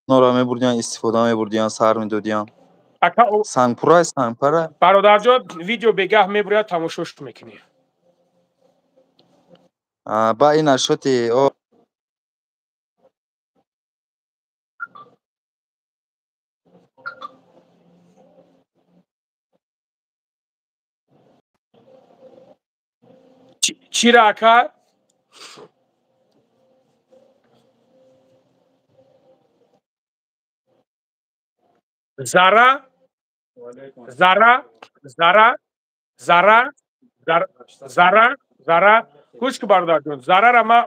Занора мебурдиян, истифода мебурдиян, сар медодиян. Сангпура, сангпара. Бародарҷон, видео бегаҳ мебуряд, тамошош мекунӣ. Ба ин нашоти чира ака? Зара, зара, зара, зара, зара, зара. Гӯш ки бародарҷон, зарара ма,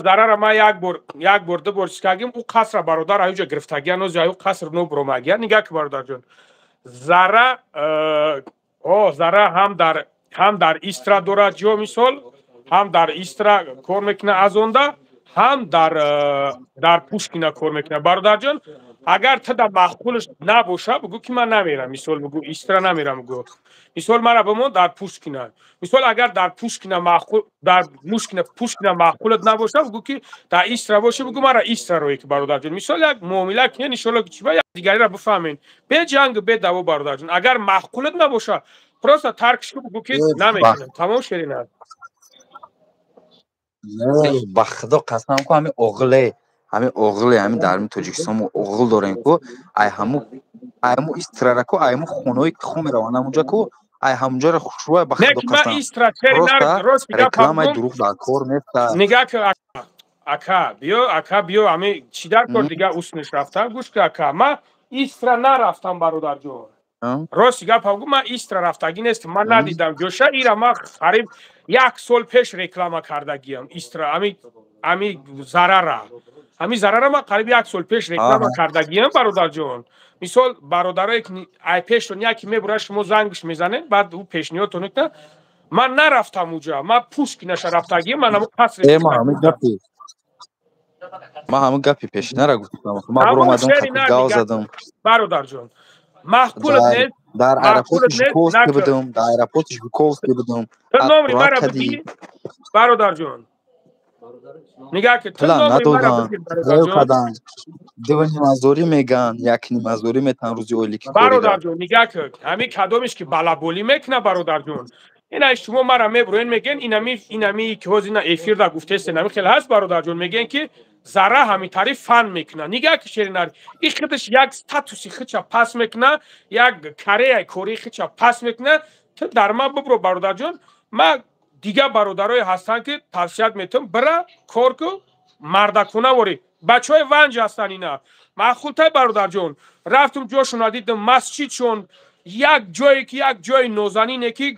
зарара ма як бор, ду бор чикагим, ӯ қасра бародар аюҷа гирифтагия, нози аю қаср нобуромагия. Нигаҳ ки бародарҷон, зара, зара ҳам дар Истра дорад ҷо мисол, ҳам дар Истра кор мекунад аз онда, ҳам дар Пушкина кор мекунад. Бародарҷон, агар ту дар маъқулаш набоша, бигӯ ки ман намерам, мисол бигӯ Истра намерам, бигӯ. Мисол мара бимон дар Пушкина. Мисол агар дар Пушкина маъқул, дар Мушкина, Пушкина маъқулат набоша, бигӯ ки дар Истра боша, бигӯ мара Истра рӯй ки бародарҷон. Мисол як муомила кунед, иншоалло ки чӣ ба як дигариро бифаҳмед. Бе ҷанг, бе даъво бародарҷон. Агар маъқулат набоша, просто таркш ку, бигӯ ки намекунам. Тамом шерина. Ба худо қасам ку, ҳамин оғле, ҳамин оғле, ҳамин дар ҳамин Тоҷикистон мо оғл дорем ку, ай ҳаму, ай ҳаму истрара ку, ай ҳаму хонаҳое ки хун мераванд ҳамунҷа ку, ай ҳамунҷаро хушрӯй ба худо қасам. Просто рекламаи дурӯғ дар кор нест. Нигаҳ ки ака, биё, ака, биё, ҳамин чӣ дар кор дига усниш рафтам, гӯш ки ака, ман Истра нарафтам бародарҷон. Рости гап гӯ, ман Истра рафтагӣ нестам, ман надидам ҷоша, ира ман қариб як сол пеш реклама кардагиям Истра, ами зарара. Ҳамин зарара ман қариб як сол пеш реклама кардагиям бародарҷон. Мисол бародарое ки ай пештон яке мебурад, шумо зангш мезанед, баъд ӯ пешниҳодтон мекунад. Ман нарафтам уҷа, ман Пушкинаша рафтагиям, ман ҳамон қасре. Ман ҳамун гапи пешинара гуфтам. Ман буромадам, гав задам. Бародарҷон, маъқулат нест. Дар аэропорти Жуковский будам, дар аэропорти Жуковский будам. Ту номри мара бигир, бародарҷон. Нигаҳ ки, ту номри мара бигир, бародарҷон. Дувнимазорӣ меган, якнимазорӣ метан рӯзи ойлики. Бародарҷон, нигаҳ ки, ҳамин кадомеш ки балаболӣ мекуна, бародарҷон. Ина шумо мара мебуроен, мегӯен инами инами ки ҳозир ина эфирда гуфтестен, ҳамин хел ҳаст, бародарҷон, мегӯен ки зара ҳамин тараф фан мекуна. Нигаҳ ки, шеринар, и худаш як статуси худша пас мекуна, як кареяи кории худша пас мекуна. Ту дар ман бибро, бародарҷон, ма дигар бародарое ҳастанд ки тавсият метавам, бира кор ку, мардакона ворӣ. Бачаҳои Ванҷ ҳастанд ина. Маъқултай, бародарҷон. Рафтум, ҷошона дидам, масҷидшон як ҷое ки як ҷои нозанине ки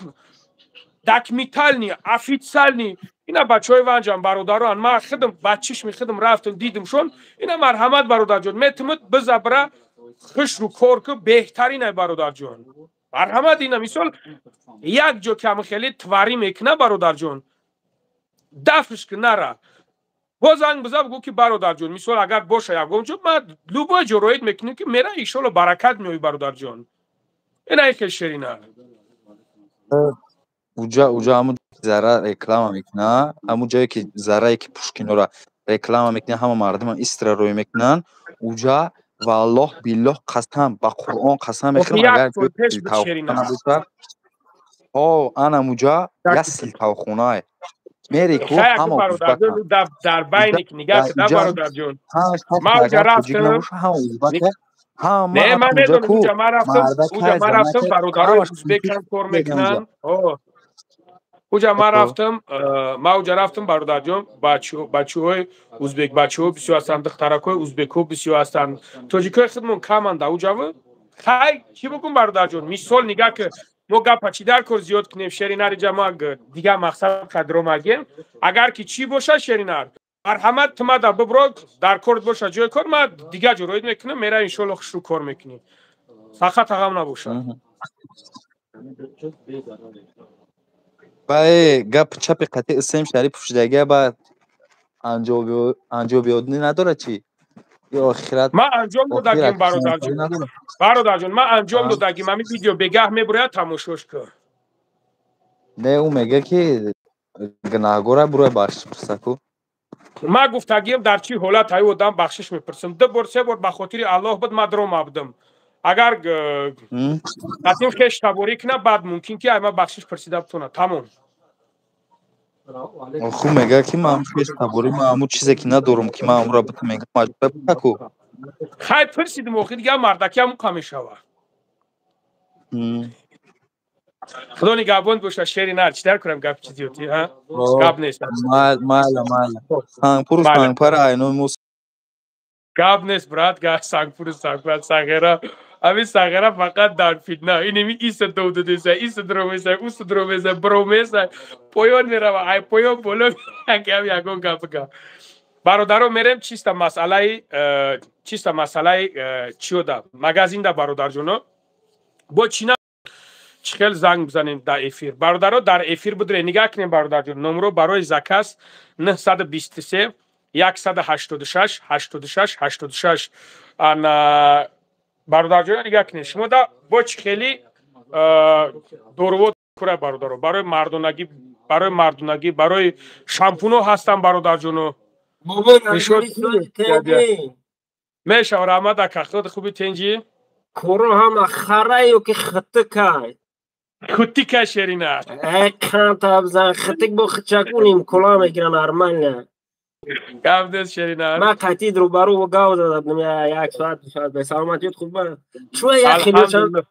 документальный, официальный. Ина бачаҳои Ванҷам, бародароан, ман худам ба чишми худам рафтам, дидимшон. Ина марҳамат, бародарҷон, метумуд биза, бира, хушрӯ кор ку, беҳтаринай, бародарҷон. Марҳамат, ина мисол як ҷо ки ҳамин хеле тварӣ мекуна, бародарҷон, дафш ки нара. Боз занг биза, бигӯ ки бародарҷон, мисол агар боша ягон ҷо, ма любой ҷо роид мекунем ки мера, иншолло, баракат меои, бародарҷон. Ина хел, шерина. Уҷа ҳамун зара реклама мекуна, ҳамун ҷое ки зарае ки Пушкинора реклама мекуна, ҳама мардума истра рӯй мекунанд уҷа. Валлоҳ, биллоҳ, қасам ба Қуръон қасам мехӯрам, агар набошад, ҳо, анам уҷа як силтавхонае мери ку, ҳама дар байни нигаҳ кида, бародарҷон, ман уҷа рафтам. Не, ман медонам, уҷа ман рафтам, уҷа ман рафтам, бародарои узбекам кор мекунанд. Уҷа ман рафтам, ман уҷа рафтам, бародарҷон, бачаҳои узбек, бачаҳо бисёр ҳастанд, духтаракҳои узбекҳо бисёр ҳастанд, тоҷикҳои худмон каманд уҷаву. Хай, чӣ бигӯм, бародарҷон, мисол нигаҳ ки, мо гапа чӣ дар кор зиёд кунем, шеринар, иҷа ма дигар мақсад қадро магем. Агар ки чӣ боша, шеринар, марҳамат, тумада бибро, дар корт боша ҷои кор, ма дигар ҷо роид мекунам, мера, иншолло, хушрӯ кор мекунӣ, сахат ағам набошад. Баe гап чапи қатъи Исем Шарипов шудагия, ба анҷобиёднӣ надорад чӣ? Ё охират. Ман анҷом додагим, бародарҷон, бародарҷон, ман анҷом додагим. Ҳамин видео бегаҳ мебурояд, тамошош кун. Не, ӯ мега ки гунаҳгора, буроя бахшиш пурсаку. Ман гуфтагием, дар чӣ ҳолат ҳаи одам бахшиш мепурсам? Ду бор, се бор ба хотири Аллоҳ буд, ман дрома будам. Агар қатъим хеш таборӣ кунад, баъд мумкин ки ай ман бахшиш пурсида битонад, тамом. Хуб, мега ки ман хеш таборӣ, ман ҳамун чизе ки надорум ки ман ҳамура битам, мега маҷбур ку. Хай, пурсидим, охир дигар мардаки ҳамун қа мешавад. Худо нигаҳбон боша, шери нар, чӣ дар кунам, гап чи зиёдӣ, ҳа, гап нест. Майла, майла, сангпуру сангпара айнои мо. Гап нест, брат, сангпуру сангпара, сағера, ҳамин сағера фақат дар фитна инеми иса довдудеса, иса дромеса, уса дромеса, бромеса, поён мерава, ай поён боло ам ягон гап гап. Бародаро, мерем чиста масъалаи, чиста масъалаи чиёда магазинда, бародарҷоно, бо чина чӣ хел занг бизанем дар эфир, бародаро, дар эфир будре, нигаҳ кунем, бародарҷон, номро барои заказ 923 186 86 86. Ана, бародарҷон, нигаҳ кунед, шумо да бо чӣ хели доруво кура, бародаро, барои мардонагӣ, барои мардонагӣ, барои шампуно ҳастанд, бародарҷоно. Мешава, раҳмат, ака, худ хуби, тенҷӣ? Коро ҳама хара ё ки хиттикай? Хиттика, шерина. Э, канта бзан, хиттик бо хичакуним кула мегиран, нормально. Гап нест, шерина. Ман қатид рӯбарӯ гав зада будам як соат, 2 соат. Ба саломатиёт, хуб чӯ, як хелёшам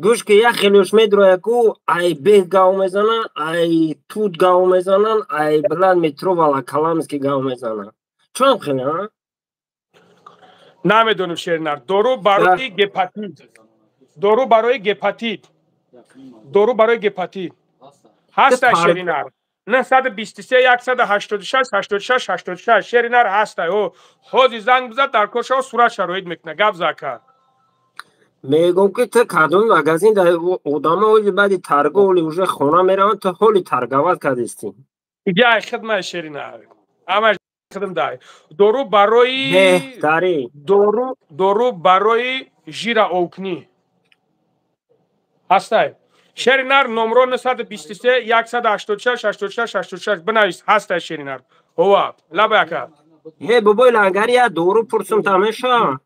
гӯш ки, як хелёш медроя ку, ай беҳ гав мезанан, ай тут гав мезанан, ай блад метро Волоколамский гав мезанан. Чӯам хеле, а? Намедонам, шеринар. Дору барои гепатит, дору барои гепатит, дору барои гепатит ҳаста, шеринар, 923 186 86 86, шеринар, ҳаста. О, ҳози занг бизад, дар кор шава, сурат шароит мекуна. Гап зака. Мегӯм ки ту кадом магазин дар одамо ҳоли баъди торговли уже хона мераванд, ту ҳоли торговать кардистӣ. Иҷа хидмат, шеринар, ҳамаш. хидм дай. Дору барои беҳтарин. Дору барои жира овкунӣ. Ҳастай. Шери нар номро 923 186 86 86 бинавис ҳастай шери нар. Ҳова, лаба ака. Е бобои лангари я дору пурсум та меша.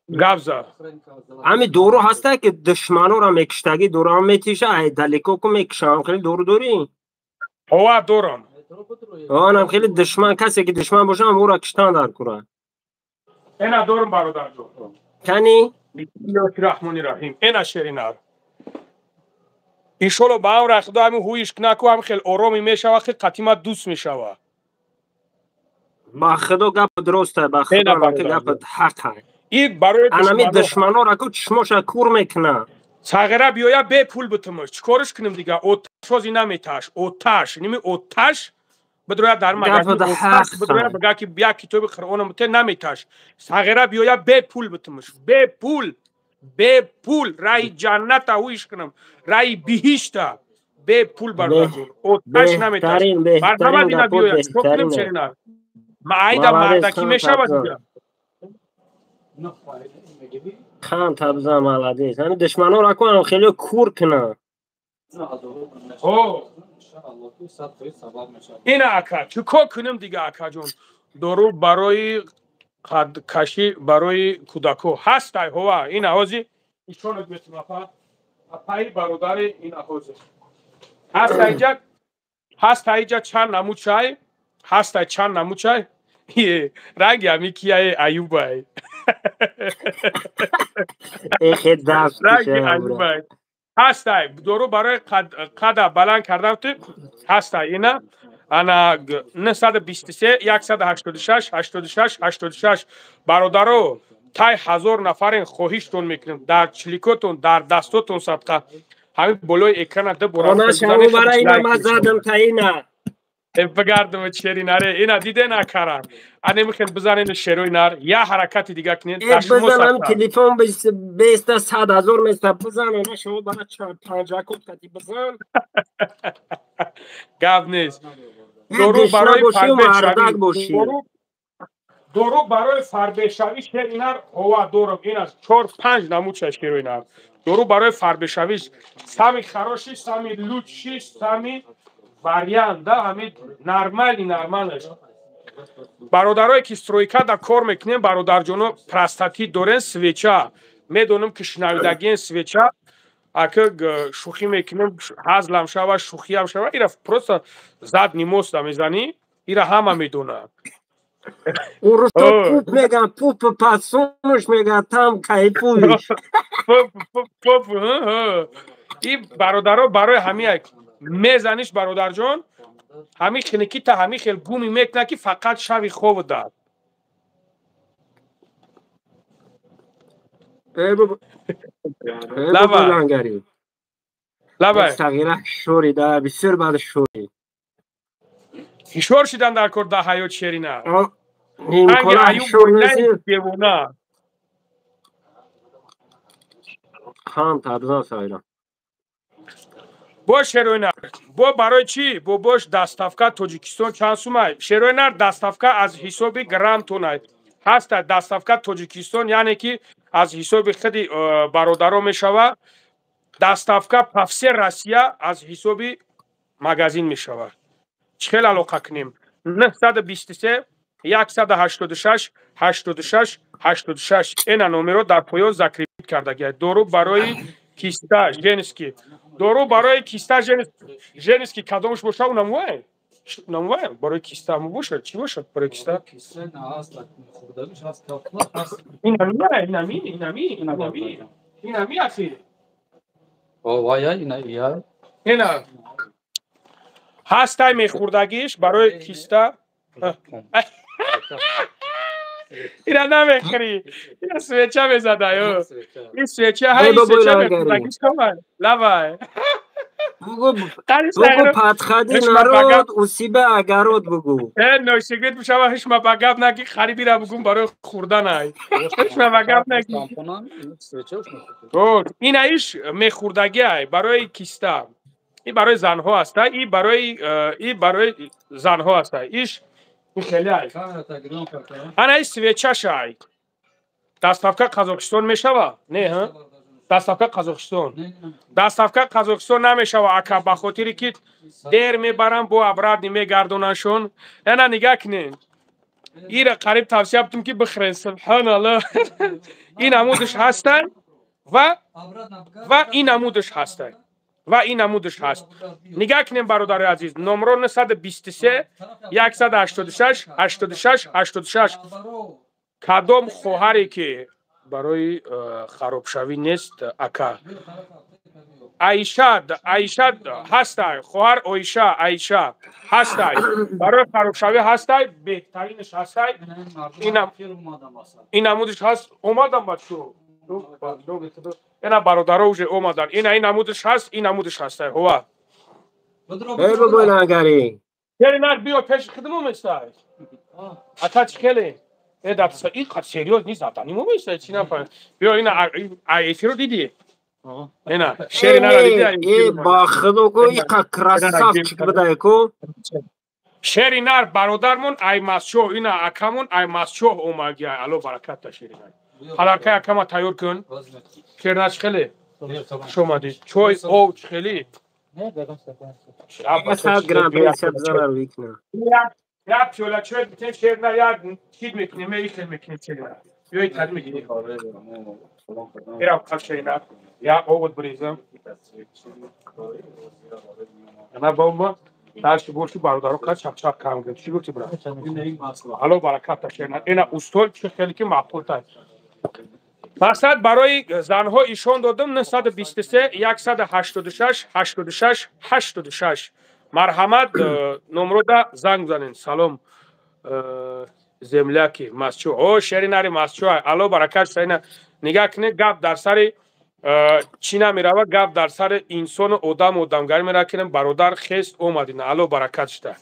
Гавза. Ами дору ҳастай ки душманора мекиштагӣ дору метиша, ай далеко ку мекишам, хеле дору дорӣ? Ҳова дорам. Онам хеле душман касе ки душман боша ам ӯра киштан дар кура. Ена дорум бародарҷон. Кани? Бисмиллоҳи раҳмони раҳим. Ена шери нар. Иншолло ба амра худо ҳамин ҳуиш наку ҳам хел ороми мешава, хел қатима дӯст мешава. Ба худо гап дуруст ба худо гап ҳақ ай. И барои анами душманора ку чишмоша кур мекуна. Сағира биёя бе пул битумаш. Чикориш кунем дига? Оташ ҳози наметаш. Оташ, ними оташ бидроя дар магазин оташ бидроя бага ки як китоби Қуръоном бите наметаш. Сағира биёя бе пул битумаш. Бе пул. Бе пул раи ҷанната ҳуиш кунам. Раи биҳишта. Бе пул бародарҷон. Оташ наметаш. Барнама дина биёя. Чикор кунем шерина? Маайда мардакӣ мешавад дига. Хан табза молодец. Ҳами душманора ку ам хеле кур куна. О. Ина ака, чикор кунем дига акаҷон? Дору барои қадкашӣ барои кӯдако ҳастай ҳова. Ина ҳози ишонат метум апа. Апаи бародари ина ҳози. Ҳастай ҷа, ҳастай ҷа чанд намуд чай? Ҳастай чанд намуд чай? Ранги ами кияе Аюбай. Эхе даст Ранги Аюбай. Ҳастай дору барои қада баланд кардан ту ҳастай ина ана 923 186 86 86 бародаро тай 1000 нафарин хоҳиштон мекунем дар чиликотон дар дастотон садқа ҳамин болои экрана ду бора бигардам чери наре ина диде накара ане михел бизанен шерои нар я ҳаракати дига кунед бизанам телефон беста 100,000 места бизан она шумо бара 4-5 ракот кати бизан гап нест. Дору барои фарбешавӣ дору барои фарбешавӣ шери нар ҳова дорум ин аст 4-5 намуд шерои нар дору барои фарбешавӣ самый хороший самый лучший самый вариант да ҳамин нормали нормалаш. Бародарое ки стройкада кор мекунем бародарҷоно простатит дорен свеча медонам ки шунавидагиен свеча ака шӯхӣ мекунем ҳазлам шава шӯхиам шава ира просто задний моста мезанӣ ира ҳама медонад. Урусо пуп меган пуп пасонуш меган там кайфуиш. Пуп и бародаро барои ҳамин мезаниш бародарҷон ҳамин хиникита ҳамин хел гуми мекунад ки фақат шави хов дад. Лаба сағира шори да бисёр бад шори. Ҳишор шидан дар кор да ҳаёт шерина. Девона. Хан табзан сағира. Бо шерои нар бо барои чӣ? Бо бош доставка Тоҷикистон чанд сумай? Шерои нар доставка аз ҳисоби грамтонай. Ҳаста доставка Тоҷикистон яъне ки аз ҳисоби худи бародаро мешава. Доставка по всей Россия аз ҳисоби магазин мешава. Чӣ хел алоқа кунем? 923 186 86 86 ена номеро дар поён закрепить кардагиай. Дору барои киста женский. Дору барои киста женский кадомш боша унамвай? Унамвай барои киста му бошад? Чӣ бошад барои киста? Инами, инами, инами, инами. Инами аси. О, вая, ина я. Ина. Ҳастай мехӯрдагиш барои киста. Ина намехӯрӣ. Ина свеча мезада ё. Ин свеча ҳай свеча мехӯрдагиш комай. Лавай. Бугу подходи народ у себя огород бугу. Ношигит мешава ҳишма ба гап наги харибира бугум барои хӯрданай. Ҳишма ба гап наги. Ина иш мехӯрдагиай барои киста. Ин барои занҳо аста, и барои занҳо аста. Иш Ин хеле ай. Ана ин свечаш ай. Доставка Қазоқистон мешава? Не, ҳа? Доставка Қазоқистон. Доставка Қазоқистон намешава, ака, ба хотире ки дер мебарам, бо обратно мегардонашон. Ана нигаҳ кунед. Ира қариб тавсия будем ки бихӯрен, субҳаналлоҳ. Ин намудаш ҳастай ва ин намудаш ҳастай. Ва ин намудаш ҳаст. Нигаҳ кунем, бародари азиз, номро 923 186 86 86. Кадом хоҳаре ки барои харобшавӣ нест, ака. Аиша, Аиша ҳастай, хоҳар Оиша, Аиша ҳастай. Барои харобшавӣ ҳастай, беҳтаринаш ҳастай. Ин намудаш ҳаст. Омадам бачо. Ина бародаро уже омадан. Ина ин намудаш ҳаст, ин намудаш ҳастай. Ҳова. Эй бобои Лангари. Шеринар биё пеши хидм оместай. Ака чӣ хеле? Э дапса ин қад серьёз нест, задани моместай, чӣ нафаҳмидам. Биё ина ай эфиро дидӣ? Ина Шеринара дидӣ? Э ба худо ко иқа красавчик будай ко. Шеринар бародармон ай Масчоҳ, ина акамон ай Масчоҳ омаги. Алло баракатта Шеринар. Ҳалакай акама тайёр кун. Шеринар чӣ хеле? Хуш омадӣ. Чой, ов чӣ хеле? Як пиёла чой битем Шеринар, як чиз мекунем, ихел мекунем Шеринар. Биёй тари мегирем. Ирам қаб Шеринар. Як овод бирезам. Ана бомба. Дарши борши бародаро қад чақчақ кам гирифт. Чӣ гуфтӣ брат? Алло баракатта Шеринар. Ина устол чӣ хеле ки маъқултай. Мақсад барои занҳо ишон додам 923 186 86 86. Марҳамат, номрода занг занен. Салом земляки Масчо. О Шеринари Масчо. Алло баракат шайна. Нигаҳ кунед, гап дар сари чӣ намерава, гап дар сари инсону одаму одамгарӣ мерава. Кинем бародар хест омадина. Алло баракат шуда.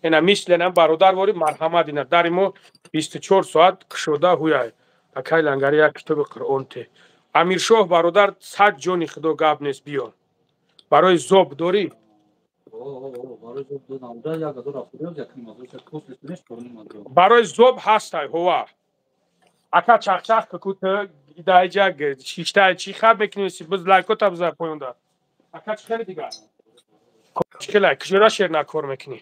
Ина мисленам бародар вори марҳамат ина. Дари мо 24 соат кушода ҳуяй. Акай Лангари як китоби Қуръон те. Амиршоҳ бародар сад ҷони худо гап нест биё. Барои зоб дорӣ? Барои зоб ҳастай ҳова. Ака чақчақ кукут даиҷа шиштай чӣ хаб мекунӣ? Биз лайкота бизар поёнда. Ака чӣ хеле дигар? Чӣ хеле? Куҷода шер накор мекунӣ?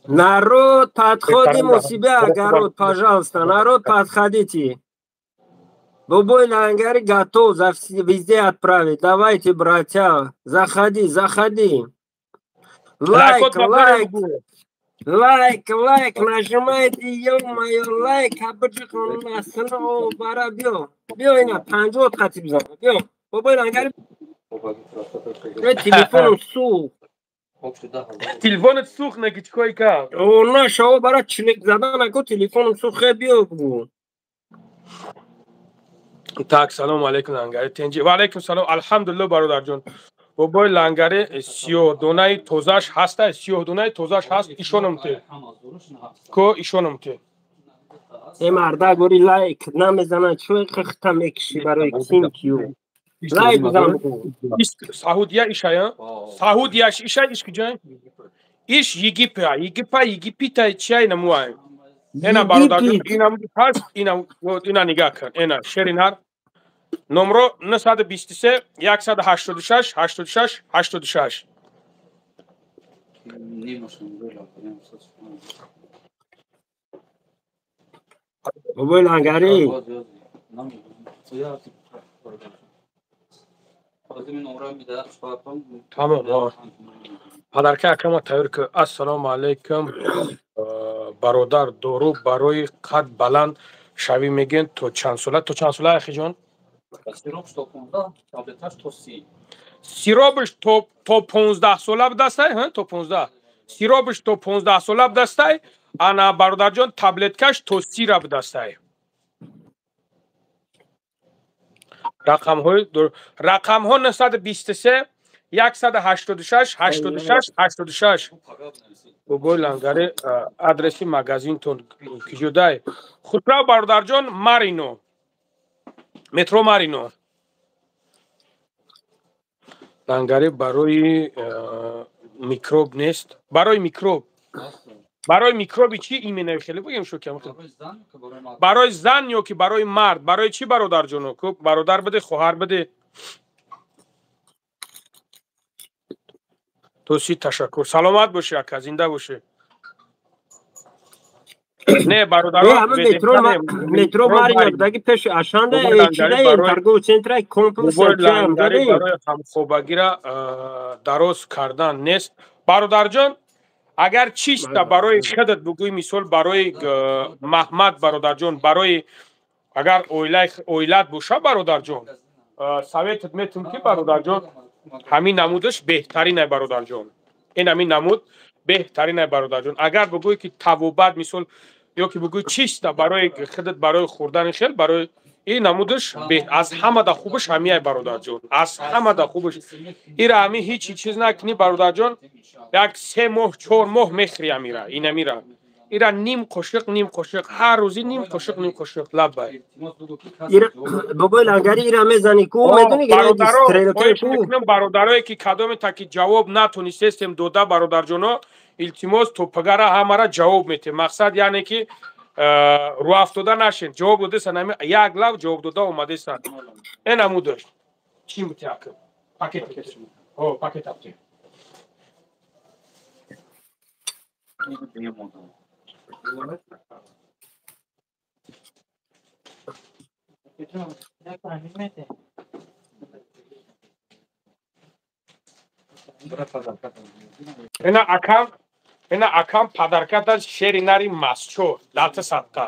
Народ, подходим у себя, огород, пожалуйста. Народ, подходите. Бобой Лангари готов за везде отправить. Давайте, братья, заходи, заходи. Лайк, лайк, лайк, лайк, нажимайте, ё-моё, лайк, бара, биё, биё, ина, панҷод қати бизан, биё, Бобой Лангари, телефоном сӯхт. Телефонат сӯхт, наки чӣ кори кард? О, на, шаво бара чилик задан, ако телефоном сӯхт, биё, бугу. Так, салом алейкум Лангари тенҷи. Ва алейкум салом, алҳамдулилло бародарҷон. Бобои Лангари сиёҳдонаи тозаш ҳаста, сиёҳдонаи тозаш ҳаст, ишонам те. Ко ишонам те. Э марда гори лайк намезанад, чӯ хихта мекиши барои ким кию. Лайк бизан. Саҳудия ишая? Саҳудияш иша иш куҷай? Иш Египта, Египа, Египта чиай намуай. Ена бародарҷон, инам ҳаст, ина ина нигаҳ кун. Ена Шеринар номро 923 186 86 86. Бобои Лангари. Тамом. Падарка акама тайёр кун. Ассалому алайкум. Бародар, дору барои қад баланд шавӣ мегӯянд то чанд сола? То чанд сола, ахиҷон? Сиробш то 15 сола будастай, то 15. Сиробш то 15 сола будастай, ана бародарҷон таблеткаш то 30 будастай. Рақамҳо 923 186 86 86. Бобои Лангари адреси магазинтон куҷодай? Хусрав бародарҷон Марино. Метро Марино. Лангари барои микроб нест. Барои микроб. Барои микроби чӣ именно хеле бигем шо кам барои зан ё ки барои мард? Барои чӣ бародарҷоно? Ку бародар биде, хоҳар биде. Тоси ташаккур. Саломат бошӣ ака, зинда бошӣ. Не бародаро, метро Марина будаги пеши Ашанда чидаем торговый центра комплекс барои ҳамхобагира дароз кардан нест. Бародарҷон, агар чиста барои худат бугӯй, мисол барои Маҳмад бародарҷон, барои агар оилат боша бародарҷон, советат метум ки бародарҷон ҳамин намудаш беҳтарин ай бародарҷон. Ин ҳамин намуд беҳтарин ай бародарҷон. Агар бугӯй ки тавобат мисол ё ки бугӯй чиста барои худат барои хӯрдани хел барои ин намудаш аз ҳамада хубаш ҳамин ай бародарҷон. Аз ҳамада хубаш. Ира ҳамин ҳеҷ чиз накунӣ бародарҷон, як 3 моҳ 4 моҳ мехӯри амира, ин амира. Ира ним қошиқ, ним қошиқ, ҳар рӯзи ним қошиқ, ним қошиқ лаббай. Ира бобои Лангари ира мезани ку, медони бародаро, бародарое ки кадоме таки ҷавоб натонистестем дода бародарҷоно, илтимос то пагара ҳамара ҷавоб метем. Мақсад яъне ки рӯафтода нашен, ҷавоб додесан, ҳами як лав ҷавоб дода омадесан. Ин намудаш. Чӣ бути акм? Пакет. О, пакет апте. Ина акам падарката шери нари масчо лата сатта.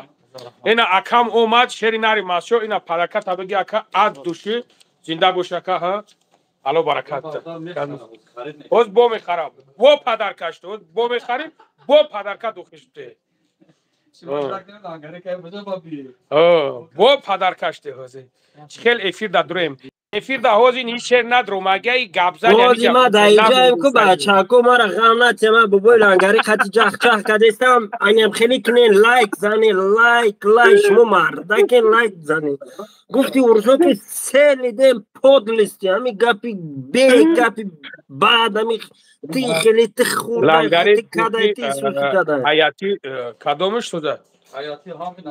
Ина акам омад шери нари масчо, ина падарката беги ака ад души зинда бош ака, ҳа? Алло баракат. Оз бо мехарам. Бо падаркашто, оз бо мехарим, бо падарка духиште. Бо падаркаште ҳозе. Хел эфир да дурем. Эфир да ҳозин ҳеҷ шер надром, агаи гапзани ҳози ма да инҷаем ку бачако мара ғам натема бобои Лангари хати ҷахчах кадестам, аням хеле кунен лайк зани, лайк лайк шумо мардакен лайк зани. Гуфти урзо ки сели дем подлисти, ҳами гапи бе гапи баъд ҳами ти хеле ти хурда ти кадай ти суси кадай. Ҳаяти кадомаш шуда? Ҳаяти ҳамин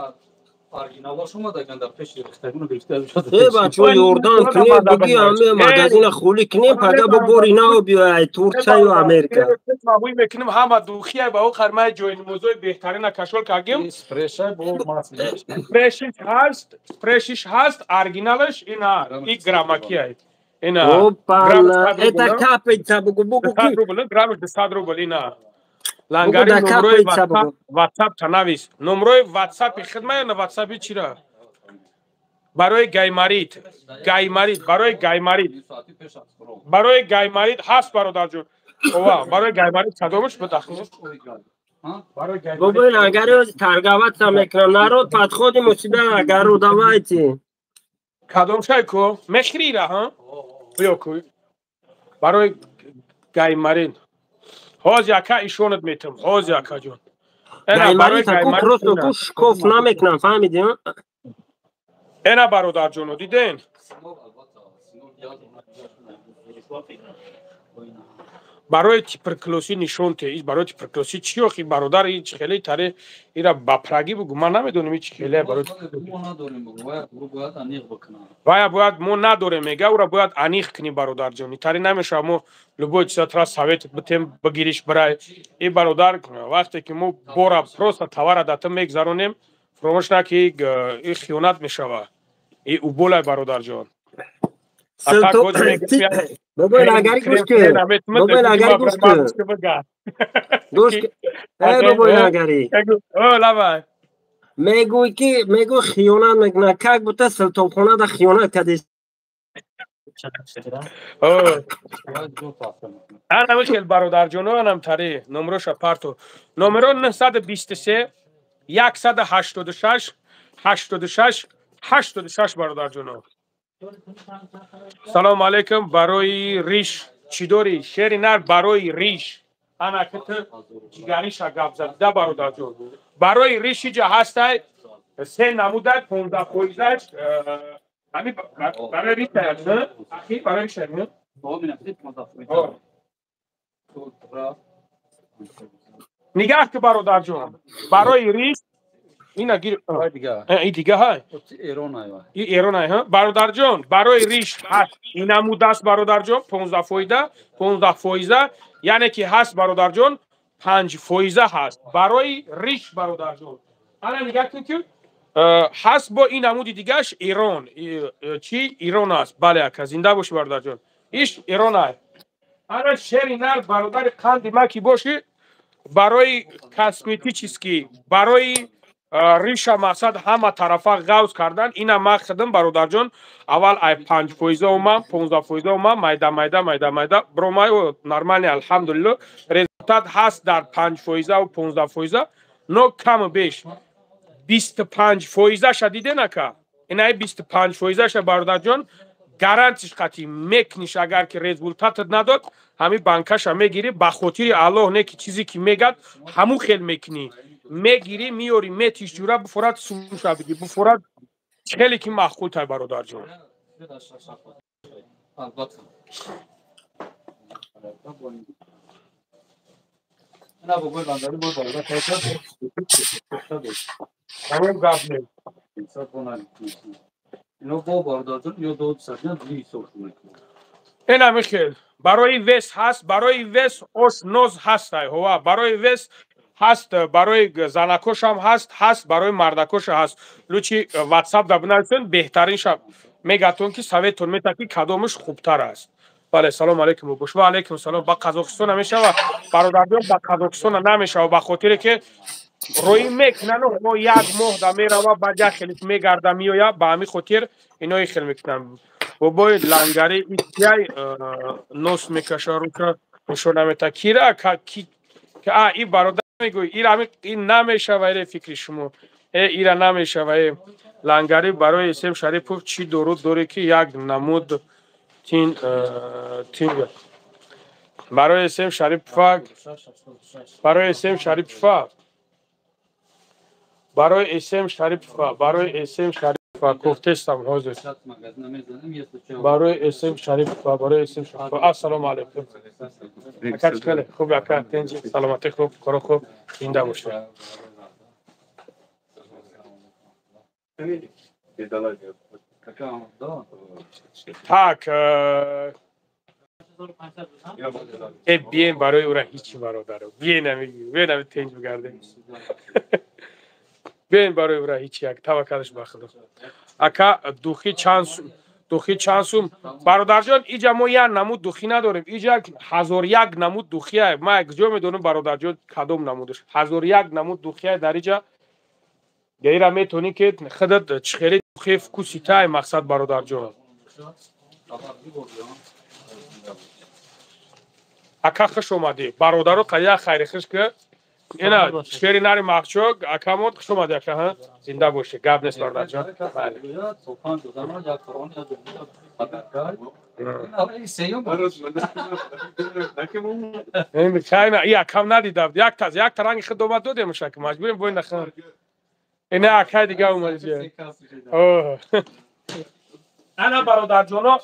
оригиналаш омадаган дар пеши рехтагуну гирифта шуда. Э бачо ёрдам кунем буги ҳаме магазина холӣ кунем, пага бо бори нав биёяй Турсияю Америка. Мабӯй мекунем ҳама духия ба ӯ қармаи ҷойнамозои беҳтарина кашол кардем. Спрешиш ҳаст, спрешиш ҳаст, оригиналаш ина и граммакия. Ина. Опа, это капельца бугу бугу. 100 рубл, граммаш 200 рубл ина. Лангари номрои WhatsApp танавис. Номрои WhatsApp хидма ё на WhatsApp чира? Барои гаймарит, гаймарит, барои гаймарит. Барои гаймарит ҳаст бародарҷон. Ова, барои гаймарит кадомаш буд ахир? Барои гаймарит. Бобои Лангари ози торговаться мекунам. Народ подходим у себя на гору, давайте. Кадом шай ку? Мехрира, ҳа? Биё ку. Барои гаймарит. Ҳози ака ишонат метам, ҳози акаҷон. Гаймарит аку просто ку шкоф намекунам, фаҳмидӣ? Эна бародарҷоно, диден? Барои туберкулёзӣ нишон те, барои туберкулёзӣ чӣ охи бародар, ин чӣ хеле таре ира ба праги бугу, ман намедонам ин чӣ хеле барои мо надорем бугу, вая бояд аниқ бикунам. Вая бояд мо надорем, мега ура бояд аниқ кунӣ бародарҷон. Таре намешава мо любой чиза тра совет битем бигириш бирай. И бародар вақте ки мо бора просто товара дата мегзаронем, фаромӯш наки и хиёнат мешава. И уболай бародарҷон. Бобои Лангари гӯш кун. Бобои Лангари гӯш кун. Гӯш кун. Эй бобои Лангари. О, лабай. Мегӯй ки мегӯй хиёнат мекунад, как будто силтобхона да хиёнат кардӣ. Ана хел бародарҷоно, анам тари номроша парто. Номеро 923 186 86 86 бародарҷоно. Салом алейкум. Барои риш чӣ дорӣ? Шери нар барои риш. Ана ки ту ҷигариша гап задида бародарҷон. Барои риш иҷа ҳастай се намудай 15%-аш ҳами барои риш ҳаст, ахи барои риш ҳаст. Нигаҳ ки, бародарҷон, барои риш ина гир, и дига ҳай, и эрон ай. Бародарҷон, барои риш ҳаст инамуд аст, бародарҷон, 15 фоида, 15 фоиза, яъне ки ҳаст, бародарҷон, 5 фоиза ҳаст барои риш. Бародарҷон, ана нигаҳ кун, ки ҳаст бо ин намуди дигаш, Ирон чи Ирон аст. Бале, ака, зинда бошӣ, бародарҷон, иш Ирон ай. Ана шери нар, бародари қанди ма ки бошӣ, барои косметический, барои риша, мақсад ҳама тарафа ғавз кардан. Ина ма хидм, бародарҷон, аввал ай 5 фоиза омам, 15 фоиза омам, майда майда майда майда бромай, нормально, алҳамдулилло, результат ҳаст дар 5 фоизаву 15 фоиза, но каму беш 25 фоизаша диден, ака, инаи 25 фоизаша, бародарҷон, гарантиш қатӣ мекуниш. Агар ки результатат надод, ҳамин банкаша мегирӣ, ба хотири Аллоҳ, не ки чизе ки мегад, ҳамун хел мекунӣ, мегирӣ, меёрӣ, метиш ҷура буфорад, сумша бигӣ буфорад, хеле ки маъқултай, бародарҷон. Тамом, гап нест. Ина михел, барои вес ҳаст, барои вес ош ноз ҳастай, ҳова, барои вес ҳаст, барои занакошам ҳаст, ҳаст барои мардакоша ҳаст. Лучше ватсап да бинависен, беҳтаринша мегатон, ки советон мета, ки кадомаш хубтар аст. Бале, салом алейкум, бош, ва алейкум салом. Ба Қазоқистон намешава, бародарҷон, ба Қазоқистона намешава, ба хотире ки роӣ мекунану мо як моҳ да мерава, баъд як хеле мегарда меоя, ба ҳамин хотир инои хел мекунанд. Бобои лангари ичяй нос мекаша, рука нишон намета кира ки а и бародар мегӯй, ира ин намешава, эре фикри шумо, э ира намешава. Э лангари, барои Эсем Шарипов чӣ дору дорӣ, ки як намуд тин барои Эсем Шарипова, барои Эсем Шарипова, барои Эсем Шарипова, барои Эсем Шарипова гуфтестам ҳозир, барои Эсем Шарипова, барои Эсем Шарипова. Ассалому алайкум, ака, чӣ хеле хуб, ака, тинҷи, саломатӣ хуб, коро хуб, зинда бошед. Так, э биен барои ура ҳичи, бародаро, биен, биен, ами тинҷ бигардем, биен барои ура ҳичи, як таваккалаш ба Худо. Ака, духи чанд, духи чанд сум? Бародарҷон, иҷа мо як намуд духӣ надорем, иҷа ҳазор як намуд духия. Ма ҷо медонам, бародарҷон, кадом намудаш, ҳазор як намуд духия дар иҷа. Ира метавонӣ ки худат чӣ хеле духи вкуси тай, мақсад, бародарҷон. Ака, хуш омадӣ, бародаро, қая хайри хуш ки ина шери нари махчок акамон, хуш омадӣ, ака, ҳа, зинда бошӣ, гап нест, бародарҷон. Бале, и акам надидам, якта ранги худ омад, додем шак, маҷбурем бо ина. Ина акай дига омадиҷа. Ана, бародарҷоно,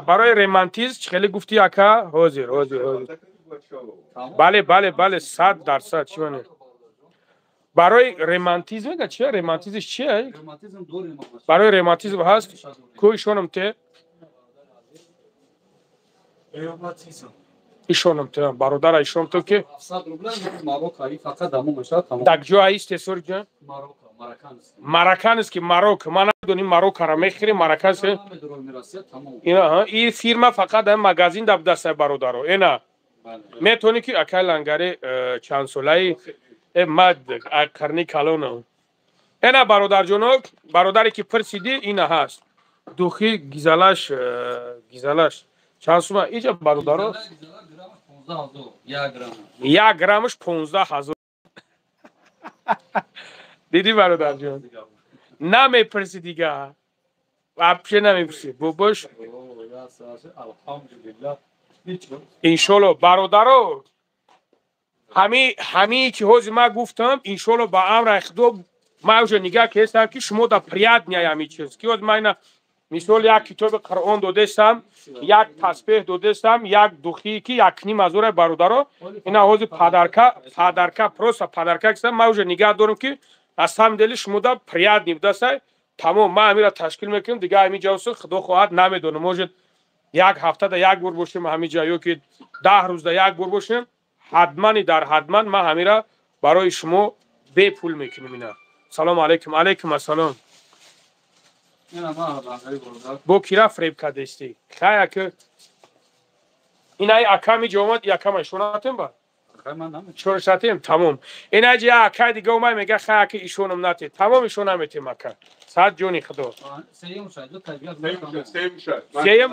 барои ремантизм чӣ хеле гуфтӣ, ака? Ҳозир, ҳозир, ҳозир. Бале, бале, бале, 100%. Чӣ мане барои ремантизм мега, чия ремантизмш чия? Барои ремантизм ҳаст ку, ишонам те, ишонам те, бародара, ишонам то ки так ҷо аисте сори маракански Марок, ман намедоним, Марокара мехӯрем, маракански. Ина и фирма фақат дар магазин да будастай, бародаро. Ина метавонӣ ки, акай лангари, чандсолаи ма қарни калонам. Ина, бародарҷоно, бародаре ки пурсидӣ, ина ҳаст духи гизалаш. Гизалаш чанд сума иҷа, бародаро? 1 граммаш 15 000. Дидӣ, бародарҷон, намепурсӣ дига, вообще намепурсӣ, бобош. Иншолло, бародаро, ҳамии ки ҳозир ман гуфтам, иншолло, ба амри Худо, ман уже нигаҳ кестам, ки шумо да приятный ҳами чиз, ки ҳозир ман ина Мисол як китоби Қуръон додестам, як тасбеҳ додестам, як духие ки якним ҳазора, бародаро. Ина ҳозир подарка, просто подарка кистам. Ман уже нигаҳ дорам, ки аз самом деле шумода приятный будасай. Тамом, ман ҳамира ташкил мекунам. Дига ҳамин ҷо, худо хоҳад, намедонам, может, як ҳафтада як бор бошем ҳамин ҷа ё ки 10 рӯзда як бор бошем. Ҳатмани дар ҳатман ман ҳамира барои шумо бепул мекунем. Ина, салому алайкум. Алайкум ассалом. Бо кира фреб кардестӣ? Хая ки инаи аками ҷо омад, якама ишонатем ба чоршатем. Тамом, инаҷи я акай дига омад, мега: «Хая ки ишонам нате». Тамом, ишон наметем, ака, сад ҷони худо. Сеюм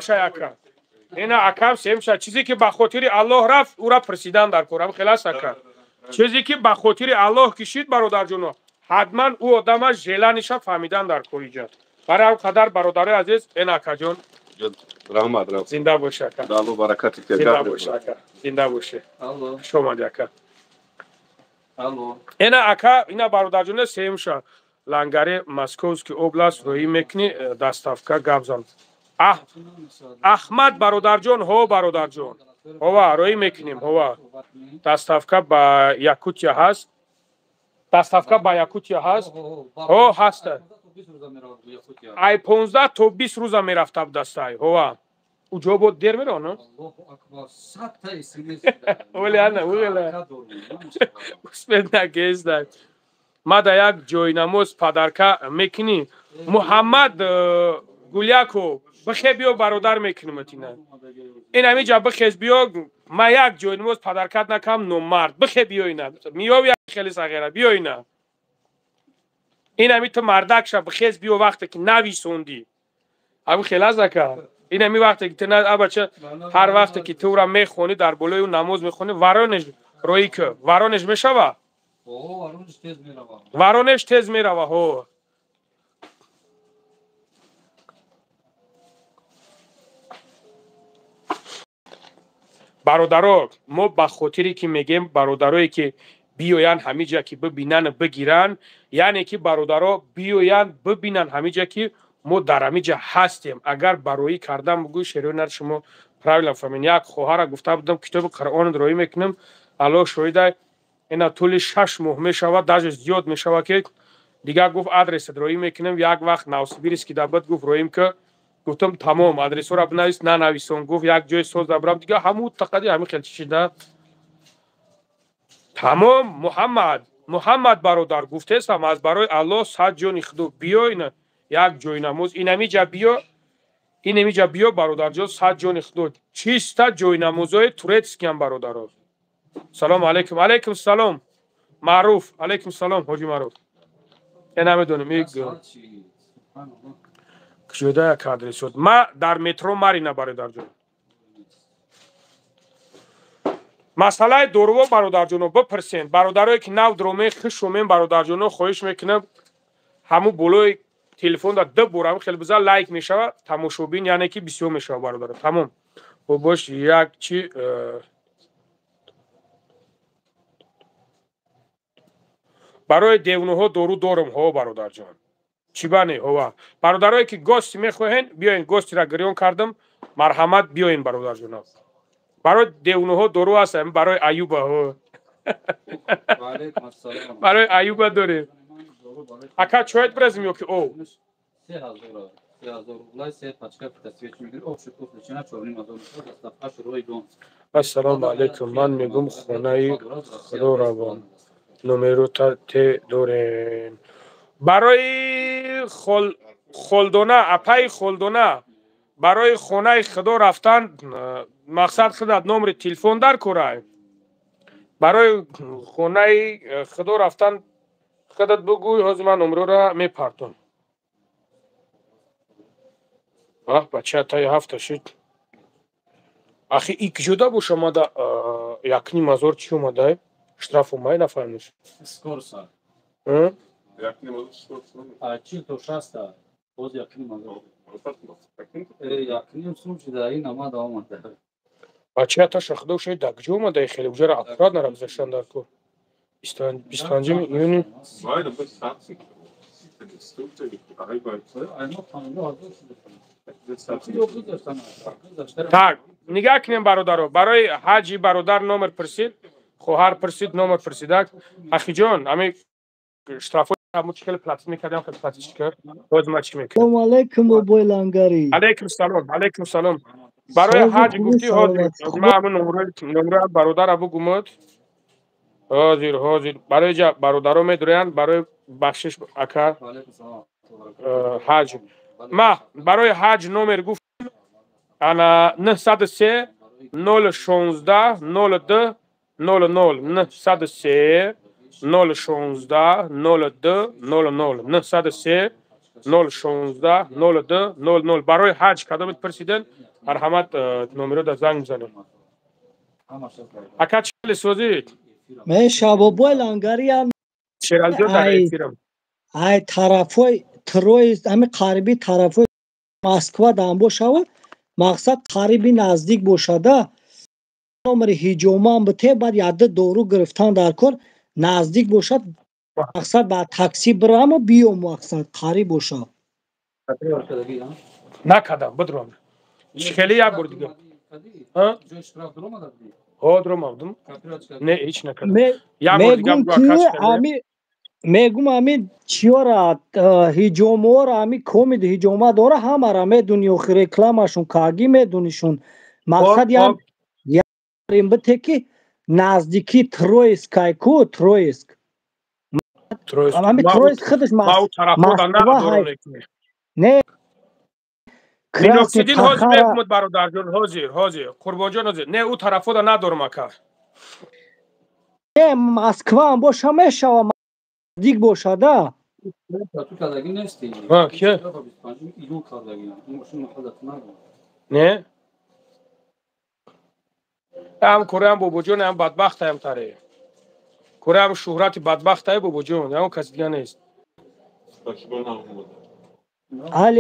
шай, ака. Ина акам сеюм шай. Чизе ки ба хотири Аллоҳ рафт, ура пурсидан дар корам хелас, ака. Чизе ки ба хотири Аллоҳ кишид, бародарҷоно, ҳатман ӯ одама желаниша фаҳмидан дар кор иҷа. Барои ҳам қадар, бародарои азиз, ин акаҷон. Раҳмат. Зинда боши, ака. Алло баракат. Зинда боши, ака, зинда боши. Хуш омади, ака. Ина ака, ина бародарҷоне, сеюмша лангари, Московский область, роҳӣ мекунӣ доставка. Гап зан, Аҳмад бародарҷон. Ҳо, бародарҷон, ҳова, роҳӣ мекунем. Ҳова, доставка ба Якутия ҳаст, доставка ба Якутия ҳаст. Ҳо, ҳаста. Ай 15 то 20 рӯза мерафта дастай. Ҳова, уҷо бо дер меро, но оли ана уғела успеть накестай. Ма да як ҷойнамоз подарка мекунӣ. Муҳаммад Гуляко, бихе биё, бародар, мекунем тина. Ин ҳамиҷа бихез, биё. Ма як ҷойнамоз подаркат накам, номард. Бихе биё, ина миёв, як хеле сағира, биё. Ина, ин ҳами ту мардак ша, бихез биё. Вақте ки нависондӣ, ҳами хелаз, ака. Ин ҳами вақте ки ту абача, ҳар вақте ки ту ура мехонӣ, дар болои ӯ намоз мехонӣ. Воронеж роӣ ки, Воронеж мешава, Воронеж тез мерава. Ҳо, бародаро, мо ба хотире ки мегем, бародарое ки биёянд ҳамиҷа ки бибинанд, бигиранд, яъне ки бародаро биёянд, бибинанд ҳамиҷа ки мо дар ҳамиҷа ҳастем. Агар бароӣ кардан бугӯй, шерои шумо правильно фаҳмед. Як хоҳара гуфта будам, китоби Қуръон роӣ мекунам. Аллоҳ шоҳида, ина тӯли 6 моҳ мешавад, даже зиёд мешавад, ки дигар гуфт: «Адресат роӣ мекунам». Як вақт Новосибирский да буд, гуфт: «Роим ки». Гуфтам: «Тамом, адресҳоро бинавис». Нанависон. Гуфт: «Як ҷои соз дабрам». Дигар ҳамун тақади ҳамин хел чишида. Тамом, Муҳаммад, Муҳаммад бародар, гуфтесам, аз барои Аллоҳ, сад ҷони худо, биё, ина як ҷои намоз, инамиҷа биё, инамиҷа биё, бародарҷон, сад ҷони худо, чиста ҷойнамозҳои турецкиам, бародаро. Салому алайкум. Алайкум салом, Маъруф. Алайкум салом, ҳоҷи Маъруф. Е, намедонем, куҷода як адресот. Ма дар метро Марина, бародарҷон. Масъалаи доруво, бародарҷоно, бипурсен. Бародарое ки нав дроме, хуш омем, бародарҷоно. Хоҳиш мекунам, ҳамун болои телефонда ду бор ҳамин хел бизан, лайк мешава, тамошобин, яъне ки бисёр мешава, бародаро. Тамом, бош, як чи барои девонаҳо дору дорум. Ҳо, бародарҷон, чӣ бане. Ҳова, бародарое ки гости мехоҳен, биёен, гостира гирён кардам, марҳамат, биёен, бародарҷоно. Барои девонаҳо дору ҳаст, барои Аюба. Ҳо, барои Аюба дорем. Ака, чоят биразим ё ки об? 3000 рубла се пачка фитосвеч мегири, об шукуф лечина 4500 мешавад, доставкаш ройгон. Ассалому алайкум. Ман мегум, хонаи худо равон, номерота те дорем. Барои холдона, апаи холдона, барои хонаи худо рафтан, мақсад худат номери телефон дар корай. Барои хонаи худо рафтан худат бугӯй, ҳозир ман номерора мепартом. Аҳ, бача, таи ҳафта шуд. Ахи, и куҷода боша омада? 1500 чӣ омадай? Штраф омай, нафаҳмиш. Скорса. Чил то шаста. Боз 1500. 1,5 сум шуда, ин омада омада. Бача, таша худо шоҳид, дар куҷо омадай? Хеле уҷара аккуратно гузаштан дар кор. 25-уми июни. Так, нигаҳ кунем, бародаро. Барои ҳаҷи бародар номер пурсид, хоҳар пурсид, номер пурсидак. Ахиҷон, ами штрафо чӣ хеле платить мекардам, хеле платить кард. Боз ма чӣ мекунам? Салом алейкум, бобои Лангари. Алейкум салом, алейкум салом. Барои ҳаҷ гуфтӣ, ҳозир ма ҳамун номрои бародара бугумуд. Ҳозир, ҳозир. Барои ҷа бародаро медурянд, барои бахшиш ака ҳаҷ. Ма барои ҳаҷ номер гуфт ана 903 016 02 00 903 016 02 00 903 016 02 00. Барои ҳаҷ кадомит пурсиден, марҳамат, номеро да занг бизанед. Ака, чӣ хеле созид? Меша, бобои Лангари, Шералиҷон дар эфирам. Ай тарафои Троист, ами қариби тарафои Москва дан бошава, мақсад қариби наздик бошада, номери ҳиҷомаам бите, баъд яда дору гирифтан дар кор, наздик бошад, мақсад ба такси бираму биём, мақсад қариб бошад. Накардам, бидром. Хеле як бор дига. Ҳо, дуромадум. Не, ҳеҷ накардам. Як бор дига. Мегум, ами чиёра ҳиҷомора, ами комид ҳиҷома дора, ҳамара медуни, охи рекламашон каги медунишон. Мақсад ярим бите ки наздики Троискай ку, Троиск. Ами Троиск худаш Москва. Не, Миноксидин ҳозир мегумуд, бародарҷон, ҳозир, ҳозир, Қурбонҷон, ҳозир. Не, ӯ тарафода надорам, ака. Не, Москваам боша мешава, наздик бошада. Не, ам кораам, бобоҷон, ам бадбахтаям, таре кораам шӯҳрати бадбахтае, бобоҷон, ям каси дига нест.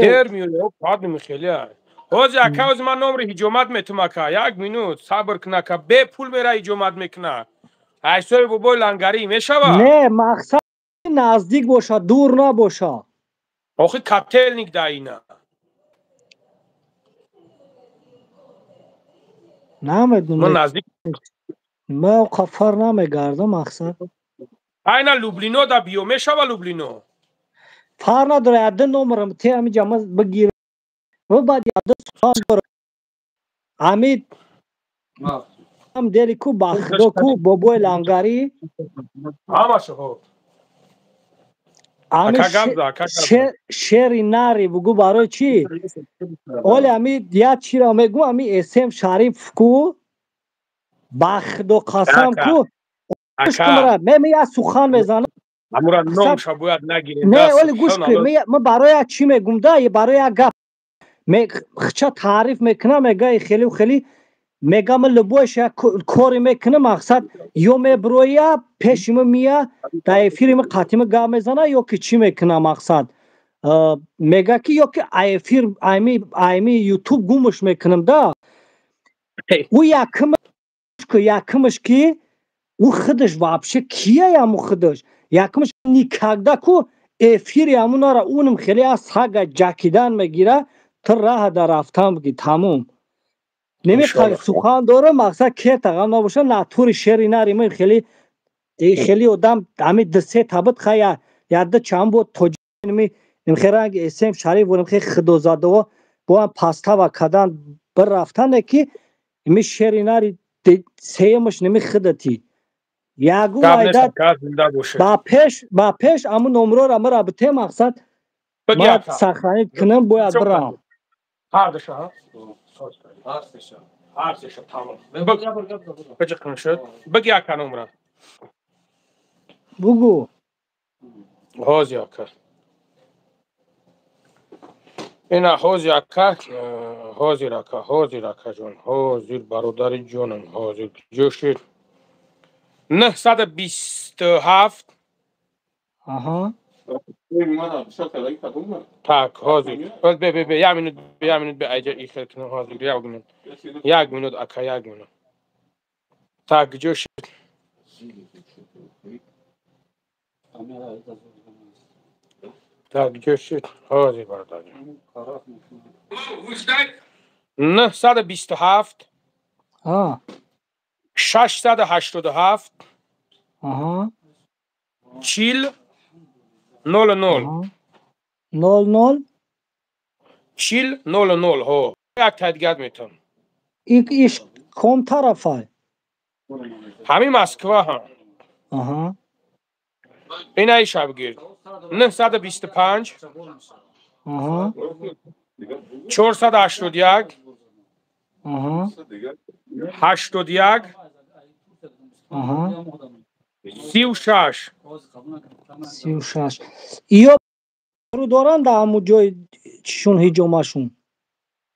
Дер меояд, падми хеле. Ҳозир, ака, ҳозир ман номри ҳиҷомат метум, ака, як минут сабр кун, ака, бепул мера ҳиҷомат мекуна. Ҳайсои бобои Лангарӣ мешава? Не, мақсад наздик бошад, дур набошад. Охи Котельник да ина. Намедонам. Наздик. Ман қафар намегардам, мақсад. Айна Люблино да биё мешава, Люблино? Фарқ надорад, яда номерам те ами ҷама бигир. Ва баъд яда сухан дорам. Ами ам дели ку ба худо ку, бобои Лангарӣ. Ҳамаша хоб. Ами шери нари бугу, барои чӣ? Оле ами як чиро мегӯм, ами Эсем Шариф ку, ба худо қасам ку. Меми як сухан мезанам. Амура номша бояд нагирем. Не, оле гӯш кун, ман барои як чӣ мегӯм да, барои як гап. Хча таъриф мекунам, мега хеле хеле мегам, любойш як коре мекунам, мақсад ё меброя пеши ма мия, дар эфири ма қатима гап мезана, ё ки чӣ мекунам, мақсад мега ки ё ки эфир айми ютуб гумш мекунам да. Ӯ якумаш ки ӯ худаш вообще кия, яму худаш якумаш никогда ку эфири ҳамунара унам хеле аз сага ҷакидан мегира, ту раҳа дар рафтан биги, тамом. Намехоҳам сухан дорам, мақсад кертағам набоша, натури шери нари ма хеле хеле одам ами ду се табит хая яда чанд бо тоҷими нимхе ранг Эсем Шариф нимхе худозадао бо ҳам пастава кадан бирафтане ки ими шери нари сеюмаш ними худати ягу айда ба пеш аму номрора мара бите, мақсад ма сохранить кунам, бояд бирам. Ҳардуша ҳардуша тамом. Биҷиқин шуд. Биги, ака, номра. Бугу. Ҳозир, ака. Ина ҳозир, ака, ҳозир, ака, ҳозир, акаҷон, ҳозир, бародари ҷонам, ҳозир. Ҷӯшид. 927. Аҳа. Так, ҳозир. Бе, бе, бе, як минут, як минут, бе, айҷа ихел кунам, ҳозир, як минут. Як минут, ака, як минут. Так, ҷӯшид. Так, ҷӯшид. Ҳозир бародар. 927 687 40 00 00 40 00. Ҳо, як тадгат метон. Иш ком тарафай? Ҳамин Москва ҳам. Аҳа. Ина иша бигир. 925 Аҳа. 481 Аҳа. 81 Аҳа. 36. 36. Иё ру доранд дар ҳамун ҷои чишун ҳиҷомашун?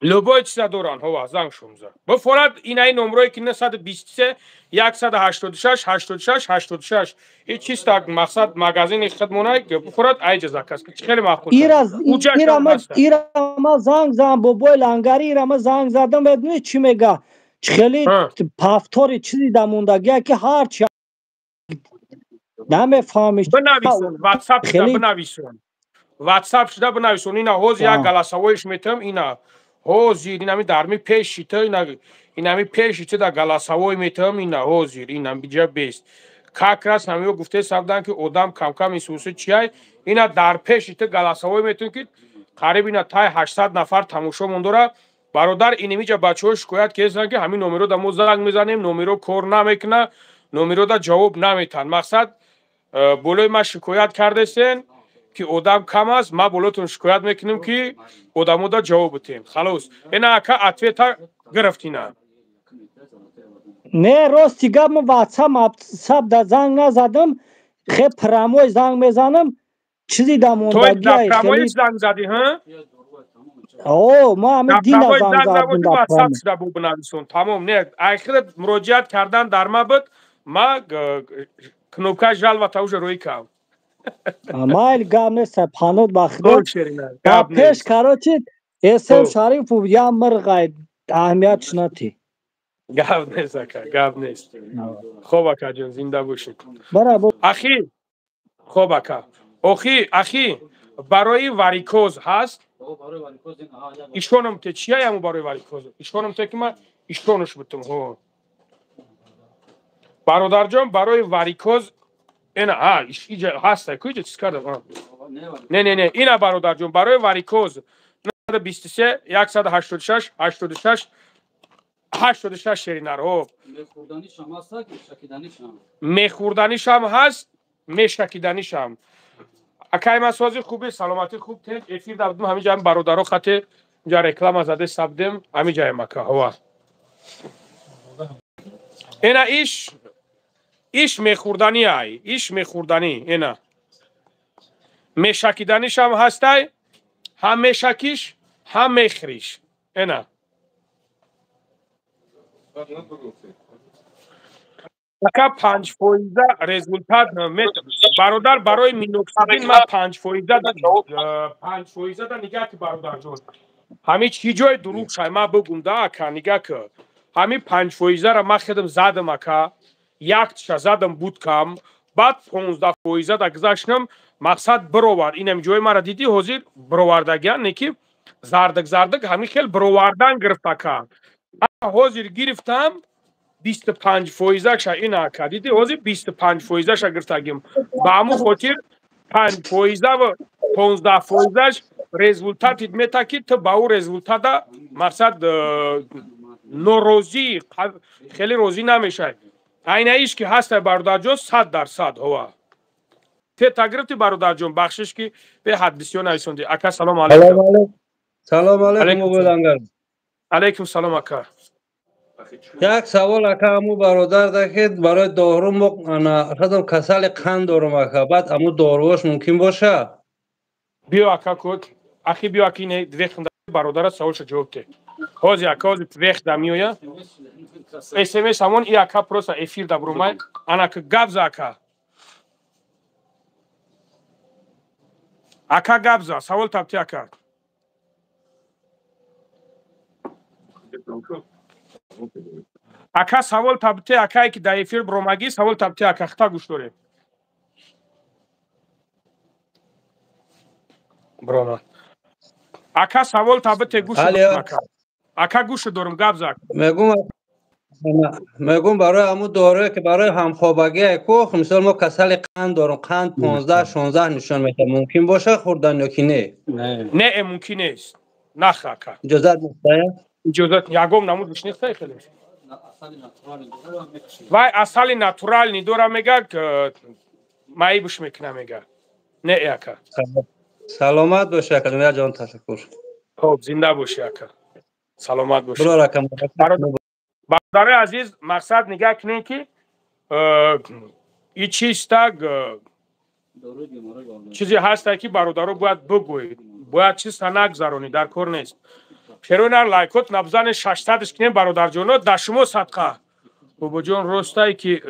Любой чиза доранд, ҳова, занг шумза. Бифорад инаи номрое ки 923 186 86 86. И чисто мақсад магазини хидмонай бифорад айҷа заказ ки хеле маъқул. Ира ма занг зам бобои лангари, ира ма занг задам, медонӣ чӣ мега? Хеле пафтори чизи дамондагия ки ҳарчи намефаҳмиш. Бинависон, WhatsApp шуда бинависон. WhatsApp шуда бинависон. Ина ҳозир як голосовоиш метам, ина ҳозир инами дарми пеши ту, инами пеши ту да голосовой метам, ина ҳозир ина биҷа бест. Как раз ҳамиё гуфте сабдан ки одам камкам исуси чиай, ина дар пеши ту голосовой метам ки қариб ина тай 800 нафар тамошо мондора. Бародар, инамиҷа бачаҳо шикоят карданд ки ҳамин номеро да мо занг мезанем, номеро кор намекуна, номеро да ҷавоб наметан. Мақсад болои ма шикоят кардесен ки одам кам аст, ма болотон шикоят мекунем ки одамо да ҷавоб битем. Халос. Ина ака ответа гирифтина. Не, рости гап ма WhatsApp да занг назадам, хе прямой занг мезанам, чизи дамондагия. То прямой занг зади, ҳа? О, ма ҳамин дина занг задам дар WhatsApp шуда бу бинависон. Тамом, не, айхират муроҷиат кардан дар ма буд, ма кнопкаи жалвата уже рӯй кардам. Майли, гап нест, панот ба худо. Ба пеш, короче, СМ Шарифов я мирғай, аҳамиятш натӣ. Гап нест, ака, гап нест. Хоб, акаҷон, зинда бошед. Ахи, хоб, ака. Охи, ахи, барои варикоз ҳаст? Ишоном те чия яму барои варикоз? Ишоном те ки ма ишонуш бутум, ҳо. Бародарҷон, барои варикоз ина, ҳа, иҷа ҳаста, ку иҷа чиз кардам, ҳа. Не, не, не, ина бародарҷон, барои варикоз 923 186 86 86 шеринар, ҳо. Мехӯрданишам ҳаст, мешакиданишам. Акай ма сози хуби, саломатӣ хуб, тенҷ эфир дабдум, ҳамин ҷа бародаро хате инҷа реклама заде сабдем, ҳамин ҷаем ака, ҳова. Ина иш мехӯрданӣ ай, иш мехӯрданӣ, ина. Мешакиданишам ҳастай, ҳам мешакиш, ҳам мехӯриш. Ина. Ака 5% результат бародар барои миноксидин ма 5% 5% да нигаҳ ки бародарҷон. Ҳамин чӣ ҷои дурӯғ шай ма бигум да ака, нигаҳ ки. Ҳамин 5%-ра ма худам задам ака, яктша задам буд кам, баъд 15% да гузаштам, мақсад бировард. Инам ҷои мара дидӣ ҳозир бировардагиан, не ки зардак зардак ҳамин хел бировардан гирифт ака. Ҳозир гирифтам 25%-ша ина ака, дидӣ ҳозир 25%-ша гирифтагим. Ба ҳамун хотир 5% ва 15%-аш результатит мета ки ту ба ӯ результата мақсад норозӣ, хеле розӣ намешавӣ. Айнаиш ки ҳастай бародарҷон 100% ҳова. Тета гирифти бародарҷон, бахшиш ки беҳад бисёр нависондӣ. Ака салом алайкум. Салом алайкум бобои лангар. Алайкум салом ака. Як савол ака, ҳамун бародар да ки барои дору мо шадам касали қанд дорум ака, баъд ҳамун доруош мумкин боша? Биё ака код, ахи биё аки не вехнда бародара саволша ҷавоб те. Ҳозир ака, ҳозир вехда меоя. СМС ҳамон и ака просто эфир да бурумай. Ана ки гап за ака. Ака гап за, савол табти ака. Ака савол табти акае ки дар эфир буромагӣ, савол табти ака, хита гӯш дорем. Бромад. Ака, савол табите, гӯш ака. Ака, гӯш дорум, гап зак. Мегум, барои ҳамун дорое ки барои ҳамхобагӣ ку, мисол мо касали қанд дорум, қанд 15 16 нишон медиҳад, мумкин боша хӯрдан ё ки не? Не, мумкин нест. Нах, ака. Иҷозат нест? Иҷозат ягом намудиш нест хеле. Вай асали натуральный дора, мега, маибш мекуна, мега. Не, ака. Саломат боши, ака ҷон, ташаккур. Хоб, зинда боши, ака. Саломат боши. Бародари азиз, мақсад нигаҳ кунем, ки и чиста чизе ҳаста, ки бародаро бояд бигӯед, бояд чиста нагзаронӣ, дар кор нест. Шеронар лайкот набзане, 600-ш кунем, бародарҷоно, да шумо садқа. Бобоҷон, ростае ки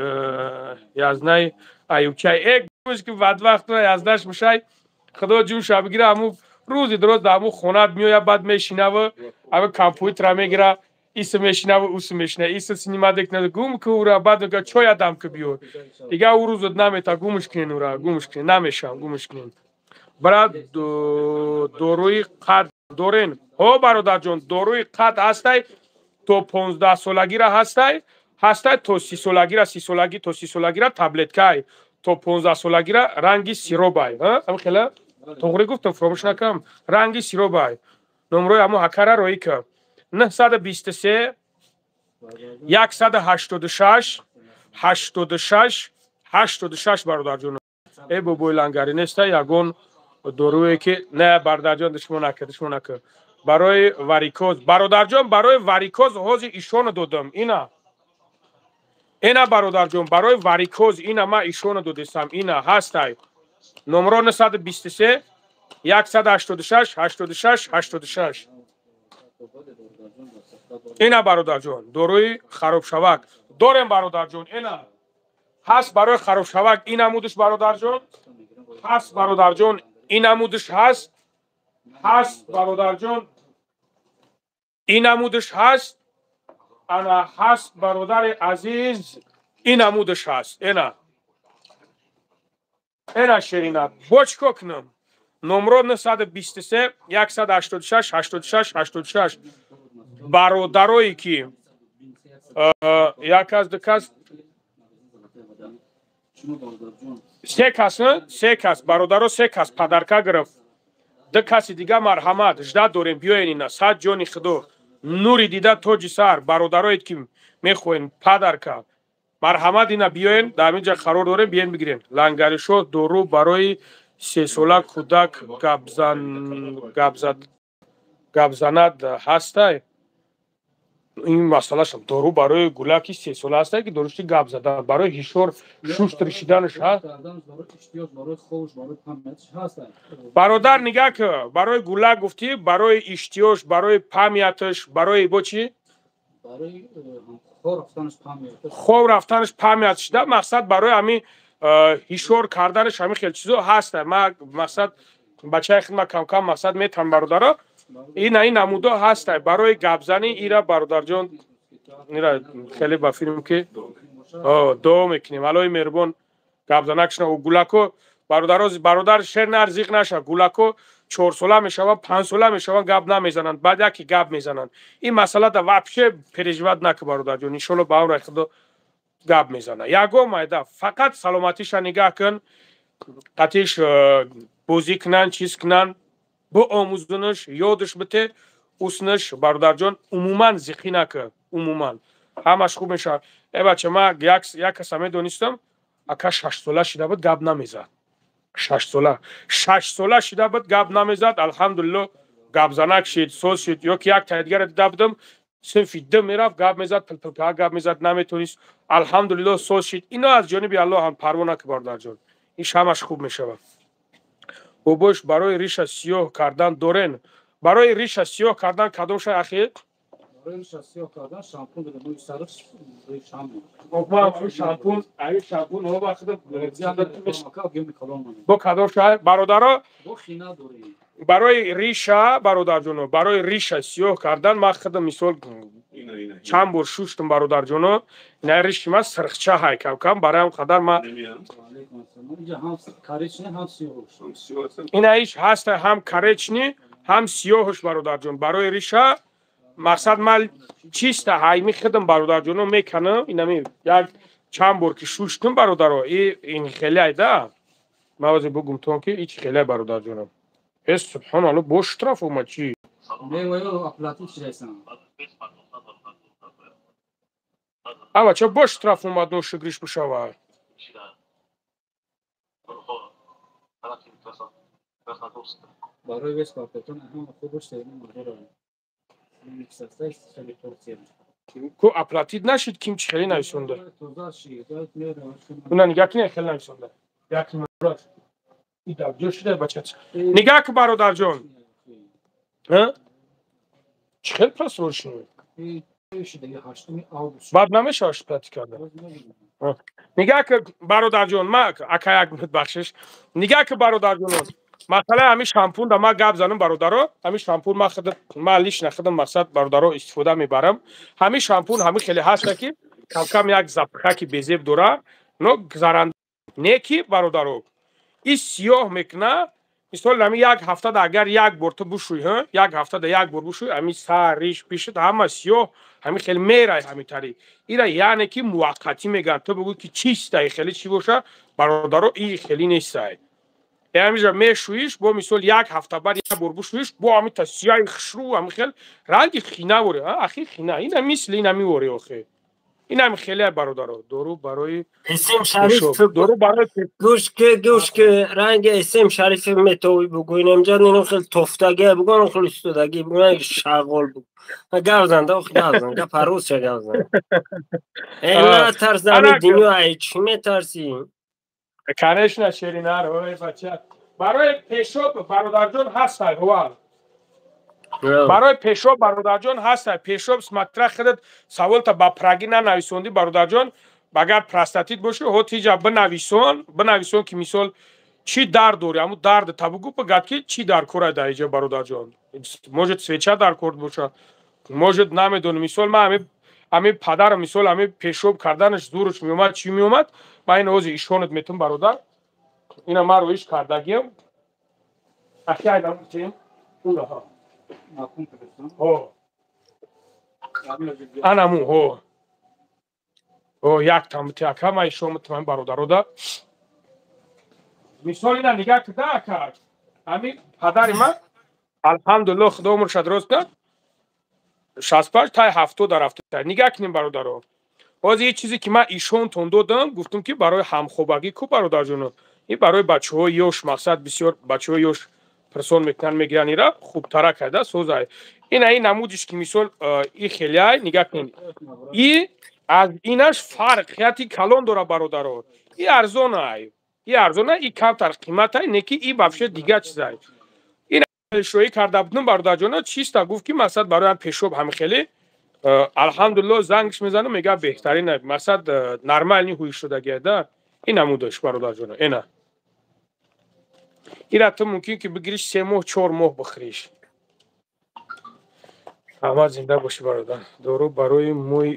язнаи аюбчай э гӯш ки бадвақт язнаш мушай, худо ҷунша бигира, ҳаму рӯзи дуроз да ҳаму хонат меоя, баъд мешинаву ҳаму компютера мегира, иса мешинаву уса мешина, иса синима декна, гум ку ура, баъд мега чой адам ки биёр, дига ӯ рӯзот намета. Гумш кунен ура, гумш кунен, намешам, гумш кунен. Брат, доруи қад дорен? Ҳо, бародарҷон, доруи қад ҳастай, то 15-солагира ҳастай, ҳастай то 30-солагира, 30-солаги, то 30-солагира таблеткай, то 15-солагира ранги сиробай. Ам хела тоғри гуфтам, фаромӯш накам, ранги сиробай. Номрои ҳамо ҳакара роӣ ка: 923 186 86 86. Бародарҷон, э бобои лангари, неста ягон доруе ки? Не, бародарҷон, душмон нака, душмон нака. Барои варикоз, бародарҷон, барои варикоз ҳозир ишона додам, ина, ина, бародарҷон, барои варикоз ина ма ишона додистам, ина ҳастай. Номро 923 186 86 86. Ина, бародарҷон, доруи харобшавак дорем, бародарҷон, ина ҳаст барои харобшавак, ин намудиш, бародарҷон, ҳаст, бародарҷон, ин намудиш ҳаст, ҳаст, бародарҷон, ин намудиш ҳаст, ана ҳаст, бародари азиз, ин намудиш ҳаст, ина, ина, ширина, бо чӣ кор кунам? Номро 923 186 86 86. Бародарое ки як кас, ду кас, се кас, се кас, бародаро, се кас подарка гирифт, ду каси дига марҳамат, жда дорем, биёен, ина сад ҷони худо, нури дида, тоҷи сар. Бародароед ки мехоҳен подарка, марҳамат, ина биёен, дар ҳамин ҷа қарор дорем, биёен бигирем. Лангаришо, дору барои 3-сола кӯдак гапзанад ҳастай? Ин масъалашам, дору барои гулаки 3-сола ҳастай, ки дорушти гап задан, барои ҳишор шушт ришиданаш ҳаст? Бародар, нигаҳ ки, барои гулак гуфтӣ, барои иштиёш, барои памяташ, барои бо чӣ, хоб рафтанаш, память шида, мақсад барои ҳамин ҳишор карданаш, ҳамин хел чизо ҳаста. Ма мақсад бачаи хидма камкам мақсад метам, бародаро, ина ин намудо ҳаста барои гапзанӣ. Ира, бародарҷон, ира хеле ба филм ки дуо мекунем, Аллои меҳрубон гапзанакшна. Гулако, бародаро, бародар, шер нар, зиқ наша, гулако 4-сола мешаванд, 5-сола мешаванд, гап намезананд, баъд яке гап мезананд. Ин масъала да вообще переживать нака, бародарҷон, иншолло ба амри худо гап мезана. Ягон майда, фақат саломатиша нигаҳ кун, қатиш бозӣ кунанд, чиз кунанд, биомӯзунаш, ёдаш бите, уснаш, бародарҷон, умуман зиқӣ накун, умуман ҳамаш хуб мешавад. Э бача, ма як каса медонистам, ака, 6-сола шида буд, гап намезад, 6-сола, 6-сола шида буд, гап намезад, алҳамдулилло, гапзанак шид, соз шид. Ё ки як таи дигара дида будам, синфи д мерафт, гап мезад, пилпилка гап мезад, наметонист, алҳамдулилло, соз шид. Ино аз ҷониби Аллоҳ ҳам, парво наки, бародарҷон, иш ҳамаш хуб мешавад. Бобош, барои риша сиёҳ кардан дорен? Барои риша сиёҳ кардан кадом шай, ахи? Шампун, шампун бо кадом шай, бародаро, барои риша? Бародарҷоно, барои риша сиёҳ кардан ман худам мисол чанд бор шуштум, бародарҷоно, ина риши ман сирхча ҳай камкам, барои ҳам қадар ма Ина иш ҳаст, ҳам коричневый, ҳам сиёҳш, бародарҷон. Барои риша мақсад ман чиста ҳайми хидм, бародарҷоно, меканам. Инами як чанд бор ки шуштум, бародаро, и ин хеле айда. Ман ҳозир бугум тон, ки ич хеле, бародарҷоно. Э, субҳоналло, бо штраф омад чӣ? Ава ча бо штраф омад, ношугриш бишава. Ку оплатить нашид, ким чи хеле нависонда? Уна нигаҳ кунед, хеле нависонда. Нигаҳ ку, бародарҷон, чӣ хел просроченный баъд намешавад платить карда. Нигаҳ ку, бародарҷон, ма ака, як минут бахшиш. Нигаҳ ку, бародарҷонон, масъалаи ҳамин шампун да ма гап занам, бародаро. Ҳамин шампун ма худам, ма лично худам, мақсад, бародаро, истифода мебарам. Ҳамин шампун ҳамин хеле ҳаста, ки камкам як запахаки безеб дора, но гузаранда не, ки бародаро, и сиёҳ мекуна. Мисол, ҳамин як ҳафтада агар як бор ту бушӯй, як ҳафтада як бор бушӯй, ҳамин сар, риш, пишат ҳама сиёҳ ҳамин хеле мерай. Ҳамин тари ира яъне ки муваққатӣ мегӯянд. Ту бигӯй, ки чистай, хеле чӣ боша, бародаро, и хеле нестай. Ҳаминҷа мешӯиш, бо мисол як ҳафта баъд як бор бушӯиш, бо ҳамин та сияи хушрӯ, ҳамин хел ранги хина воре, ахи хина ина мисли ина меворе охе. Инам хеле, бародаро. Дору барои Эсем Шариф, дору барои гӯш ки, гӯш ки, ранги Эсем Шариф метовӣ бугӯ, инамҷа ино хел тофтагӣ бугӯ, хел истодагӣ бугӯ, шағол бугӯ. Гап зан, да, гап зан, гап русча гап зан. Э, натарс, ами дунё ай чӣ метарсӣ? Конечно, шеринар, ой бача. Барои пешоб, бародарҷон, ҳастай, ҳува. Барои пешоб, бародарҷон, ҳастай. Пешоб, смотря худат саволта ба праги нанависондӣ, бародарҷон. Агар простатит бошӣ, ҳо тиҷа бинависон, бинависон, ки мисол чӣ дард дорӣ, ҳамун дард та бугӯ, бигад, ки чӣ дар кора дар иҷа, бародарҷон. Может, свеча дар кор боша, может, намедонам. Мисол, ман ҳамин падарам, мисол, ҳамин пешоб карданаш зурш меомад, чӣ меомад. Ман ин ҳозир ишонат метум, бародар. Ина ман роиш кардагиам. Ахи айдам унаҳа. Ҳо. Анаму, ҳо. Ҳо, як тамти ака, ман ишон метумам, бародарода. Мисол, ина нигаҳ кида, ака. Ҳамин падари ман, алҳамдулиллоҳ, худо умрша дуруст кунад, 65 тай 70 рафта. Нигаҳ кунем, бародаро. Ҳозир ин чизе ки ман ишонтон додам, гуфтам, ки барои ҳамхобагӣ ку, бародарҷоно. Ин барои бачаҳои ёш, мақсад, бисёр бачаҳои ёш пирсон мекунанд, мегиранд, ира хубтара карда созай. Ина ин намудиш, ки мисол и хелиай, нигаҳ кунед. И аз инаш фарқияти калон дора, бародаро. И арзонай. И арзонай, и камтар қиматай, не ки и вообще дига чизай. Ин шоӣ карда будам, бародарҷоно, чиста гуфт, ки мақсад барои пешоб ҳами хеле, алҳамдулиллоҳ, зангш мезанам, мега беҳтарин, мақсад, нормальный ҳуй шудагия да. Ин намудаш, бародарҷоно, ина. Ира ту мумкин ки бигириш, 3 моҳ, 4 моҳ бихӯриш. Аҳмад, зинда бошӣ, бародар. Дору барои мӯй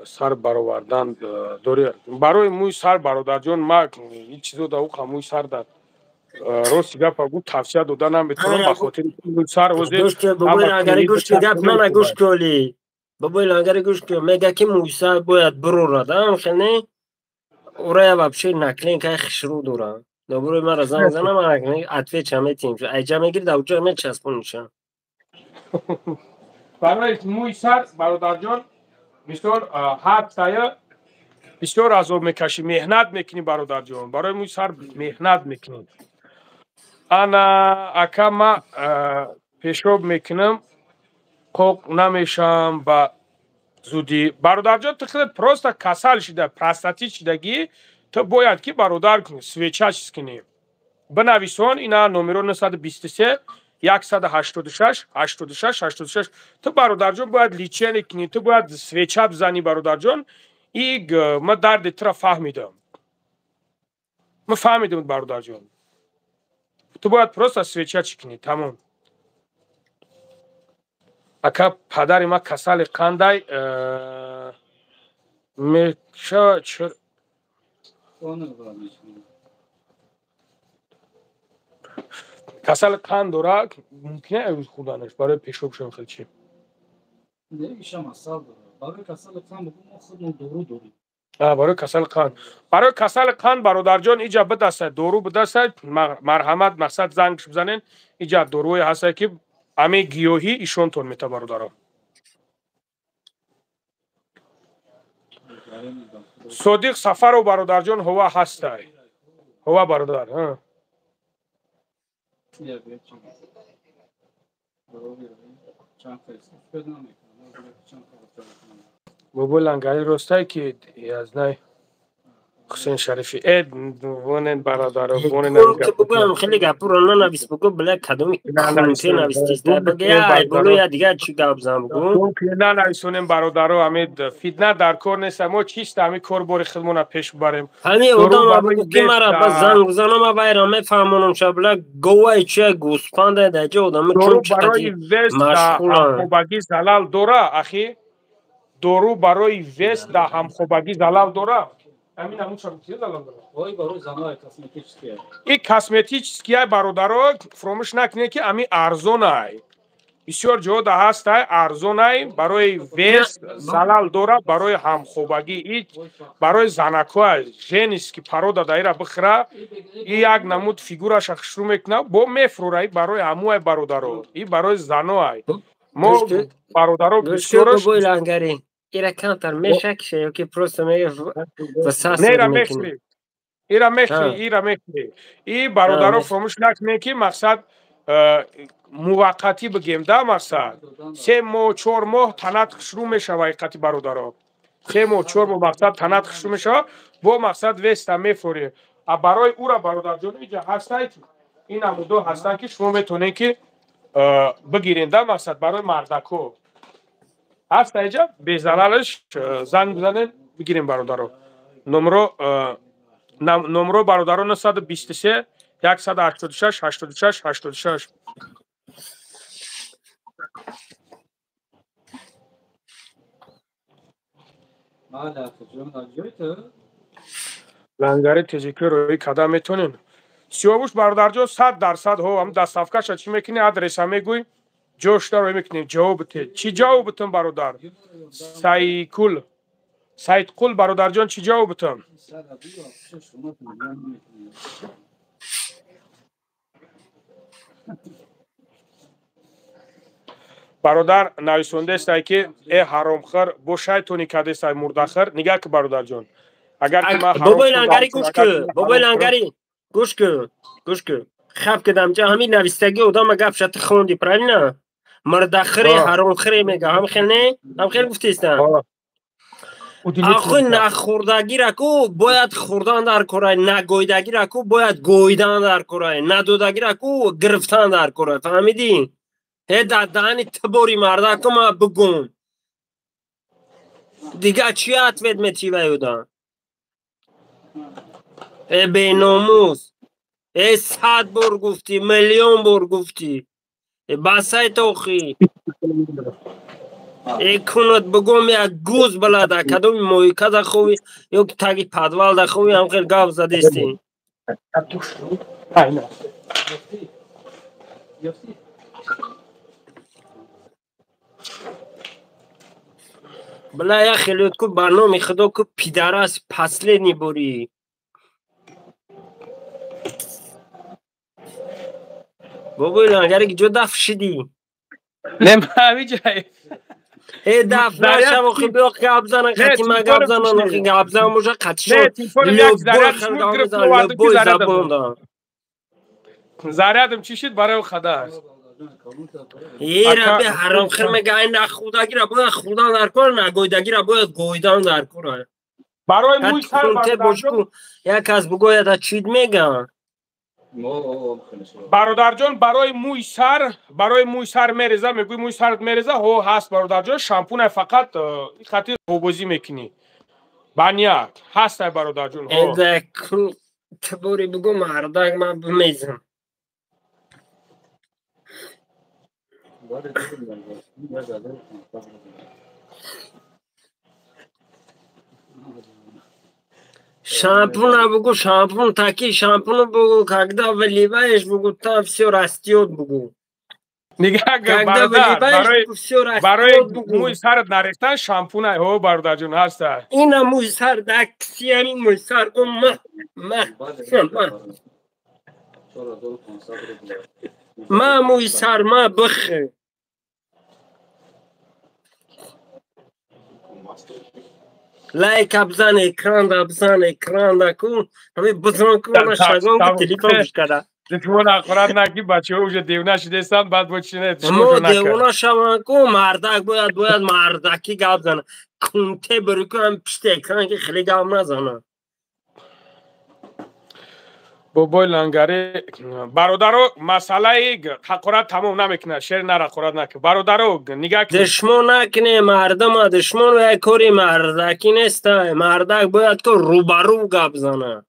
сар баровардан дори? Барои мӯи сар, бародарҷон, ма ин чизо да уқа мӯи сар да, рости гапа гу, тавсия дода наметавонам, ба хотири мӯи сар ҳозир. Бобои лангари, гӯш ки, гап мана гӯш кёли. Бобои лангари, гӯш ки, мега ки мӯи сар бояд бурорад, хел не? Урая вообще наклейкаи хушрӯ дора. Доброи мара занг занам, отвеча метиҳем. Айҷа мегири, да уҷа мечаспониша. Барои мӯи сар, бародарҷон, мисол, ҳар тая бисёр азоб мекашӣ, меҳнат мекунӣ, бародарҷон, барои мӯи сар меҳнат мекунӣ. Ана ака, ма пешоб мекунам, қоқ намешавам ба зудӣ. Бародарҷон, ту худат просто касал шида, простатит шидагӣ, ту бояд ки, бародар, свеча чиз кунӣ. Бинависон, ина номеро 923 186 86 86. Ту, бародарҷон, бояд лечение кунӣ, ту бояд свеча бизанӣ, бародарҷон. И ма дарди тура фаҳмидам, ма фаҳмидам, бародарҷон. Ту бояд просто свеча чӣ кунӣ, тамом. Ака, падари ма касали қандай меша. Касали қанд дора, мумкин аст хӯрданаш барои пешобшон хел чи? Не, ишам асал дора. Барои касали қанд бигӯ, мо худмон дору дорем. Барои касали қанд. Барои касали қанд бародарҷон иҷа бидастад, дору бидастад, марҳамат, мақсад зангш бизанен, иҷа доруе ҳастад ки ами гиёҳӣ ишонтон мета бародаро. Содиқ Сафаров бародарҷон ҳова ҳастай. Ҳова бародар, ҳа. Бобои Лангари ростай ки я знаю Ҳусейн Шарифи. Вонен бародаро, вонен бигӯям хеле гапро нанавис бигӯ, бля кадоми кунте навистиста бигӯ, ай боло я дигар чӣ гап зан бигӯ. Нанависонем бародаро, ами фитна дар кор нест, мо чиста ами кор бори худмона пеш бибарем. Ҳами одам бигӯ ки мара ба занг бизанам, ма вайра мефаҳмонам ша, бля говай чия гӯспанда дар ҷо одами чун чӣ қади машғуланд. Ҳамхобагӣ залал дора, ахи? Дору барои вес да ҳамхобагӣ залал дора? Амин амун чӣ залал дора? Ой, барои занои косметические. И косметические бародаро, фаромӯш накунед ки ами арзонай. Бисёр ҷода ҳастай арзонай барои вес залал дора, барои ҳамхобагӣ и барои занакҳо женский порода даира бихӯра, и як намуд фигураша хушрӯ мекуна, бо мефурора, и барои ҳамуай бародаро, и барои заноай. Мо бародаро бисёраш бобои Лангари ира камтар мешакиша ё ки просто ира мехӯри, ира мехӯри, ира мехӯри. И бародаро фаромӯш накунед ки мақсад муваққатӣ бигем да, мақсад 3 моҳ 4 моҳ танат хушрӯ мешава ҳақиқати бародаро. 3 моҳ 4 моҳ мақсад танат хушрӯ мешава, бо мақсад веста мефурӣ. А барои ура бародарҷон иҷа ҳастай ин намудо ҳастанд ки шумо метавонед ки бигиред да, мақсад барои мардакҳо ҳаста иҷа безалалаш занг бизанед бигирем бародаро. Номро бародаро 923 186 86 86. Лангари тежикӣ рӯи када метонем. Сиёвуш бародарҷон 100% ҳо, ҳам доставкаша чӣ мекунӣ, адреса мегӯй, ҷошта рӯй мекунем, ҷавоб бите. Чӣ ҷавоб битам бародар? Сайкул. Саидқул бародарҷон чӣ ҷавоб битам? Бародар нависондестай ки э ҳаромхӯр бо шайтони кадестай мурдахӯр. Нигаҳ ки бародарҷон. Агар ки ман бобои Лангари гӯш кун, бобои Лангари гӯш кун, гӯш кун. Хаб кардам ҷа ҳамин навистагӣ одама гапша ту хонди, правильно? Мурдахӯре ҳаромхӯре мега, ҳам хел не? Ҳам хел гуфтеста? Ахи нахӯрдагира ку бояд хӯрдан дар корай, нагӯйдагира ку бояд гӯйдан дар корай, надодагира ку гирифтан дар корай, фаҳмидӣ? Э дар даҳани ту бори мардаку ма бигӯм. Дигар чӣ ответ метӣ вай одам? Э беномус. Э 100 бор гуфтӣ, миллион бор гуфтӣ. Э басай тохи. Э кунат бигӯм як гуз балада, кадоми моҳика да ховӣ ё ки таги подвал да ховӣ, ҳам хел гап задестӣ. Бля, я хелёт ку ба номи худо ку пидарас последний бори. Бобои Лангари ҷо даф шидӣ? Не, ҳамиҷай. Э даф нашав, охи биё гап зана, қати ма гап занан, охи гап зан боша қатишо. Любой забон да. Зарядам чӣ шид барои хада аст. Ера бе ҳаромхӯр мега, ай нахӯрдагира бояд хӯрдан дар кор, нагӯйдагира бояд гӯйдан дар кор. Барои мӯй сар бародарҷон як кас бигӯяд чид мега. Бародарҷон барои мӯй сар, барои мӯй сар мереза, мегӯй мӯй сарат мереза, ҳо ҳаст бародарҷон, шампунай фақат хати ҳобозӣ мекунӣ. Баняк ҳастай бародарҷон, ҳо. Ту бори бигӯ мардак ман бимезам. Шампуна бугу, шампун, такие шампуны бугу, когда выливаешь, бугу, там все растет, бугу. Нигаҳ Когда бародар, выливаешь, бугу, все барои растет, бугу. Мӯи сарат нарехтан шампунай, ҳо, бародарҷон, ҳаста. Ина мӯи сар, даксияни мӯи сар, о, ма, ма, ма. Ма мӯи сар, ма бихе. Лайка бзан, экранда бзан, экранда кун. Ҳами бизан кун, на шагон ки телефон бишкада. Душмон ҳақорат наки, бачаҳо уже девона шудестанд, баъд бо чине Мо девона шаванд ку, мардак бояд мардакӣ гап зана. Кунте бирӣ ку, ҳам пишти экран ки хеле гап назана. Бобои лангари, бародаро, масъалаи ҳақорат тамом намекунад, шер нар ҳақорат накун. Бародаро, нигаҳ кунед. Душмон накуне мардума, душмон як кори мардакӣ неста. Мардак бояд ку рӯбарӯ гап зана.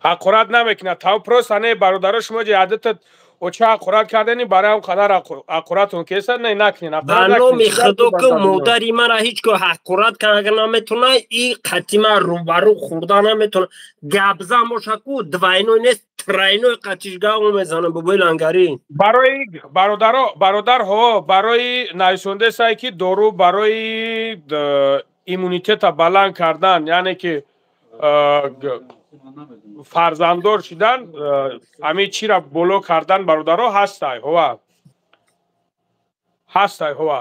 Ҳақорат намекунад. Там просто не бародаро, шумо ҷи адата оча ҳақорат кардани, барои ҳам қадар ҳақоратон кеса, не накунед. Ба Ҳақорат номи накунед. Худо ки модари мара ҳеҷ гоҳ ҳақорат карда наметавона, и қатъи ман рӯбарӯ хӯрда наметавона. Гапзан боша ку, двойной нест, тройной қатъиш гап мезанам, бобои лангарӣ. Барои бародаро, бародарҳо, барои нависондесае ки дору барои иммунитета баланд кардан, яъне ки фарзанддор шудан, ҳамин чира боло кардан, бародаро, ҳастай, ҳова. Ҳастай, ҳова.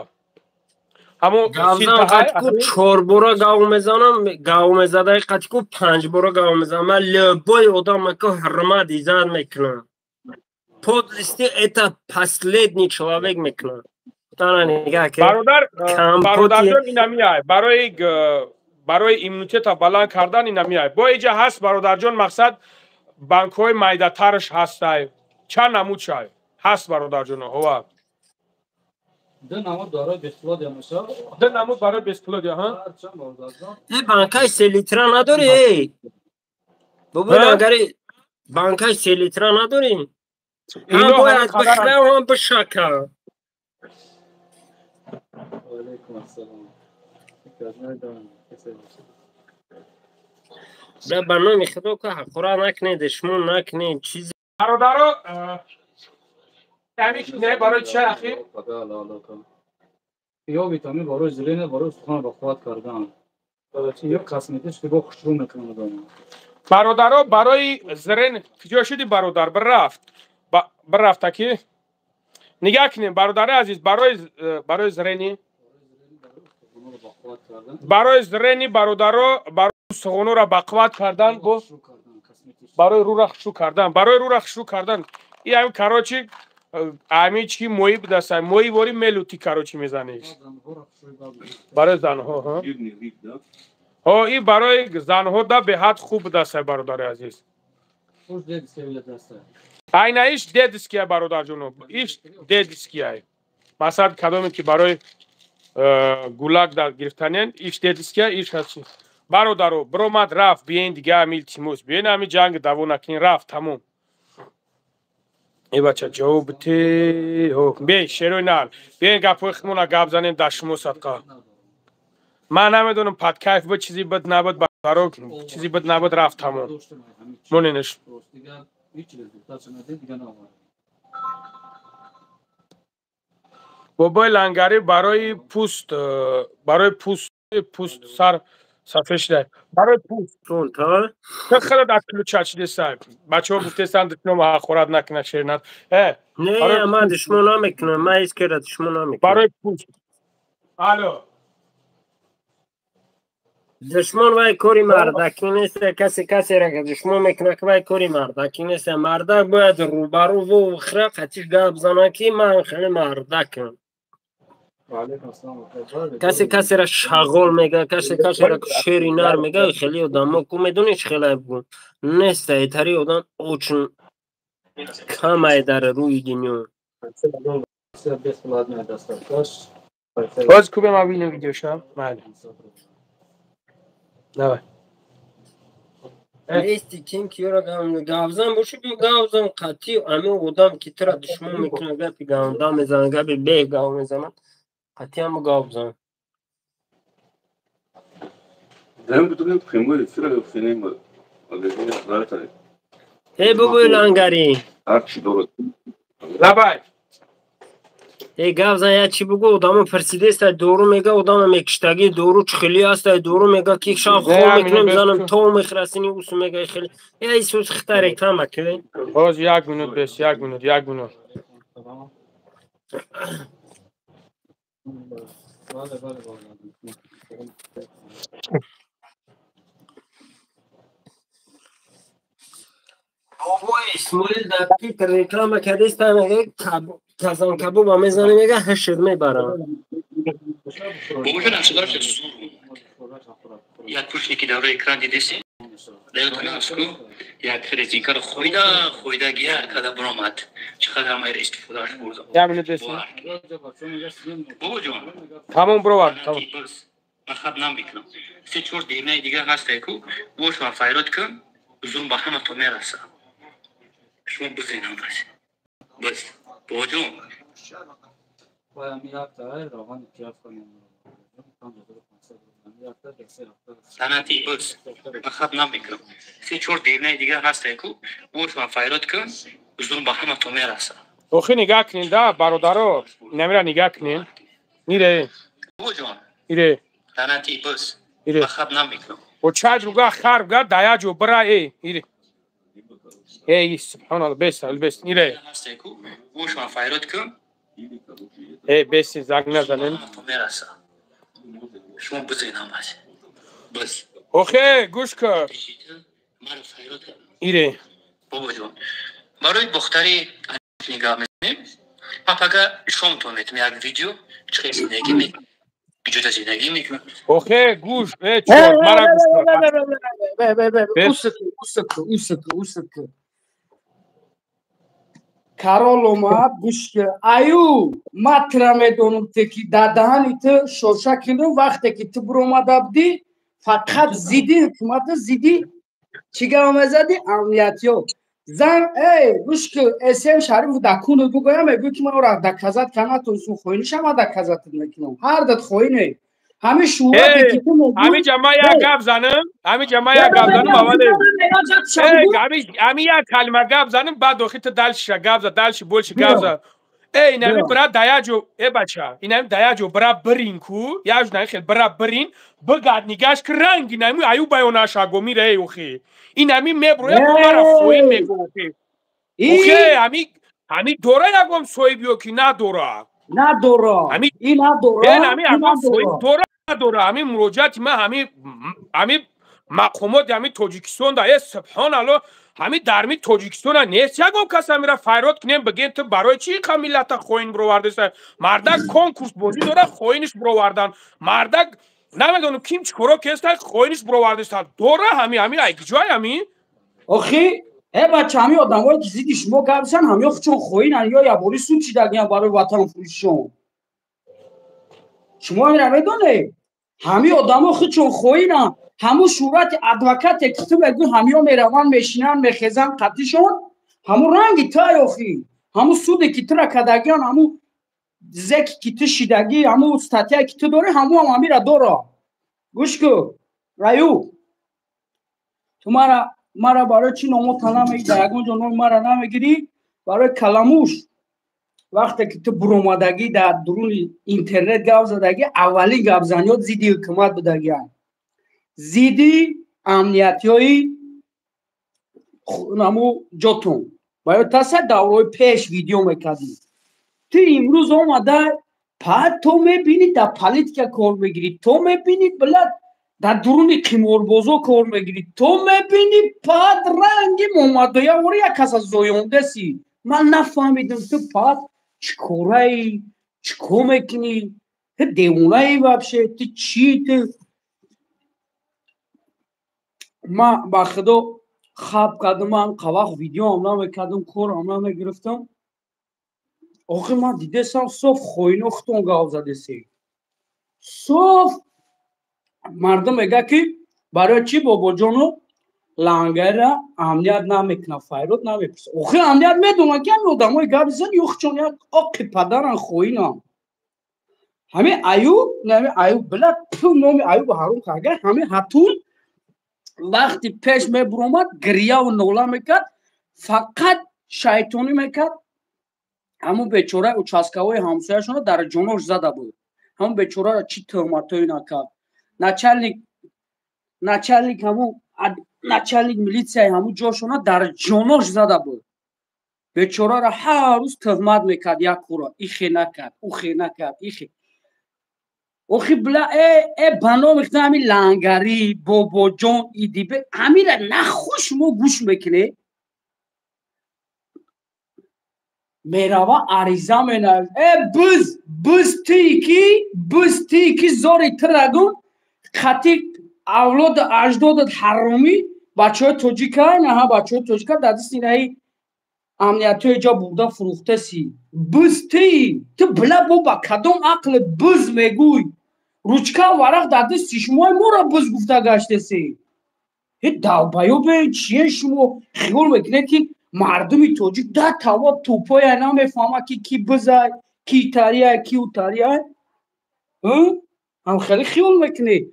Ҳамон Гавзам силтаҳай, қатъи ку чор бора гав мезанам, гав мезадаи қатъи ку панҷ бора гав мезанам. Ман любой одам ку ҳурмат иззат мекунам. Подлости это последний человек мекунам. Тана нигаҳ ки Бародар, компоти бародарҷон, инамиай. Барои иммунитета баланд кардан инамиай. Бо иҷа ҳаст, бародарҷон, мақсад банкҳои майдатараш ҳастай. Чанд намуд шай? Ҳаст, бародарҷоно, ҳова. Ду намуд барои бесплодия меша. Ду намуд барои бесплодия, ҳа? Э, банкаи се литра надорӣ, эй? Бобои Ҳа? лангари, банкаи се литра надорӣ? Ҳам Ино бояд ҳамин қадар бихӯрам, ҳам бишакам. Алейкум ассалом. Бля, ба номи Худо ку ҳақорат накунед, душмон накунед, чизе. Бародаро, ҳамин не, барои чи ахи? Ё витамин барои зрение, барои устухон ба қувват кардан. Ё косметически бо хушрӯ мекунад одамро. Бародаро, барои зрен куҷо шуди, бародар? Бирафт. Бирафта ки? Нигаҳ кунем, бародари азиз, барои зрени, барои зрени, бародаро, барои устухонро ба қувват кардан, бо барои рӯра хушрӯ кардан, барои рӯра хушрӯ кардан. И ҳамин, короче, ҳамин чи мои будаса, мои вори мелути, короче, мезаниш. Барои занҳо, ҳа? Ҳо, и барои занҳо да беҳад хуб будаса, бародари азиз. Айна иш детския, бародарҷоно, иш детския. Масалан, кадоме ки барои гулак дар гирифтанен, иш детския, иш ҳаст. Бародаро, биромад рафт, биен дига ҳами илтимос, биен ҳами ҷанг даво накунин, рафт, тамом. Э бача, ҷавоб бите, ҳо, биен шерои нар, биен гапҳои худмона гап занем дар шумо садқа. Ман намедонам, подкайф буд, чизе буд, набуд, бародаро, чизе буд, набуд, рафт, тамом. Моненаш. Бобои лангарӣ барои пӯст, барои пӯст, пӯст сар сафед шуда. Барои пӯст. Ту худат аз ключа чидесай. Бачаҳо гуфтесанд, душмон ҳақорат накунад, шернат. Э, Не, барои ман пӯст. душмон намекунам, ман ҳеҷ кара душмон намекунам. Барои пӯст. Алло. Душмон вай кори мардакӣ нест, касе касеро ки душмон мекунад, вай кори мардакӣ нест. Мардак бояд рӯбарӯ вохӯра, қатиш гап зана ки ман хеле мардакам. Касе касеро шағол мега, касе касеро шери нар мега, хеле одамо ку медонӣ чӣ хеле бу нест, этари одам очень камай дар рӯи дунё. Боз кубе ма бинем видеоша. Майли. Давай. Нести ким ки ёра гавзан боши, биё гавзан қатъи ами одам ки тура душмон мекунад, гапи гавда мезанад, гапи бе гав мезанад, қатъи ҳамо гавзан. Эй бобои лангарӣ. Лабай. Эй гап зан, я чӣ бугӯ, одамо пурсидеста, дору мега, одама мекиштагӣ, дору чӣ хеле аста, дору мега ки шаб хоб мекунем, занам то мехӯрасини усу мега хеле. Эй Исус хита реклама кун. Боз як минут бес, як минут, як минут. Бобои Исмоил дар Твиттер реклама кардеста, мега казан кабоба мезанем, мега ҳашр мебарам. Бобоҷон, афсударш зур як пушне ки дар рӯи экран дидесем, даётон аст ку як резинкаро хӯйда хӯйда гия када биромад, чӣ қадар ҳамаеро истифодааш бурдам. Як минут бес. Бобоҷон, тамом бировард, тамом. Ман хаб намекунам, се чор димнаи дигар ҳастае ку бошам файрод кун, зум ба ҳамато мераса. Шумо бизен ҳамаш бас бобоҷон. Санати бас, ман хаб намекунам, се чор димнаи дигар ҳастае ку бошам файрод кун, зум ба ҳамато мераса. Охи нигаҳ кунед да, бародаро, инамира нигаҳ кунед. Ире. Бобоҷон. Ире. Санати бас, Ире. ман хаб намекунам. О чай друга хар га дая ҷо бира э, ире. Эй, субҳаналлоҳ, бес, бес, ире. Ҳастае ку бошам файрод кун. Эй, бес, занг назанен. Мераса. Шумо бизен ҳамаш. Бас. Охе, гӯш кун. Маро файрод кун. Ире. Бобоҷон, барои бохтари нигаҳ мезанем. Ман пага шомтон метам як видео, чӣ хел зиндагӣ мекунам, иҷода зиндагӣ мекунам. Охе, гӯш, э, чор, мара гӯш кун. Усуку, усуку, усуку. Карол омад, гӯш кун. Аю, ман тура медонам, те ки дар даҳани ту шоша кунам, вақте ки ту биромада будӣ, фақат зидди ҳукумата, зидди чӣ гап мезадӣ? Амниятиё. Зан, эй, гӯш кун, СМ Шариф дар кунут бигӯям, мегӯй ки ман ӯро доказат кардам, натонистам хоиниша, ман доказатат мекунам. Ҳар дат хоине. Ҳамин шӯҳрате ки ту мегӯӣ. Ҳамин ҷа ман як гап занам, ҳамин ҷа ман як гап занам, аввале. Ҳамин як калима гап занам, баъд охир ту дальше гап за, дальше больше гап за. Эй, инами бира дая ҷо, э бача, инами дая ҷо бира бирин ку, як ҷо хел бира бирин, бигад нигаш ки ранг инами аю баёнаша го мира эй охи. Инами меброя бо мара хоин мего охи. Охе, ҳами дора ягом соҳиб ё ки надора? Надора. И надора. Э, ҳами ягом соҳиб дора надора. Ҳами муроҷиати ман ҳами мақомоти ҳами Тоҷикистон да, э субҳоналлоҳ, ҳами дарми Тоҷикистона нест ягон кас ҳамира файрод кунем, бигем ту барои чӣ иқа миллата хоин бировардеса? Мардак конкурс бозӣ дора, хоиниш бировардан. Мардак намедонам ким чӣ коро кеста, хоиниш бировардеса. Дора ҳами ҳами ай киҷой ҳами? Охи, э бача, ҳами одамое ки зидди шумо гап зан, ҳамиё худшон хоинанд ё ябори суд шидагиянд барои ватанфурӯшишон. Шумо инро медонед? Ҳами одамо худшон хоинанд. Ҳамун шӯҳрати адвокате ки ту мегӯӣ, ҳамиё мераванд, мешинанд, мехезанд қатишон, ҳамун ранги тай охи, ҳамун суде ки тура кардагиянд, ҳамун зеки ки ту шидагӣ, ҳамун статьяе ки ту дорӣ, ҳамун ҳам ҳамира дора. Гӯш кун, Раю, ту мара барои чӣ номота намегирӣ, дар ягон ҷо номи мара намегирӣ? Барои каламуш. Вақте ки ту буромадагӣ дар дуруни интернет гап задагӣ, аввалин гапзаниёт зидди ҳукумат будагианд, зидди амниятиёи наму ҷотун. Ба ёд таса давраҳои пеш видео мекардӣ. Ту имрӯз омада пад то мебинӣ дар политика кор мегирӣ, то мебинӣ блад дар дуруни қиморбозо кор мегирӣ, то мебинӣ пад ранги Момадоявори як каса зоёндаси. Ман нафаҳмидам ту пад чӣ кораи, чӣ кор мекунӣ, ту девонаи вообще, ту чӣ ту? Ман ба худо хаб кардам, ман қавақ видеоам намекардам, корам намегирифтам. Охир ман дидесам соф хоино худтон гап задесед. Соф мардум мега ки барои чӣ бобоҷону лангара амният намекунад, файрод намепурсад. Охир амният медонад ки ҳамин одамои гап зан ё худшон як оқи падаран хоинанд. Ҳамин Аюб, ҳамин Аюб била пу номи Аюб ҳаром карда, ҳамин ҳатун вақти пеш мебуромад, гирьяву нола мекард, фақат шайтонӣ мекард. Ҳамун бечораи участковои ҳамсояшонро дар ҷонош зада буд. Ҳамун бечораро чӣ тӯҳматҳое накард. Начальник ҳамун начальник милитсияи ҳамун ҷошона дар ҷонош зада буд. Бечораро ҳар рӯз тӯҳмат мекард, як хура ихе накард, ухе накард, ихе. Охи била э ба номи худо ҳамин лангарӣ, бобоҷон, идибе ҳамира нахуш шумо гӯш мекунед. Мерава ариза менавис. Э буз, буз тии ки, буз тии ки зори тирагун қати авлоду аҷдодат ҳаромӣ бачаҳои тоҷика, инаҳа бачаҳои тоҷика дар дасти инаи амниятҳои ҷо бурда фурӯхтаси. Буз тии, ту била бо ба кадом ақле буз мегӯй? Ручка варақ дар дасти шумои моро буз гуфта гаштаси. Э долбоёбе чие шумо хиёл мекунед ки мардуми тоҷик да тава тӯпоя намефаҳмад ки ки бизай, ки итарияй, ки утарияй? Ҳам хеле хиёл мекунед.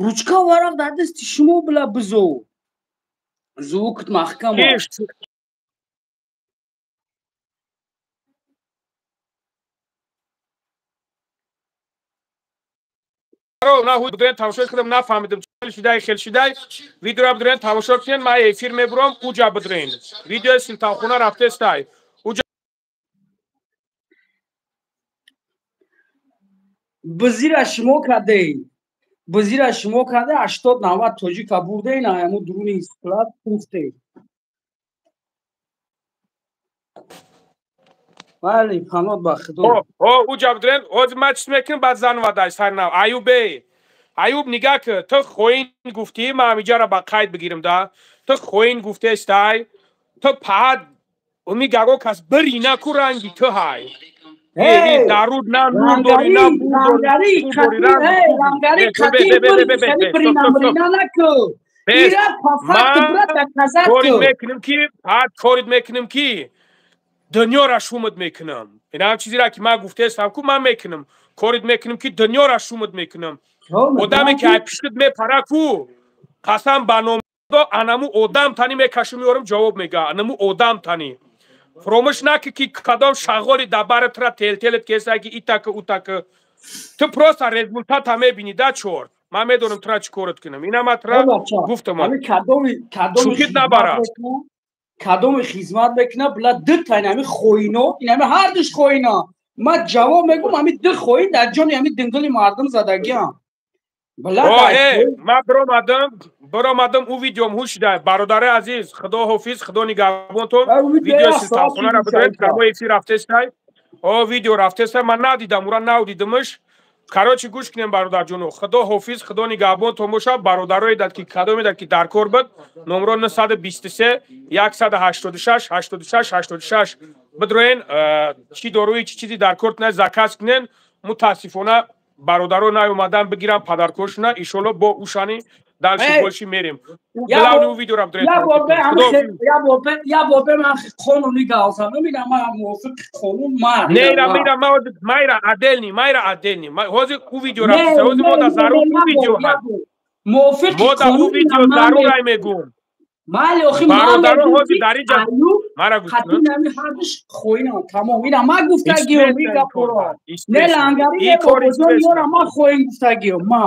Ручка варақ дар дасти шумо била бизо. Звукт маҳкам. На будрен тамошо кардам, нафаҳмидам чӣ шудай, хел шудай. Видеоро будрен тамошо кунед, ман эфир мебурам, уҷа будрен. Видеои Султонхона рафтестай. Уҷа бизира шумо кардед. Бизира шумо карда 80-90 тоҷика бурдед, ҳамун дуруни склад фурӯхтед. Бале, паноҳ ба Худо. О, уҷа будрен, ҳозир ман чиз мекунам, баъд зан вадай сари нав. Аюбе, Аюб нигаҳ ки, ту хоин гуфтӣ, ман ҳамиҷаро ба қайд бигирам да. Ту хоин гуфтестай, ту паҳат уми гаго кас бирина ку ранги ту ҳай. Даруд на нур дорӣ, на бур дорӣ, лангари қати бирина наку. Ира по факту брат доказать ку. Корид мекунем ки, паҳат корид мекунем ки дунёра шумуд мекунам. Ин ҳам чизеро ки ман гуфтаестам ку ман мекунам. Корид мекунем ки дунёра шумуд мекунам. Одаме ки ай пиштит мепара ку, қасам ба номи Худо, анаму одам тани мекашум меорам ҷавоб мега. Анаму одам тани. Фаромӯш накӣ ки кадом шағоли дар барат тра тел-телет кесай ки итака утака. Ту просто результата мебинӣ да чор. Ман медонам тра чӣ корот кунам. Ина ман тра гуфтам. Шӯхит набара. Кадоми хизмат мекунад, била ду та инами хоино, инами ҳардуш хоино. Ман ҷавоб мегӯм, ҳами ду хоин дар ҷони ҳами динголи мардум задагиам. Ман биромадам, ӯ видеом ҳуш дай. Бародари азиз, Худо ҳофиз, Худо нигаҳбонтон. Видеои Султонхонаро бидоред, прямой эфир рафтестай. О, видео рафтестай, ман надидам, ура надидамаш. Короче, гӯш кунем бародарҷоно. Худо ҳофиз, Худо нигаҳбонтон бошад. Бародарое дад ки кадоме дад ки дар кор буд, номро 923 186 86 86 бидроен, чӣ доруи чӣ чизи дар кор кунед, заказ кунен. Мутаассифона бародаро наёмадан бигирам падаркошуна, иншолло бо ушани дальше больше мерем. Главное у видео раб. Я бобе ман қонуни галзанам, ина ман мувофиқи қонун ман. Не, ира мира майра отдельный, майра отдельный. Ҳозир у видео раб, ҳозир мо да зарур у видео ҳаст. Мувофиқи Мо да у видео зарур ай мегум. Майли охи ман бародаро ҳозир дар инҷа мара гӯш кун. Қатъи ҳами ҳардуш хоинам, тамом. Ина ман гуфтагиём ин гапҳоро. Не лангари, не бобоҷон, ёра ман хоин гуфтагиём. Ма.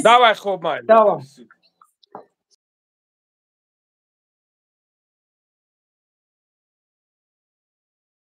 Давай хоб майли. Давай.